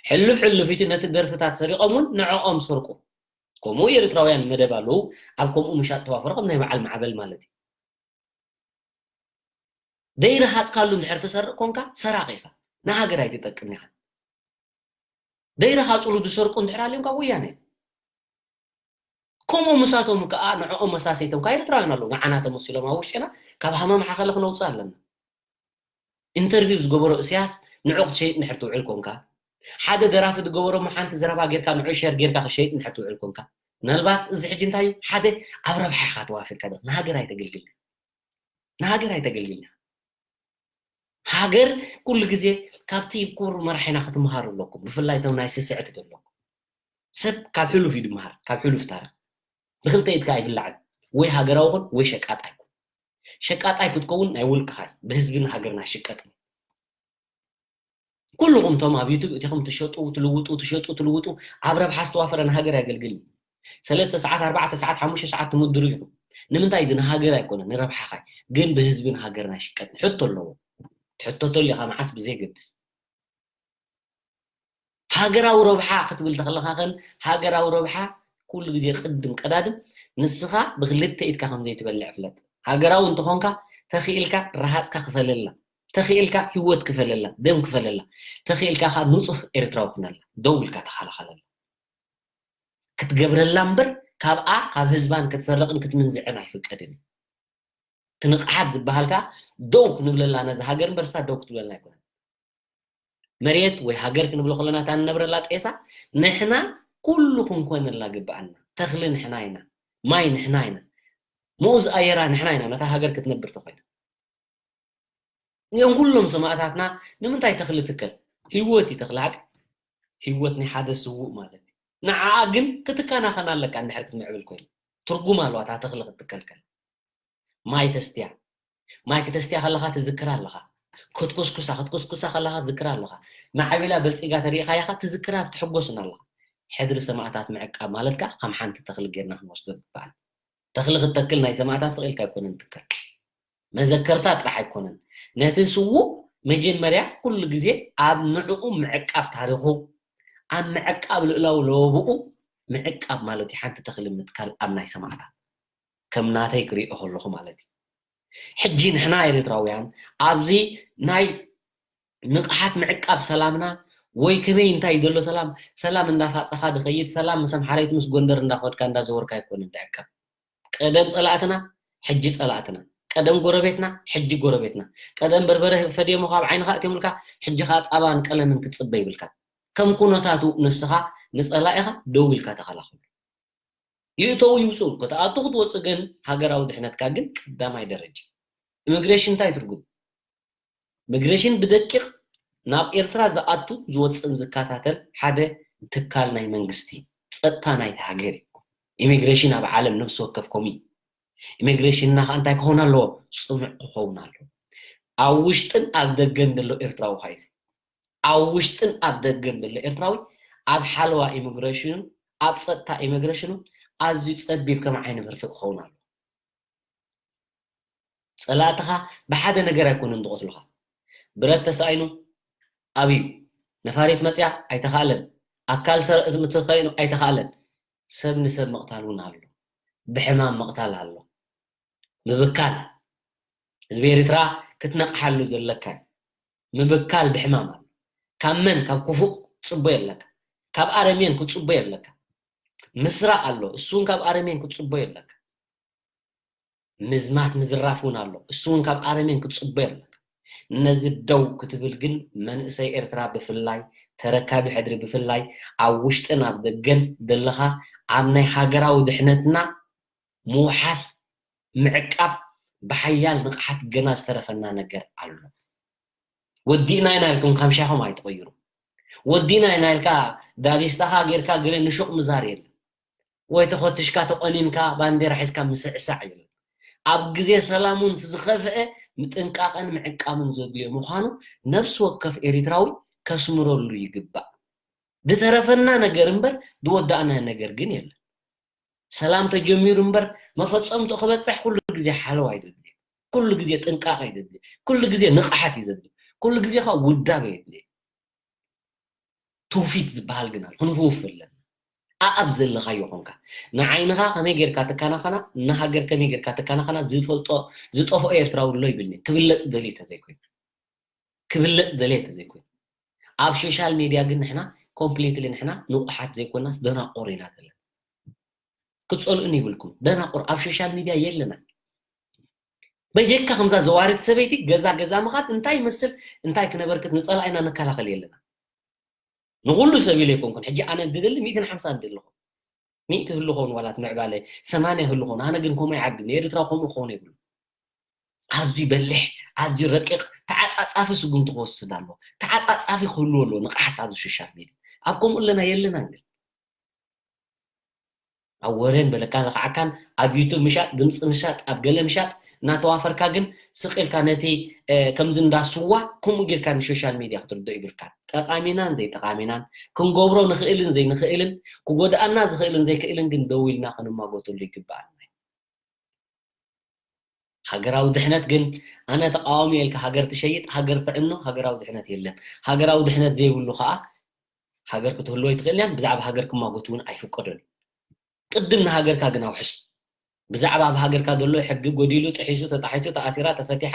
ሕልፍ ሕልፍ እቲ ነቲ ደርፍታት ሰሪቖም እውን ንዕኦም ሰርቁ ከምኡ ኤርትራውያን መደብ ኣለዉ ኣብ ከምኡ ምሻጥ ተዋፈረ ከም ናይ በዓል ማዕበል ማለት እዩ ዘይረሃፅካሉ እንድሕር ትሰርቕ ኮንካ ሰራቂ ኢኻ ንሃገር ኣይትጠቅም ኢኻ ዘይረሃፅሉ ዝሰርቁ እንድሕር ኣልዮም ካብ ወያነ እዮም ከምኡ ምሳቶም ከዓ ንዕኦም መሳሰይቶም ካብ ኤርትራውያን ኣለዉ ንዓና ተመሲሎም ኣብ ውሽጢና ካብ ሃመማ ሓኸለ ክነውፅእ ኣለና ኢንተርቪው ዝገበሮ እስያስ ንዑ ክትሸይጥ እንድሕር ትውዕል ኮንካ ሓደ ደራፊ ዝገበሮ ሓንቲ ዘረባ ጌርካ ንዑ ሸር ጌርካ ክሸይጥ እንድሕር ትውዕል ኮንካ ምናልባት እዚ ሕጂ እንታይ እዩ ሓደ ኣብ ረብሓ ኢኻ ተዋፊርካ ንሃገር ኣይተገልግል ንሃገር ኣይተገልግል ሃገር ኩሉ ግዜ ካብቲ ክቡር መራሒና ክትመሃሩ ኣለኩም ብፍላይ እቶም ናይ ስስዕቲ ዘለኩም ሰብ ካብ ሕሉፍ እዩ ድመሃር ካብ ሕሉፍ ታሪክ ብክልተ ኢድካ ኣይብላዕን ወይ ሃገራዊ ኩን ወይ ሸቃጣይ ኩን ሸቃጣይ ክትከውን ናይ ውልቅኻ እዩ ብህዝብን ሃገርና ሽቀጥ ኩልኹም ቶም ኣብ ዩቱብ እቲኹም ትሸጡ ትልውጡ ትሸጡ ትልውጡ ኣብ ረብሓ ዝተዋፈረ ንሃገር የገልግል ሰለስተ ሰዓት ኣርባዕተ ሰዓት ሓሙሽተ ሰዓት ትምድሩ ኢኹም ንምንታይ እዚ ንሃገር ኣይኮነ ንረብሓኻ ግን ብህዝብን ሃገርና ሽቀጥ ሕቶ ኣለዎ ትሕተተሉ ኢኻ መዓስ ብዘይገድስ ሃገራዊ ረብሓ ክትብል ተኸለኻ ከን ሃገራዊ ረብሓ ኩሉ ግዜ ቅድም ቀዳድም ንስኻ ብክልተ ኢድካ ከም ዘይትበልዕ ፍለጥ። ሃገራዊ እንተኾንካ ተኽኢልካ ረሃፅካ ክፈለላ፣ ተኽኢልካ ህይወት ክፈለላ፣ ደም ክፈለላ፣ ተኽኢልካ ከዓ ንፁህ ኤርትራዊ ኩነላ፣ ደው ኢልካ ተኸላኸለላ። ክትገብረላ እምበር ካብኣ ካብ ህዝባን ክትሰርቕን ክትምንዝዕን ኣይፍቀድን እዩ። እቲ ንቕሓት ዝበሃል ከዓ ደው ክንብለላ ነዛ ሃገር እምበር ንሳ ደው ክትብለልና ኣይኮነን። መሬት ወይ ሃገር ክንብሎ ከለና እታ ንነብረላ ጤሳ ንሕና ኩሉ ክንኮነላ ግብኣና። ተኽሊ ንሕና ኢና፣ ማይ ንሕና ኢና፣ ምኡዝ ኣየራ ንሕና ኢና ነታ ሃገር ክትነብር ተኾይና። እዚኦም ኩሎም ሰማእታትና ንምንታይ ተኽሊ ትከል? ህይወት እዩ ተኽሊ ሓቂ። ህይወት ናይ ሓደ ስዉእ ማለት እዩ። ንዓኣ ግን ክትከናኸን ኣለካ እንድሕር ክትምዕብል ኮይኑ። ትርጉም ኣለዋ እታ ተኽሊ ክትትከልከል። ማይ ተስትያ። ማይ ክተስትያ ከለኻ ትዝክራ ኣለኻ። ክትኩስኩሳ፣ ክትኩስኩሳ ከለኻ ትዝክራ ኣለኻ። ማዕቢላ በልጺጋ ተሪኢኻያ ኸኣ ትዝክራ ትሕጎስን ኣለኻ። ሕድሪ ሰማእታት ምዕቃብ ማለት ከኣ ከም ሓንቲ ተኽሊ ጌርና ክንወስዶ ይግባኣና። ተኽሊ ክትተክል ናይ ሰማእታት ስቕ ኢልካ ኣይኮነን ትከል። መዘከርታ ጥራሕ ኣይኮነን። ነቲ ስዉእ መጀመርያ ኩሉ ግዜ ኣብ ንዕኡ ምዕቃብ ታሪኹ፣ ኣብ ምዕቃብ ልእላዊ ለበብኡ ምዕቃብ ማለት እዩ ሓንቲ ተኽሊ ምትካል ኣብ ናይ ሰማእታት። ከም ናተይ ክሪኦ ከለኹ ማለት እዩ። ሕጂ ንሕና ኤርትራውያን ኣብዚ ናይ ንቕሓት ምዕቃብ ሰላምና ወይ ከመይ እንታይ እዩ ዘሎ ሰላም፣ ሰላም እንዳፋጸኻ ድኸይድ፣ ሰላም ምስ ኣምሓራይት ምስ ጎንደር እንዳኸድካ እንዳዘወርካ ኣይኮነን ድዕቀብ። ቀደም ጸላእትና፣ ሕጂ ጸላእትና። ቀደም ጎረቤትና፣ ሕጂ ጎረቤትና። ቀደም በርበረ ፈድየሞ ካብ ዓይንኻ ኣእትዮምልካ፣ ሕጂ ኸኣ ጻባን ቀለምን ክትጽበ ይብልካ። ከም ኩነታቱ ንስኻ ንጸላኢኻ ደው ኢልካ ተኸላኸሉ። ይእተዉ ይውፅኡ፣ ክትኣቱ ክትወፅእ ግን ሃገራዊ ድሕነትካ ግን ቀዳማይ ደረጃ። ኢሚግሬሽን እንታይ ትርጉም? ኢሚግሬሽን ብደቂቕ ናብ ኤርትራ ዝኣቱ ዝወፅእን ዝከታተል ሓደ ትካል ናይ መንግስቲ ጸጥታ ናይቲ ሃገር እዩ። ኢሚግሬሽን ኣብ ዓለም ነፍሲ ወከፍ ከምኡ እዩ። ኢሚግሬሽንና ከዓ እንታይ ክኸውን ኣለዎ? ጽኑዕ ክኸውን ኣለዎ። ኣብ ውሽጥን ኣብ ደገን ዘሎ ኤርትራዊ ከዓ እዩ። ኣብ ውሽጥን ኣብ ደገን ዘሎ ኤርትራዊ ኣብ ሓለዋ ኢሚግሬሽኑ ኣብ ጸጥታ ኢሚግሬሽኑ ኣዝዩ ጸቢብ ከም ዓይኒ ፍርፊቕ ክኸውን ኣለዎ። ጸላእትኻ ብሓደ ነገር ኣይኮኑን ዝቐትሉኻ። ብረት ተሳኢኑ ኣብዩ፣ ነፋሪት መጽያ ኣይተኻእለን፣ ኣካል ሰረቕቲ ምትኸይኑ ኣይተኻእለን። ሰብ ንሰብ ምቕታል እውን ኣሎ። ብሕማም ምቕታል ኣሎ። ምብካል ህዝቢ ኤርትራ ክትነቕሓሉ ዘለካ እዩ። ምብካል ብሕማም ኣሎ። ካብ መን? ካብ ክፉእ ክትጽቦ የለካ። ካብ ኣረሜን ክትጽቦ የለካ። ምስራቕ ኣሎ፣ እሱ እውን ካብ ኣረሜን ክትጽቦ የለካ። ምዝማት ምዝራፍ እውን ኣሎ፣ እሱ እውን ካብ ኣረሜን ክትጽቦ የለካ። ነዚ ደው ክትብል ግን መንእሰይ ኤርትራ ብፍላይ ተረካቢ ሕድሪ ብፍላይ ኣብ ውሽጥን ኣብ ደገን ዘለኻ ኣብ ናይ ሃገራዊ ድሕነትና ምውሓስ ምዕቃብ ብሓያል ንቕሓት ገና ዝተረፈና ነገር ኣሎ። ወዲእና ኢና ኢልኩም ካምሻኹም ኣይትቐይሩ። ወዲእና ኢና ኢልካ ዳቪስታኻ ጌርካ ገለ ንሹቕ ምዛር የለን። ወይ ተኸትሽካ ተቆኒንካ ባንዴራ ሒዝካ ምስዕሳዕ የለን። ኣብ ግዜ ሰላም እውን ዝኸፍአ ምጥንቃቕን ምዕቃብን ዘድልዮ ምዃኑ ነፍሲ ወከፍ ኤሪትራዊ ከስምረሉ ይግባእ። ዝተረፈና ነገር እምበር ዝወዳእናዮ ነገር ግን የለን። ሰላም ተጀሚሩ እምበር መፈጸምትኡ ክበጽሕ ኩሉ ግዜ ሓለዋ እዩ ዘድልዮ። ኩሉ ግዜ ጥንቃቐ እዩ ዘድልዮ። ኩሉ ግዜ ንቕሓት እዩ ዘድልዮ። ኩሉ ግዜ ከዓ ውዳበ የድልዮ። ትውፊት ዝበሃል ግን ኣሎ። ክንህውፍ ኣለና። ኣኣብ ዘለኻዮ ኾንካ ንዓይንኻ ከመይ ጌርካ ትከናኸና፣ ንሃገር ከመይ ጌርካ ትከናኸና ዝፈልጦ ዝጠፍኦ ኤርትራዊ ኣሎ ይብልኒ። ክብለጽ ደልዩ ተዘይኮይኑ። ክብለጽ ደልየ ተዘይኮይኑ። ኣብ ሶሻል ሚድያ ግን ንሕና ኮምፕሊትሊ ንሕና ንቑሓት ዘይኮናስ ደናቑር ኢና ዘለና። ክትጸልኡን ይብልኩም። ደናቑር ኣብ ሶሻል ሚድያ የለና። በጀካ ከምዛ ዘዋርድ ሰበይቲ ገዛ ገዛ ምኻድ እንታይ ይመስል እንታይ ክነበርክት ንጸላኢና ንከላኸል የለና። ንኹሉ ሰብ ኢለ ኣይኮንኩን። ሕጂ ኣነ እንድደሊ ሚእትን ሓምሳን ድሊ ኹን። ሚእቲ ህሉ ኾን ዋላት ምዕባለ ሰማንያ ህሉ ኾን። ኣነ ግን ከምኡ ይዓግብ። ንኤርትራ ከምኡ ክኸውን የብሉ። ኣዝዩ በሊሕ፣ ኣዝዩ ረቂቕ፣ ተዓጻጻፊ ስጉምቲ ክወስድ ኣለዎ። ተዓጻጻፊ ክህልዎ ኣለዎ ንቕሓት ኣብዚ ሶሻል ሚድያ። ኣብ ከምኡ ኣለና የለናን ግን። ኣብ ወረን በለካን ረኽዓካን ኣብ ዩቱብ ምሻጥ፣ ድምፂ ምሻጥ፣ ኣብ ገለ ምሻጥ እናተዋፈርካ ግን ስቕ ኢልካ ነቲ፣ እ፣ ከምዚ እንዳ ስዋ ከምኡ ጌርካ ንሶሻል ሚድያ ክትርድኦ ይብልካ። ጠቓሚናን ዘይጠቓሚናን፣ ክንገብሮ ንኽእልን ዘይንኽእልን፣ ክጎድኣና ዝኽእልን ዘይክእልን ግን ደው ኢልና ክንማጎተሉ ይግብኣና። ሃገራዊ ድሕነት ግን ኣነ ተቃዋሚ ኢልካ ሃገር ትሸይጥ፣ ሃገር ትዕኖ፣ ሃገራዊ ድሕነት የለን። ሃገራዊ ድሕነት ዘይብሉ ከኣ ሃገር ክትህሉ ኣይትኽእልን እያ፣ ብዛዕባ ሃገር ክማጎት እውን ኣይፍቀዶን እዩ። ቅድም ንሃገርካ ግን ኣውሕስ። ብዛዕባ ኣብ ሃገርካ ዘሎ ሕጊ ጎዲሉ፣ ጥሒሱ፣ ተጣሒሱ፣ ተኣሲራ፣ ተፈቲሓ፣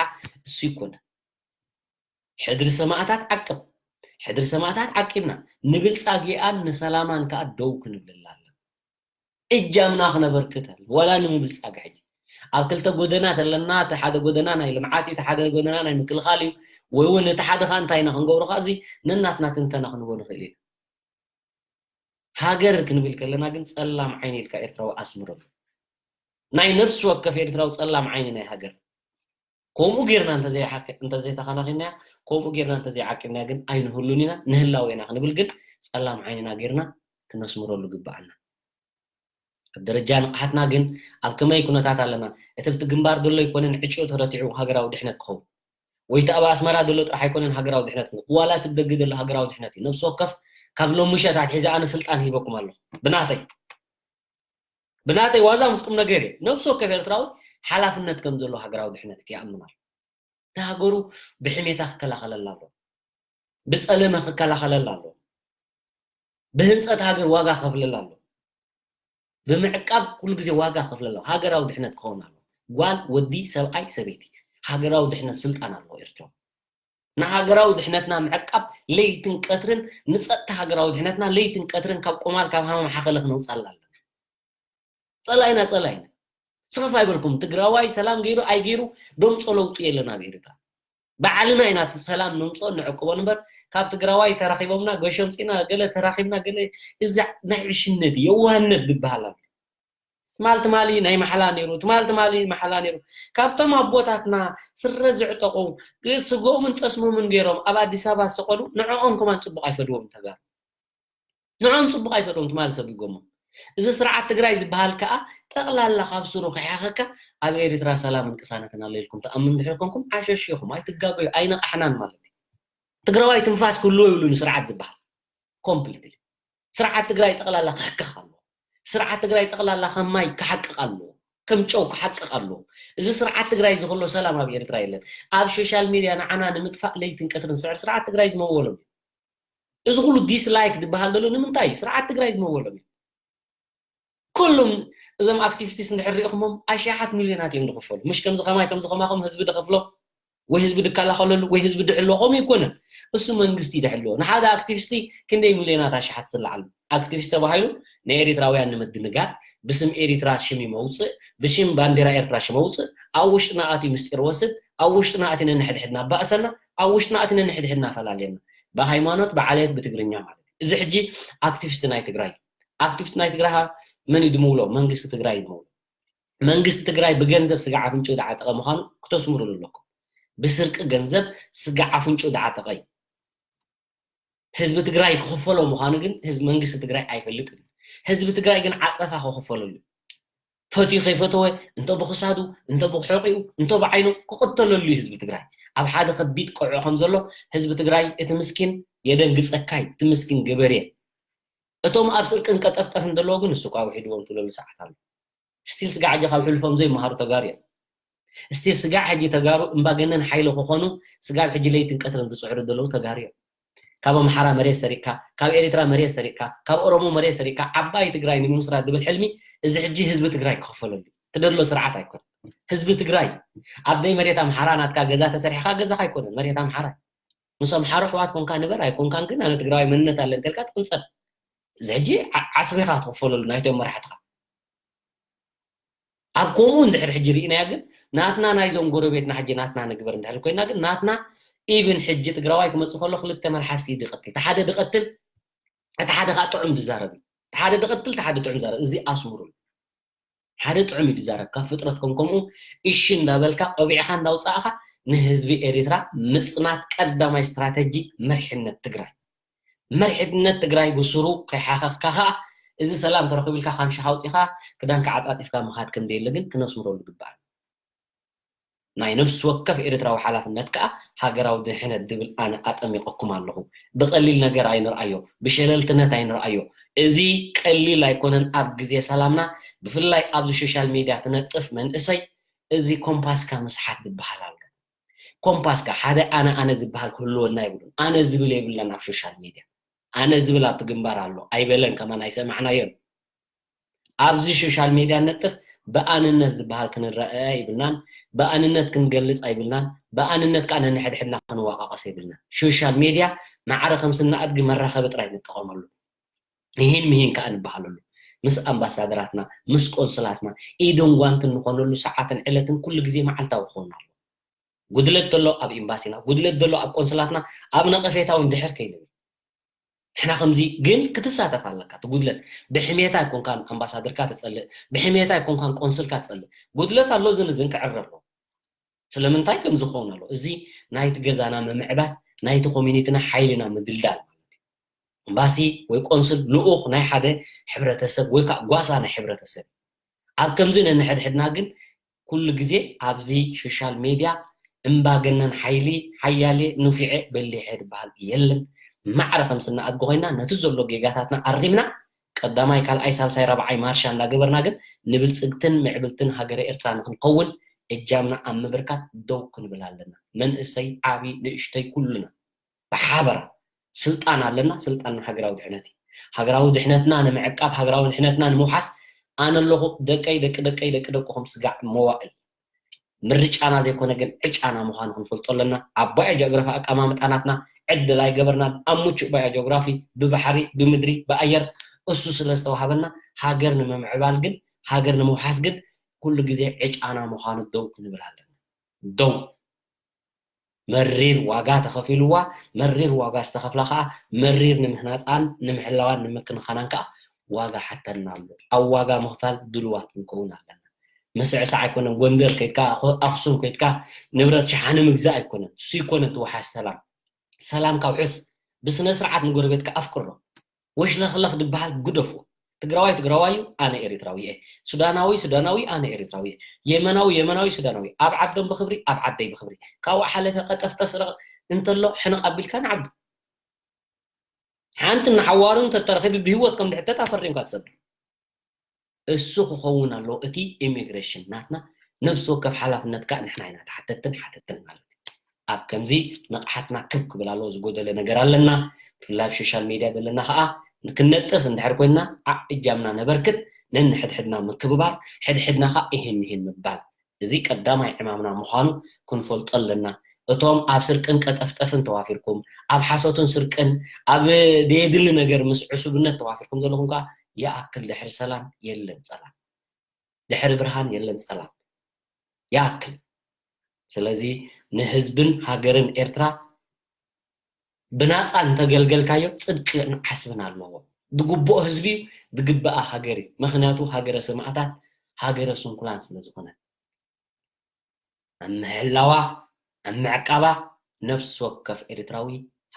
እሱ ይኮነ። ሕድሪ ሰማእታት ዓቅብ። ሕድሪ ሰማእታት ዓቂብና፣ ንብልጻጊኣን ንሰላማን ከኣ ደው ክንብለላ ኣለና። እጃምና ክነበርክት ኣለ፣ ዋላ ንምብልጻግ ሕጂ። ኣብ ክልተ ጎደና ተለና፣ እቲ ሓደ ጎደና ናይ ልምዓት እዩ፣ እቲ ሓደ ጎደና ናይ ምክልኻል እዩ፣ ወይ እውን እቲ ሓደ ከኣ እንታይ ኢና ክንገብሮ ከኣ፣ እዚ ነናትና ትንተና ክንቦ ንኽእል ኢና። ሃገር ክንብል ከለና ግን ጸላም ዓይኒ ኢልካ ኤርትራዊ ኣስምረሉ። ናይ ነፍሲ ወከፍ ኤርትራዊ ጸላም ዓይኒ ናይ ሃገር። ከምኡ ጌርና እንተዘይሓክ-፣ እንተዘይተኸናኺናያ፣ ከምኡ ጌርና እንተዘይዓቂብናያ ግን ኣይንህሉን ኢና፣ ንህላወ ኢና ክንብል ግን ጸላም ዓይንና ጌርና ክነስምረሉ ግብኣና። ኣብ ደረጃ ንቕሓትና ግን ኣብ ከመይ ኩነታት ኣለና? እቲ ኣብቲ ግንባር ዘሎ ኣይኮነን ዕጭኡ ተረቲዑ ሃገራዊ ድሕነት ክኸውን። ወይ እቲ ኣብ ኣስመራ ዘሎ ጥራሕ ኣይኮነን ሃገራዊ ድሕነት ክኸውን። ዋላ እቲ ብደገ ዘሎ ሃገራዊ ድሕነት እዩ። ነብሲ ወከፍ ካብ ሎሚ ምሸት ኣትሒዘ ኣነ ስልጣን ሂበኩም ኣለኹ። ብናተይ፣ ብናተይ ዋዛ ምስ ቁም ነገር እዩ። ነብሲ ወከፍ ኤርትራዊ ሓላፍነት ከም ዘሎ ሃገራዊ ድሕነት ይኣምን ኣሎ። ንሃገሩ ብሕሜታ ክከላኸለላ ኣሎ። ብጸለመ ክከላኸለላ ኣሎ። ብህንጸት ሃገር ዋጋ ከፍለላ ኣሎ። ብምዕቃብ ኩሉ ግዜ ዋጋ ከፍለላ። ሃገራዊ ድሕነት ክኸውን ኣሎ። ጓል፣ ወዲ፣ ሰብኣይ፣ ሰበይቲ። ሃገራዊ ድሕነት ስልጣን ኣለዎ ኤርትራዊ። ንሃገራዊ ድሕነትና ምዕቃብ ለይትን ቀትርን፣ ንጸጥታ ሃገራዊ ድሕነትና ለይትን ቀትርን ካብ ቆማል ካብ ሃመ ማሓኸለ ክነውጻላ ኣለና። ጸላኢና ጸላኢና። ስኽፍ ኣይበልኩም። ትግራዋይ ሰላም ገይሩ ኣይገይሩ ደምጾ ለውጢ የለን ኣብ ኤርትራ። ባዕልና ኢና እቲ ሰላም ነምጽኦ ንዕቅቦ እምበር ካብ ትግራዋይ ተራኺቦምና ገሾም ጺና ገለ ተራኺብና ገለ እዚ ናይ ዕሽነት የዋህነት ዝበሃል ኣሎ። ትማል ትማሊ ናይ ማሕላ ነይሩ፣ ትማል ትማሊ ማሕላ ነይሩ። ካብቶም ኣቦታትና ስረ ዝዕጠቑ፣ ግ-፣ ስግኦምን ጠስሞምን ገይሮም ኣብ ኣዲስ ኣበባ ዝሰቐሉ ንዕኦም ከማን ጽቡቕ ኣይፈድዎም ተጋሩ። ንዕኦም ጽቡቕ ኣይፈድዎም ትማል ሰጒጎሞም። እዚ ስርዓት ትግራይ ዝበሃል ከኣ ጠቕላላ ካብ ስሩ ከይሓኸካ ኣብ ኤርትራ ሰላምን ቅሳነትን ኣሎ ኢልኩም ትኣምኑ እንድሕር ኮንኩም ዓሸሽ ኢኹም፣ ኣይትጋገዩ፣ ኣይነቓሕናን ማለት እዩ። ትግራዋይ ትንፋስ ክህልዎ ይብሉ ንስርዓት ዝበሃል። ኮምፕሊትሊ። ስርዓት ትግራይ ጠቕላላ ክሕከኽ ኣለዎ። ስርዓት ትግራይ ጠቕላላ ከም ማይ ክሓቅቕ ኣለዎ። ከም ጨው ክሓቅቕ ኣለዎ። እዚ ስርዓት ትግራይ ዝኽሎ ሰላም ኣብ ኤርትራ የለን። ኣብ ሶሻል ሚድያ ንዓና ንምጥፋእ ለይትን ቀትርን ዝስዕር ስርዓት ትግራይ ዝመወሎም እዩ። እዚ ኩሉ ዲስላይክ ዝበሃል ዘሎ ንምንታይ እዩ? ስርዓት ትግራይ ዝመወሎም እዩ። ኩሎም እዞም ኣክቲቪስቲስ እንድሕር ሪኢኹሞም ኣሽሓት ሚልዮናት እዮም ዝኽፈሉ። ምሽ ከምዚ ከማይ ከምዚ ከማኹም ህዝቢ ድኸፍሎ ወይ ህዝቢ ድከላኸለሉ ወይ ህዝቢ ድሕልዎ ከምኡ ይኮነን። እሱ መንግስቲ ድሕልዎ። ንሓደ ኣክቲቪስቲ ክንደይ ሚልዮናት ኣሽሓት ዝስለዓሉ? ኣክቲቪስት ተባሂሉ ንኤሪትራውያን ንምድንጋር ብስም ኤሪትራ ሽም ይመውፅእ፣ ብሽም ባንዴራ ኤርትራ ሽም መውፅእ፣ ኣብ ውሽጥና ኣትዩ ምስጢር ወስድ፣ ኣብ ውሽጥና ኣትዩ ነንሕድሕድና ኣባእሰና፣ ኣብ ውሽጥና ኣትዩ ነንሕድሕድና ኣፈላልየና። ብሃይማኖት፣ ብዓሌት፣ ብትግርኛ ማለት እዩ። እዚ ሕጂ ኣክቲቪስት ናይ ትግራይ እዩ። ኣክቲቪስት ናይ ትግራይ መን እዩ ድምውሎ? መንግስቲ ትግራይ እዩ ድምውሎ። መንግስቲ ትግራይ ብገንዘብ ስጋዕ ኣፍንጭኡ ዝዓጠቐ ምዃኑ ክተስምሩሉ ኣለኩም። ብስርቂ ገንዘብ ስጋዕ ኣፍንጭኡ ዝዓጠቐ እዩ። ህዝቢ ትግራይ ክኽፈሎ ምዃኑ ግን ህዝቢ መንግስቲ ትግራይ ኣይፈልጥን። ህዝቢ ትግራይ ግን ዓጸፋ ክኽፈለሉ እዩ። ፈትዩ ከይፈተወ እንተ ብክሳዱ እንተ ብሕቂኡ እንተ ብዓይኑ ክቕተለሉ እዩ ህዝቢ ትግራይ። ኣብ ሓደ ከቢድ ቆዕዖ ከም ዘሎ ህዝቢ ትግራይ እቲ ምስኪን የደንግጸካ እዩ። እቲ ምስኪን ገበሬ እቶም ኣብ ስርቅን ቀጠፍጠፍን ዘለዎ ግን እሱ እኳ ውሒድዎም ትብለሉ ሰዓት ኣሎ። ስቲል ስጋዕ ሕጂ ካብ ሕልፎም ዘይመሃሩ ተጋሩ እዮም። ስቲል ስጋዕ ሕጂ ተጋሩ እምባገነን ሓይሊ ክኾኑ ስጋብ ሕጂ ለይትን ቀትርን ዝፅዕሩ ዘለዉ ተጋሩ እዮም። ካብ ኣምሓራ መሬት ሰሪቅካ፣ ካብ ኤሪትራ መሬት ሰሪቅካ፣ ካብ ኦሮሞ መሬት ሰሪቅካ ዓባይ ትግራይ ንምምስራት ዝብል ሕልሚ እዚ ሕጂ ህዝቢ ትግራይ ክኽፈለሉ እዩ። ትደሎ ስርዓት ኣይኮን ህዝቢ ትግራይ ኣብ ናይ መሬት ኣምሓራ ናትካ ገዛ ተሰሪሕካ ገዛኻ ኣይኮነን መሬት ኣምሓራ። ምስ ኣምሓሩ ኣሕዋት ኮንካ ንበር ኣይኮንካን ግን ኣነ ትግራዋይ መንነት ኣለኒ ተልካ ትቅንፀል። እዚ ሕጂ ዓ-፣ ዓስብኻ ትኽፈለሉ ናይቶም መራሕትኻ። ኣብ ከምኡ እንድሕር ሕጂ ርኢናያ ግን ናትና ናይዞም ጎረቤትና ሕጂ ናትና ንግበር እንድሕር ኮይና ግን ናትና ኢቭን ሕጂ ትግራዋይ ክመፅእ ከሎ ክልተ መልሓስ እዩ ድቐትል። እቲ ሓደ ድቐትል እቲ ሓደ ከዓ ጥዑም ዝዛረብ እዩ። እቲ ሓደ ድቐትል እቲ ሓደ ጥዑም ዝዛረብ። እዚ ኣስምሩሉ። ሓደ ጥዑም እዩ ዝዛረብ። ካብ ፍጥረት ከም ከምኡ እሺ እንዳበልካ ቆቢዕኻ እንዳውፃእኻ ንህዝቢ ኤሪትራ ምፅናት ቀዳማይ ስትራተጂ መርሕነት ትግራይ። መርሕነት ትግራይ ብስሩ ከይሓኸኽካ ከዓ እዚ ሰላም ተረኺቡ ኢልካ ካምሻኻ ኣውፂኻ ክዳንካ ዓፃፂፍካ ምኻድ ከም ደየለ ግን ክነስምረሉ ግባእ። ናይ ነፍሲ ወከፍ ኤርትራዊ ሓላፍነት ከዓ ሃገራዊ ድሕነት ድብል ኣነ ኣጠሚቐኩም ኣለኹ። ብቐሊል ነገር ኣይንርኣዮ፣ ብሸለልትነት ኣይንርኣዮ። እዚ ቀሊል ኣይኮነን። ኣብ ግዜ ሰላምና ብፍላይ ኣብዚ ሶሻል ሚድያ ትነጥፍ መንእሰይ እዚ ኮምፓስካ ምስሓት ዝበሃል ኣሎ። ኮምፓስካ ሓደ ኣነ ኣነ ዝበሃል ክህልወና የብሉን። ኣነ ዝብል የብልናን ኣብ ሶሻል ሚድያ። ኣነ ዝብል ኣብቲ ግንባር ኣሎ ኣይበለን ከማን ኣይሰማዕናዮን። ኣብዚ ሶሻል ሚድያ ነጥፍ ብኣንነት ዝበሃል ክንረአ ይብልናን ብኣንነት ክንገልፅ ኣይብልናን ብኣንነት ከዓ ነንሕድሕድና ክንወቃቀስ የብልናን። ሶሻል ሚድያ ማዕረ ከም ስና ኣድጊ መራኸቢ ጥራይ ንጠቐመሉ። ይህን ምሂን ከዓ ንበሃለሉ ምስ ኣምባሳደራትና ምስ ቆንስላትና ኢድን ጓንትን ንኾነሉ ሰዓትን ዕለትን ኩሉ ግዜ መዓልታዊ ክኸውን ኣሎ። ጉድለት ዘሎ ኣብ ኤምባሲና ጉድለት ዘሎ ኣብ ቆንስላትና ኣብ ነቐፌታ እውን ድሕር ከይንብል ንሕና ከምዚ ግን ክትሳተፍ ኣለካ እቲ ጉድለት ብሕሜታ ኣይኮንካን ኣምባሳደርካ ተፀልእ ብሕሜታ ኣይኮንካን ቆንስልካ ትፀልእ ጉድለት ኣሎ ዝን ዝን ክዕረ ኣለዎ። ስለምንታይ ከምዚ ክኸውን ኣሎ? እዚ ናይቲ ገዛና ምምዕባል፣ ናይቲ ኮሚኒቲና ሓይልና ምድልዳል ማለት እዩ። ኤምባሲ ወይ ቆንስል ልኡኽ ናይ ሓደ ሕብረተሰብ ወይ ከዓ ጓሳ ናይ ሕብረተሰብ። ኣብ ከምዚ ነንሕድሕድና ግን ኩሉ ግዜ ኣብዚ ሶሻል ሜድያ እምባገነን ሓይሊ ሓያሌ ኑፊዐ በሊሐ ዝበሃል የለን። ማዕረ ከም ስና ኣድጊ ኮይና ነቲ ዘሎ ጌጋታትና ኣሪምና ቀዳማይ ካልኣይ ሳልሳይ ራብዓይ ማርሻ እንዳገበርና ግን ንብልፅግትን ምዕብልትን ሃገረ ኤርትራ ንክንከውን እጃምና ኣብ ምብርካት ደው ክንብል ኣለና። መንእሰይ ዓብዪ ንእሽተይ ኩሉና ብሓበራ ስልጣን ኣለና። ስልጣንና ሃገራዊ ድሕነት እዩ። ሃገራዊ ድሕነትና ንምዕቃብ ሃገራዊ ድሕነትና ንምውሓስ ኣነ ኣለኹ። ደቀይ ደቂ ደቀይ ደቂ ደቅኹም ስጋዕ መዋእል ምርጫና ዘይኮነ ግን ዕጫና ምዃኑ ክንፈልጦ ኣለና። ኣባያ ጂኦግራፊ ኣቀማምጣ ናትና ዕድል ኣይገበርናን። ኣብ ምቹእ ባያ ጂኦግራፊ ብባሕሪ ብምድሪ ብኣየር እሱ ስለ ዝተዋሃበና ሃገር ንምምዕባል ግን ሃገር ንምውሓስ ግን ኩሉ ግዜ ዕጫና ምዃኑ ደው ክንብል ኣለና። ደው መሪር ዋጋ ተኸፊልዋ። መሪር ዋጋ ዝተኸፍላ ከዓ መሪር ንምህናፃን ንምሕላዋን ንምክንኻናን ከዓ ዋጋ ሓተና ኣሎ። ኣብ ዋጋ ምኽፋል ድልዋት ክንከውን ኣለና። ምስዕሳዕ ኣይኮነን። ጎንደር ከይድካ ኣኽሱም ከይድካ ንብረት ሸሓኒ ምግዛእ ኣይኮነን። እሱ ይኮነ ትወሓስ ሰላም። ሰላም ካብ ሕስ ብስነ ስርዓት ንጎረቤትካ ኣፍቅሮ። ወሽለኽለኽ ዝበሃል ግደፉ። ትግራዋይ ትግራዋይ እዩ፣ ኣነ ኤሪትራዊ እየ። ሱዳናዊ ሱዳናዊ፣ ኣነ ኤሪትራዊ እየ። የመናዊ የመናዊ ሱዳናዊ። ኣብ ዓዶም ብኽብሪ ኣብ ዓደይ ብኽብሪ። ካብኡ ሓለፈ ቀጠፍጠፍ ስረቕ እንተሎ ሕንቕ ኣቢልካ ንዓዱ። ሓንቲ ንሓዋሩ እንተተረኺቡ ብህይወት ከም ድሕተት ኣፈሪምካ ትሰዱ። እሱ ክኸውን ኣለዎ እቲ ኢሚግሬሽን ናትና ነብሲ ወከፍ ሓላፍነት ከዓ ንሕና ኢና ተሓተትን ሓተትን ማለት እዩ። ኣብ ከምዚ ንቕሓትና ክብ ክብል ኣለዎ። ዝጎደለ ነገር ኣለና። ብፍላይ ኣብ ሶሻል ሜድያ ዘለና ከዓ ክንነጥፍ እንድሕር ኮይንና ዓዕ እጃምና ነበርክት። ነንሕድሕድና ምክብባር፣ ሕድሕድና ከዓ ይህን ይህን ምባል። እዚ ቀዳማይ ዕማምና ምዃኑ ክንፈልጦ ኣለና። እቶም ኣብ ስርቅን ቀጠፍጠፍን ተዋፊርኩም ኣብ ሓሶትን ስርቅን ኣብ ደየድሊ ነገር ምስ ዕሱብነት ተዋፊርኩም ዘለኹም ከዓ ይኣክል ድሕሪ ሰላም የለን ፀላም ድሕሪ ብርሃን የለን ፀላም ይኣክል። ስለዚ ንህዝብን ሃገርን ኤርትራ ብናፃ እንተገልገልካዮ ፅድቅን ዓስብን ኣለዎ። ዝግብኦ ህዝቢ እዩ፣ ዝግብኣ ሃገር እዩ። ምክንያቱ ሃገረ ሰማእታት ሃገረ ስንኩላን ስለዝኾነ ኣብ ምሕላዋ ኣብ ምዕቃባ ነብሲ ወከፍ ኤርትራዊ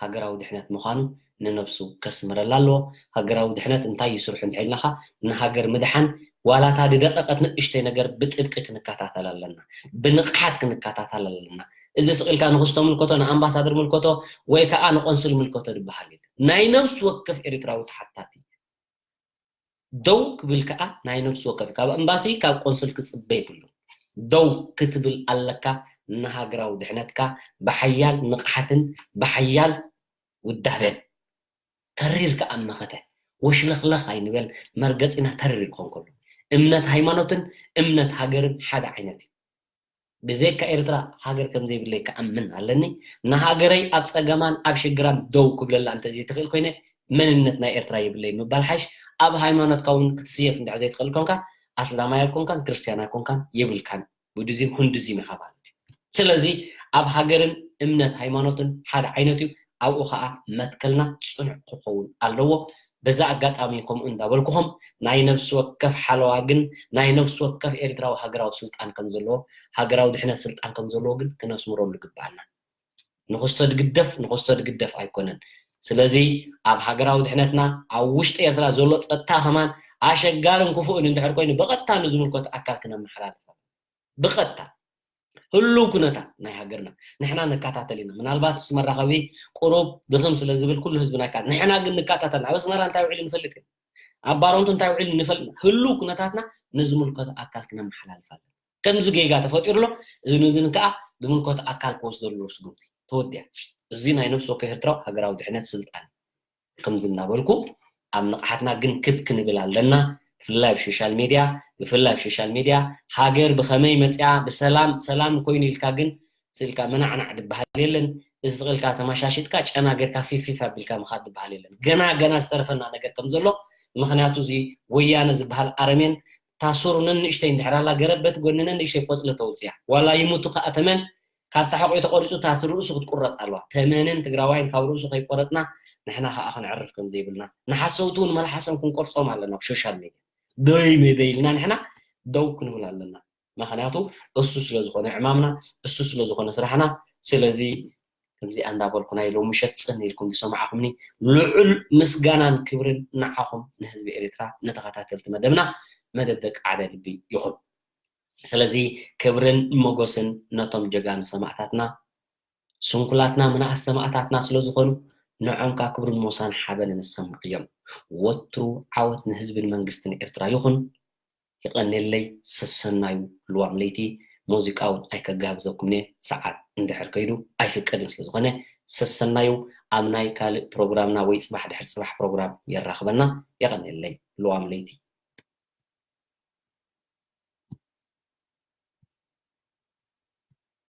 ሃገራዊ ድሕነት ምዃኑ ንነብሱ ከስምረላ ኣለዎ። ሃገራዊ ድሕነት እንታይ እዩ ስርሑ እንተኢልናኻ ንሃገር ምድሓን ዋላ እታ ዝደቐቐት ንእሽተይ ነገር ብጥብቂ ክንከታተል ኣለና። ብንቕሓት ክንከታተል ኣለና። እዚ ስቕ ኢልካ ንክስቶ ምልከቶ ንኣምባሳደር ምልከቶ ወይ ከዓ ንቆንስል ምልከቶ ዝበሃል የለን። ናይ ነብሲ ወከፍ ኤርትራዊ ተሓታቲ ደው ክብል ከዓ ናይ ነብሲ ወከፍ ካብ እምባሲ ካብ ቆንስል ክፅበ ይብሉ። ደው ክትብል ኣለካ። ንሃገራዊ ድሕነትካ ብሓያል ንቕሓትን ብሓያል ውዳበን ተሪር ከዓ መኸተ ወሽለኽለኽ ኣይንበል። መርገፂና ተሪር ክኾን ከሎ እምነት ሃይማኖትን እምነት ሃገርን ሓደ ዓይነት እዩ። ብዘይካ ኤርትራ ሃገር ከም ዘይብለይ ክኣምን ኣለኒ። ንሃገረይ ኣብ ፀገማን ኣብ ሽግራን ደው ክብለላ እንተዘይትኽእል ኮይነ መንነት ናይ ኤርትራ የብለይ ምባል ሓይሽ። ኣብ ሃይማኖትካ እውን ክትስየፍ እንድሕር ዘይትኽእል ኮንካ ኣስላማይ ኣይኮንካን ክርስትያን ኣይኮንካን የብልካን። ቡዲዝም ሁንዲዝም ኢኻ ማለት እዩ። ስለዚ ኣብ ሃገርን እምነት ሃይማኖትን ሓደ ዓይነት እዩ። ኣብኡ ከዓ መትከልና ፅኑዕ ክኸውን ኣለዎ። በዛ ኣጋጣሚ ከምኡ እንዳበልኩኹም ናይ ነብሲ ወከፍ ሓለዋ ግን ናይ ነብሲ ወከፍ ኤርትራዊ ሃገራዊ ስልጣን ከም ዘለዎ ሃገራዊ ድሕነት ስልጣን ከም ዘለዎ ግን ክነስምረሉ ግባኣና። ንክስቶ ድግደፍ ንክስቶ ድግደፍ ኣይኮነን። ስለዚ ኣብ ሃገራዊ ድሕነትና ኣብ ውሽጢ ኤርትራ ዘሎ ፀጥታ ከማን ኣሸጋርን ክፉእን እንድሕር ኮይኑ ብቐጥታ ንዝምልከቶ ኣካል ክነመሓላልፍ ብቐጥታ ህሉው ኩነታት ናይ ሃገርና ንሕና ንከታተል ኢና። ምናልባት ምስ መራኸቢ ቁሩብ ድኽም ስለ ዝብል ኩሉ ህዝብና ይከታተል። ንሕና ግን ንከታተል። ኣብ ኣስመራ እንታይ ውዒሉ ንፈልጥ ኢና። ኣብ ባሮንቱ እንታይ ውዒሉ ንፈልጥ ኢና። ህሉው ኩነታትና ንዝምልከቶ ኣካል ክነመሓላልፍ ኣለና። ከምዚ ጌጋ ተፈጢሩ ኣሎ። እዚ ንዝን ከዓ ዝምልከቶ ኣካል ክወስደሉ ስጉምቲ ተወዲኣ። እዚ ናይ ነብሲ ወከፍ ኤርትራዊ ሃገራዊ ድሕነት ስልጣን እዩ። ከምዚ እናበልኩ ኣብ ንቕሓትና ግን ክብ ክንብል ኣለና። ብፍላይ ኣብ ሶሻል ሜድያ ብፍላይ ኣብ ሶሻል ሜድያ ሃገር ብኸመይ መፅያ ብሰላም ሰላም ኮይኑ ኢልካ ግን ስልካ መናዕናዕ ዝበሃል የለን። እዚ ስቕ ኢልካ ተመሻሽጥካ ጨና ጌርካ ፊፊፍ ኣቢልካ ምኻድ ዝበሃል የለን። ገና ገና ዝተረፈና ነገር ከም ዘሎ ምኽንያቱ እዚ ወያነ ዝበሃል ኣረሜን ታስሩ ነንእሽተይ እንድሕር ኣላ ገረበት ጎኒ ነንእሽተይ ቆፅሊ ተውፅያ ዋላ ይሙቱ ከዓ ተመን ካብ ተሓቂኡ ተቆሪፁ እታ ርእሱ ክትቁረፅ ኣለዋ። ተመንን ትግራዋይን ካብ ርእሱ ከይቆረፅና ንሕና ከዓ ክንዕርፍ ከም ዘይብልና ንሓሰውቲ እውን መልሓሶም ክንቆርፆም ኣለና። ኣብ ሶሻል ሜድያ ደይ መደይ ኢልና ንሕና ደው ክንብል ኣለና። ምክንያቱ እሱ ስለ ዝኾነ ዕማምና፣ እሱ ስለ ዝኾነ ስራሕና። ስለዚ ከምዚኣ እንዳበልኩ ናይ ሎሚ ምሸት ጽን ኢልኩም ዝሰማዕኹምኒ ልዑል ምስጋናን ክብርን ንዓኹም ንህዝቢ ኤርትራ፣ ንተኸታተልቲ መደብና፣ መደብ ደቂ ሓደ ልቢ ይኹን። ስለዚ ክብርን ሞጎስን ነቶም ጀጋኑ ሰማእታትና፣ ስንኩላትና ምንኣስ ሰማእታትና ስለ ዝኾኑ ንዖም ከኣ ክብርን ሞሳን ሓበንን ይሰምዖም። ወትሩ ዓወት ንህዝብን መንግስትን ኤርትራ ይኹን። ይቐንየለይ። ሰሰናዩ። ልዋም ለይቲ። ሙዚቃ እውን ኣይከጋብዘኩምኔ፣ ሰዓት እንድሕር ከይዱ ኣይፍቀድን ስለ ዝኾነ፣ ሰሰናዩ። ኣብ ናይ ካልእ ፕሮግራምና ወይ ጽባሕ ድሕር ጽባሕ ፕሮግራም የራኽበና። የቐንየለይ። ልዋም ለይቲ።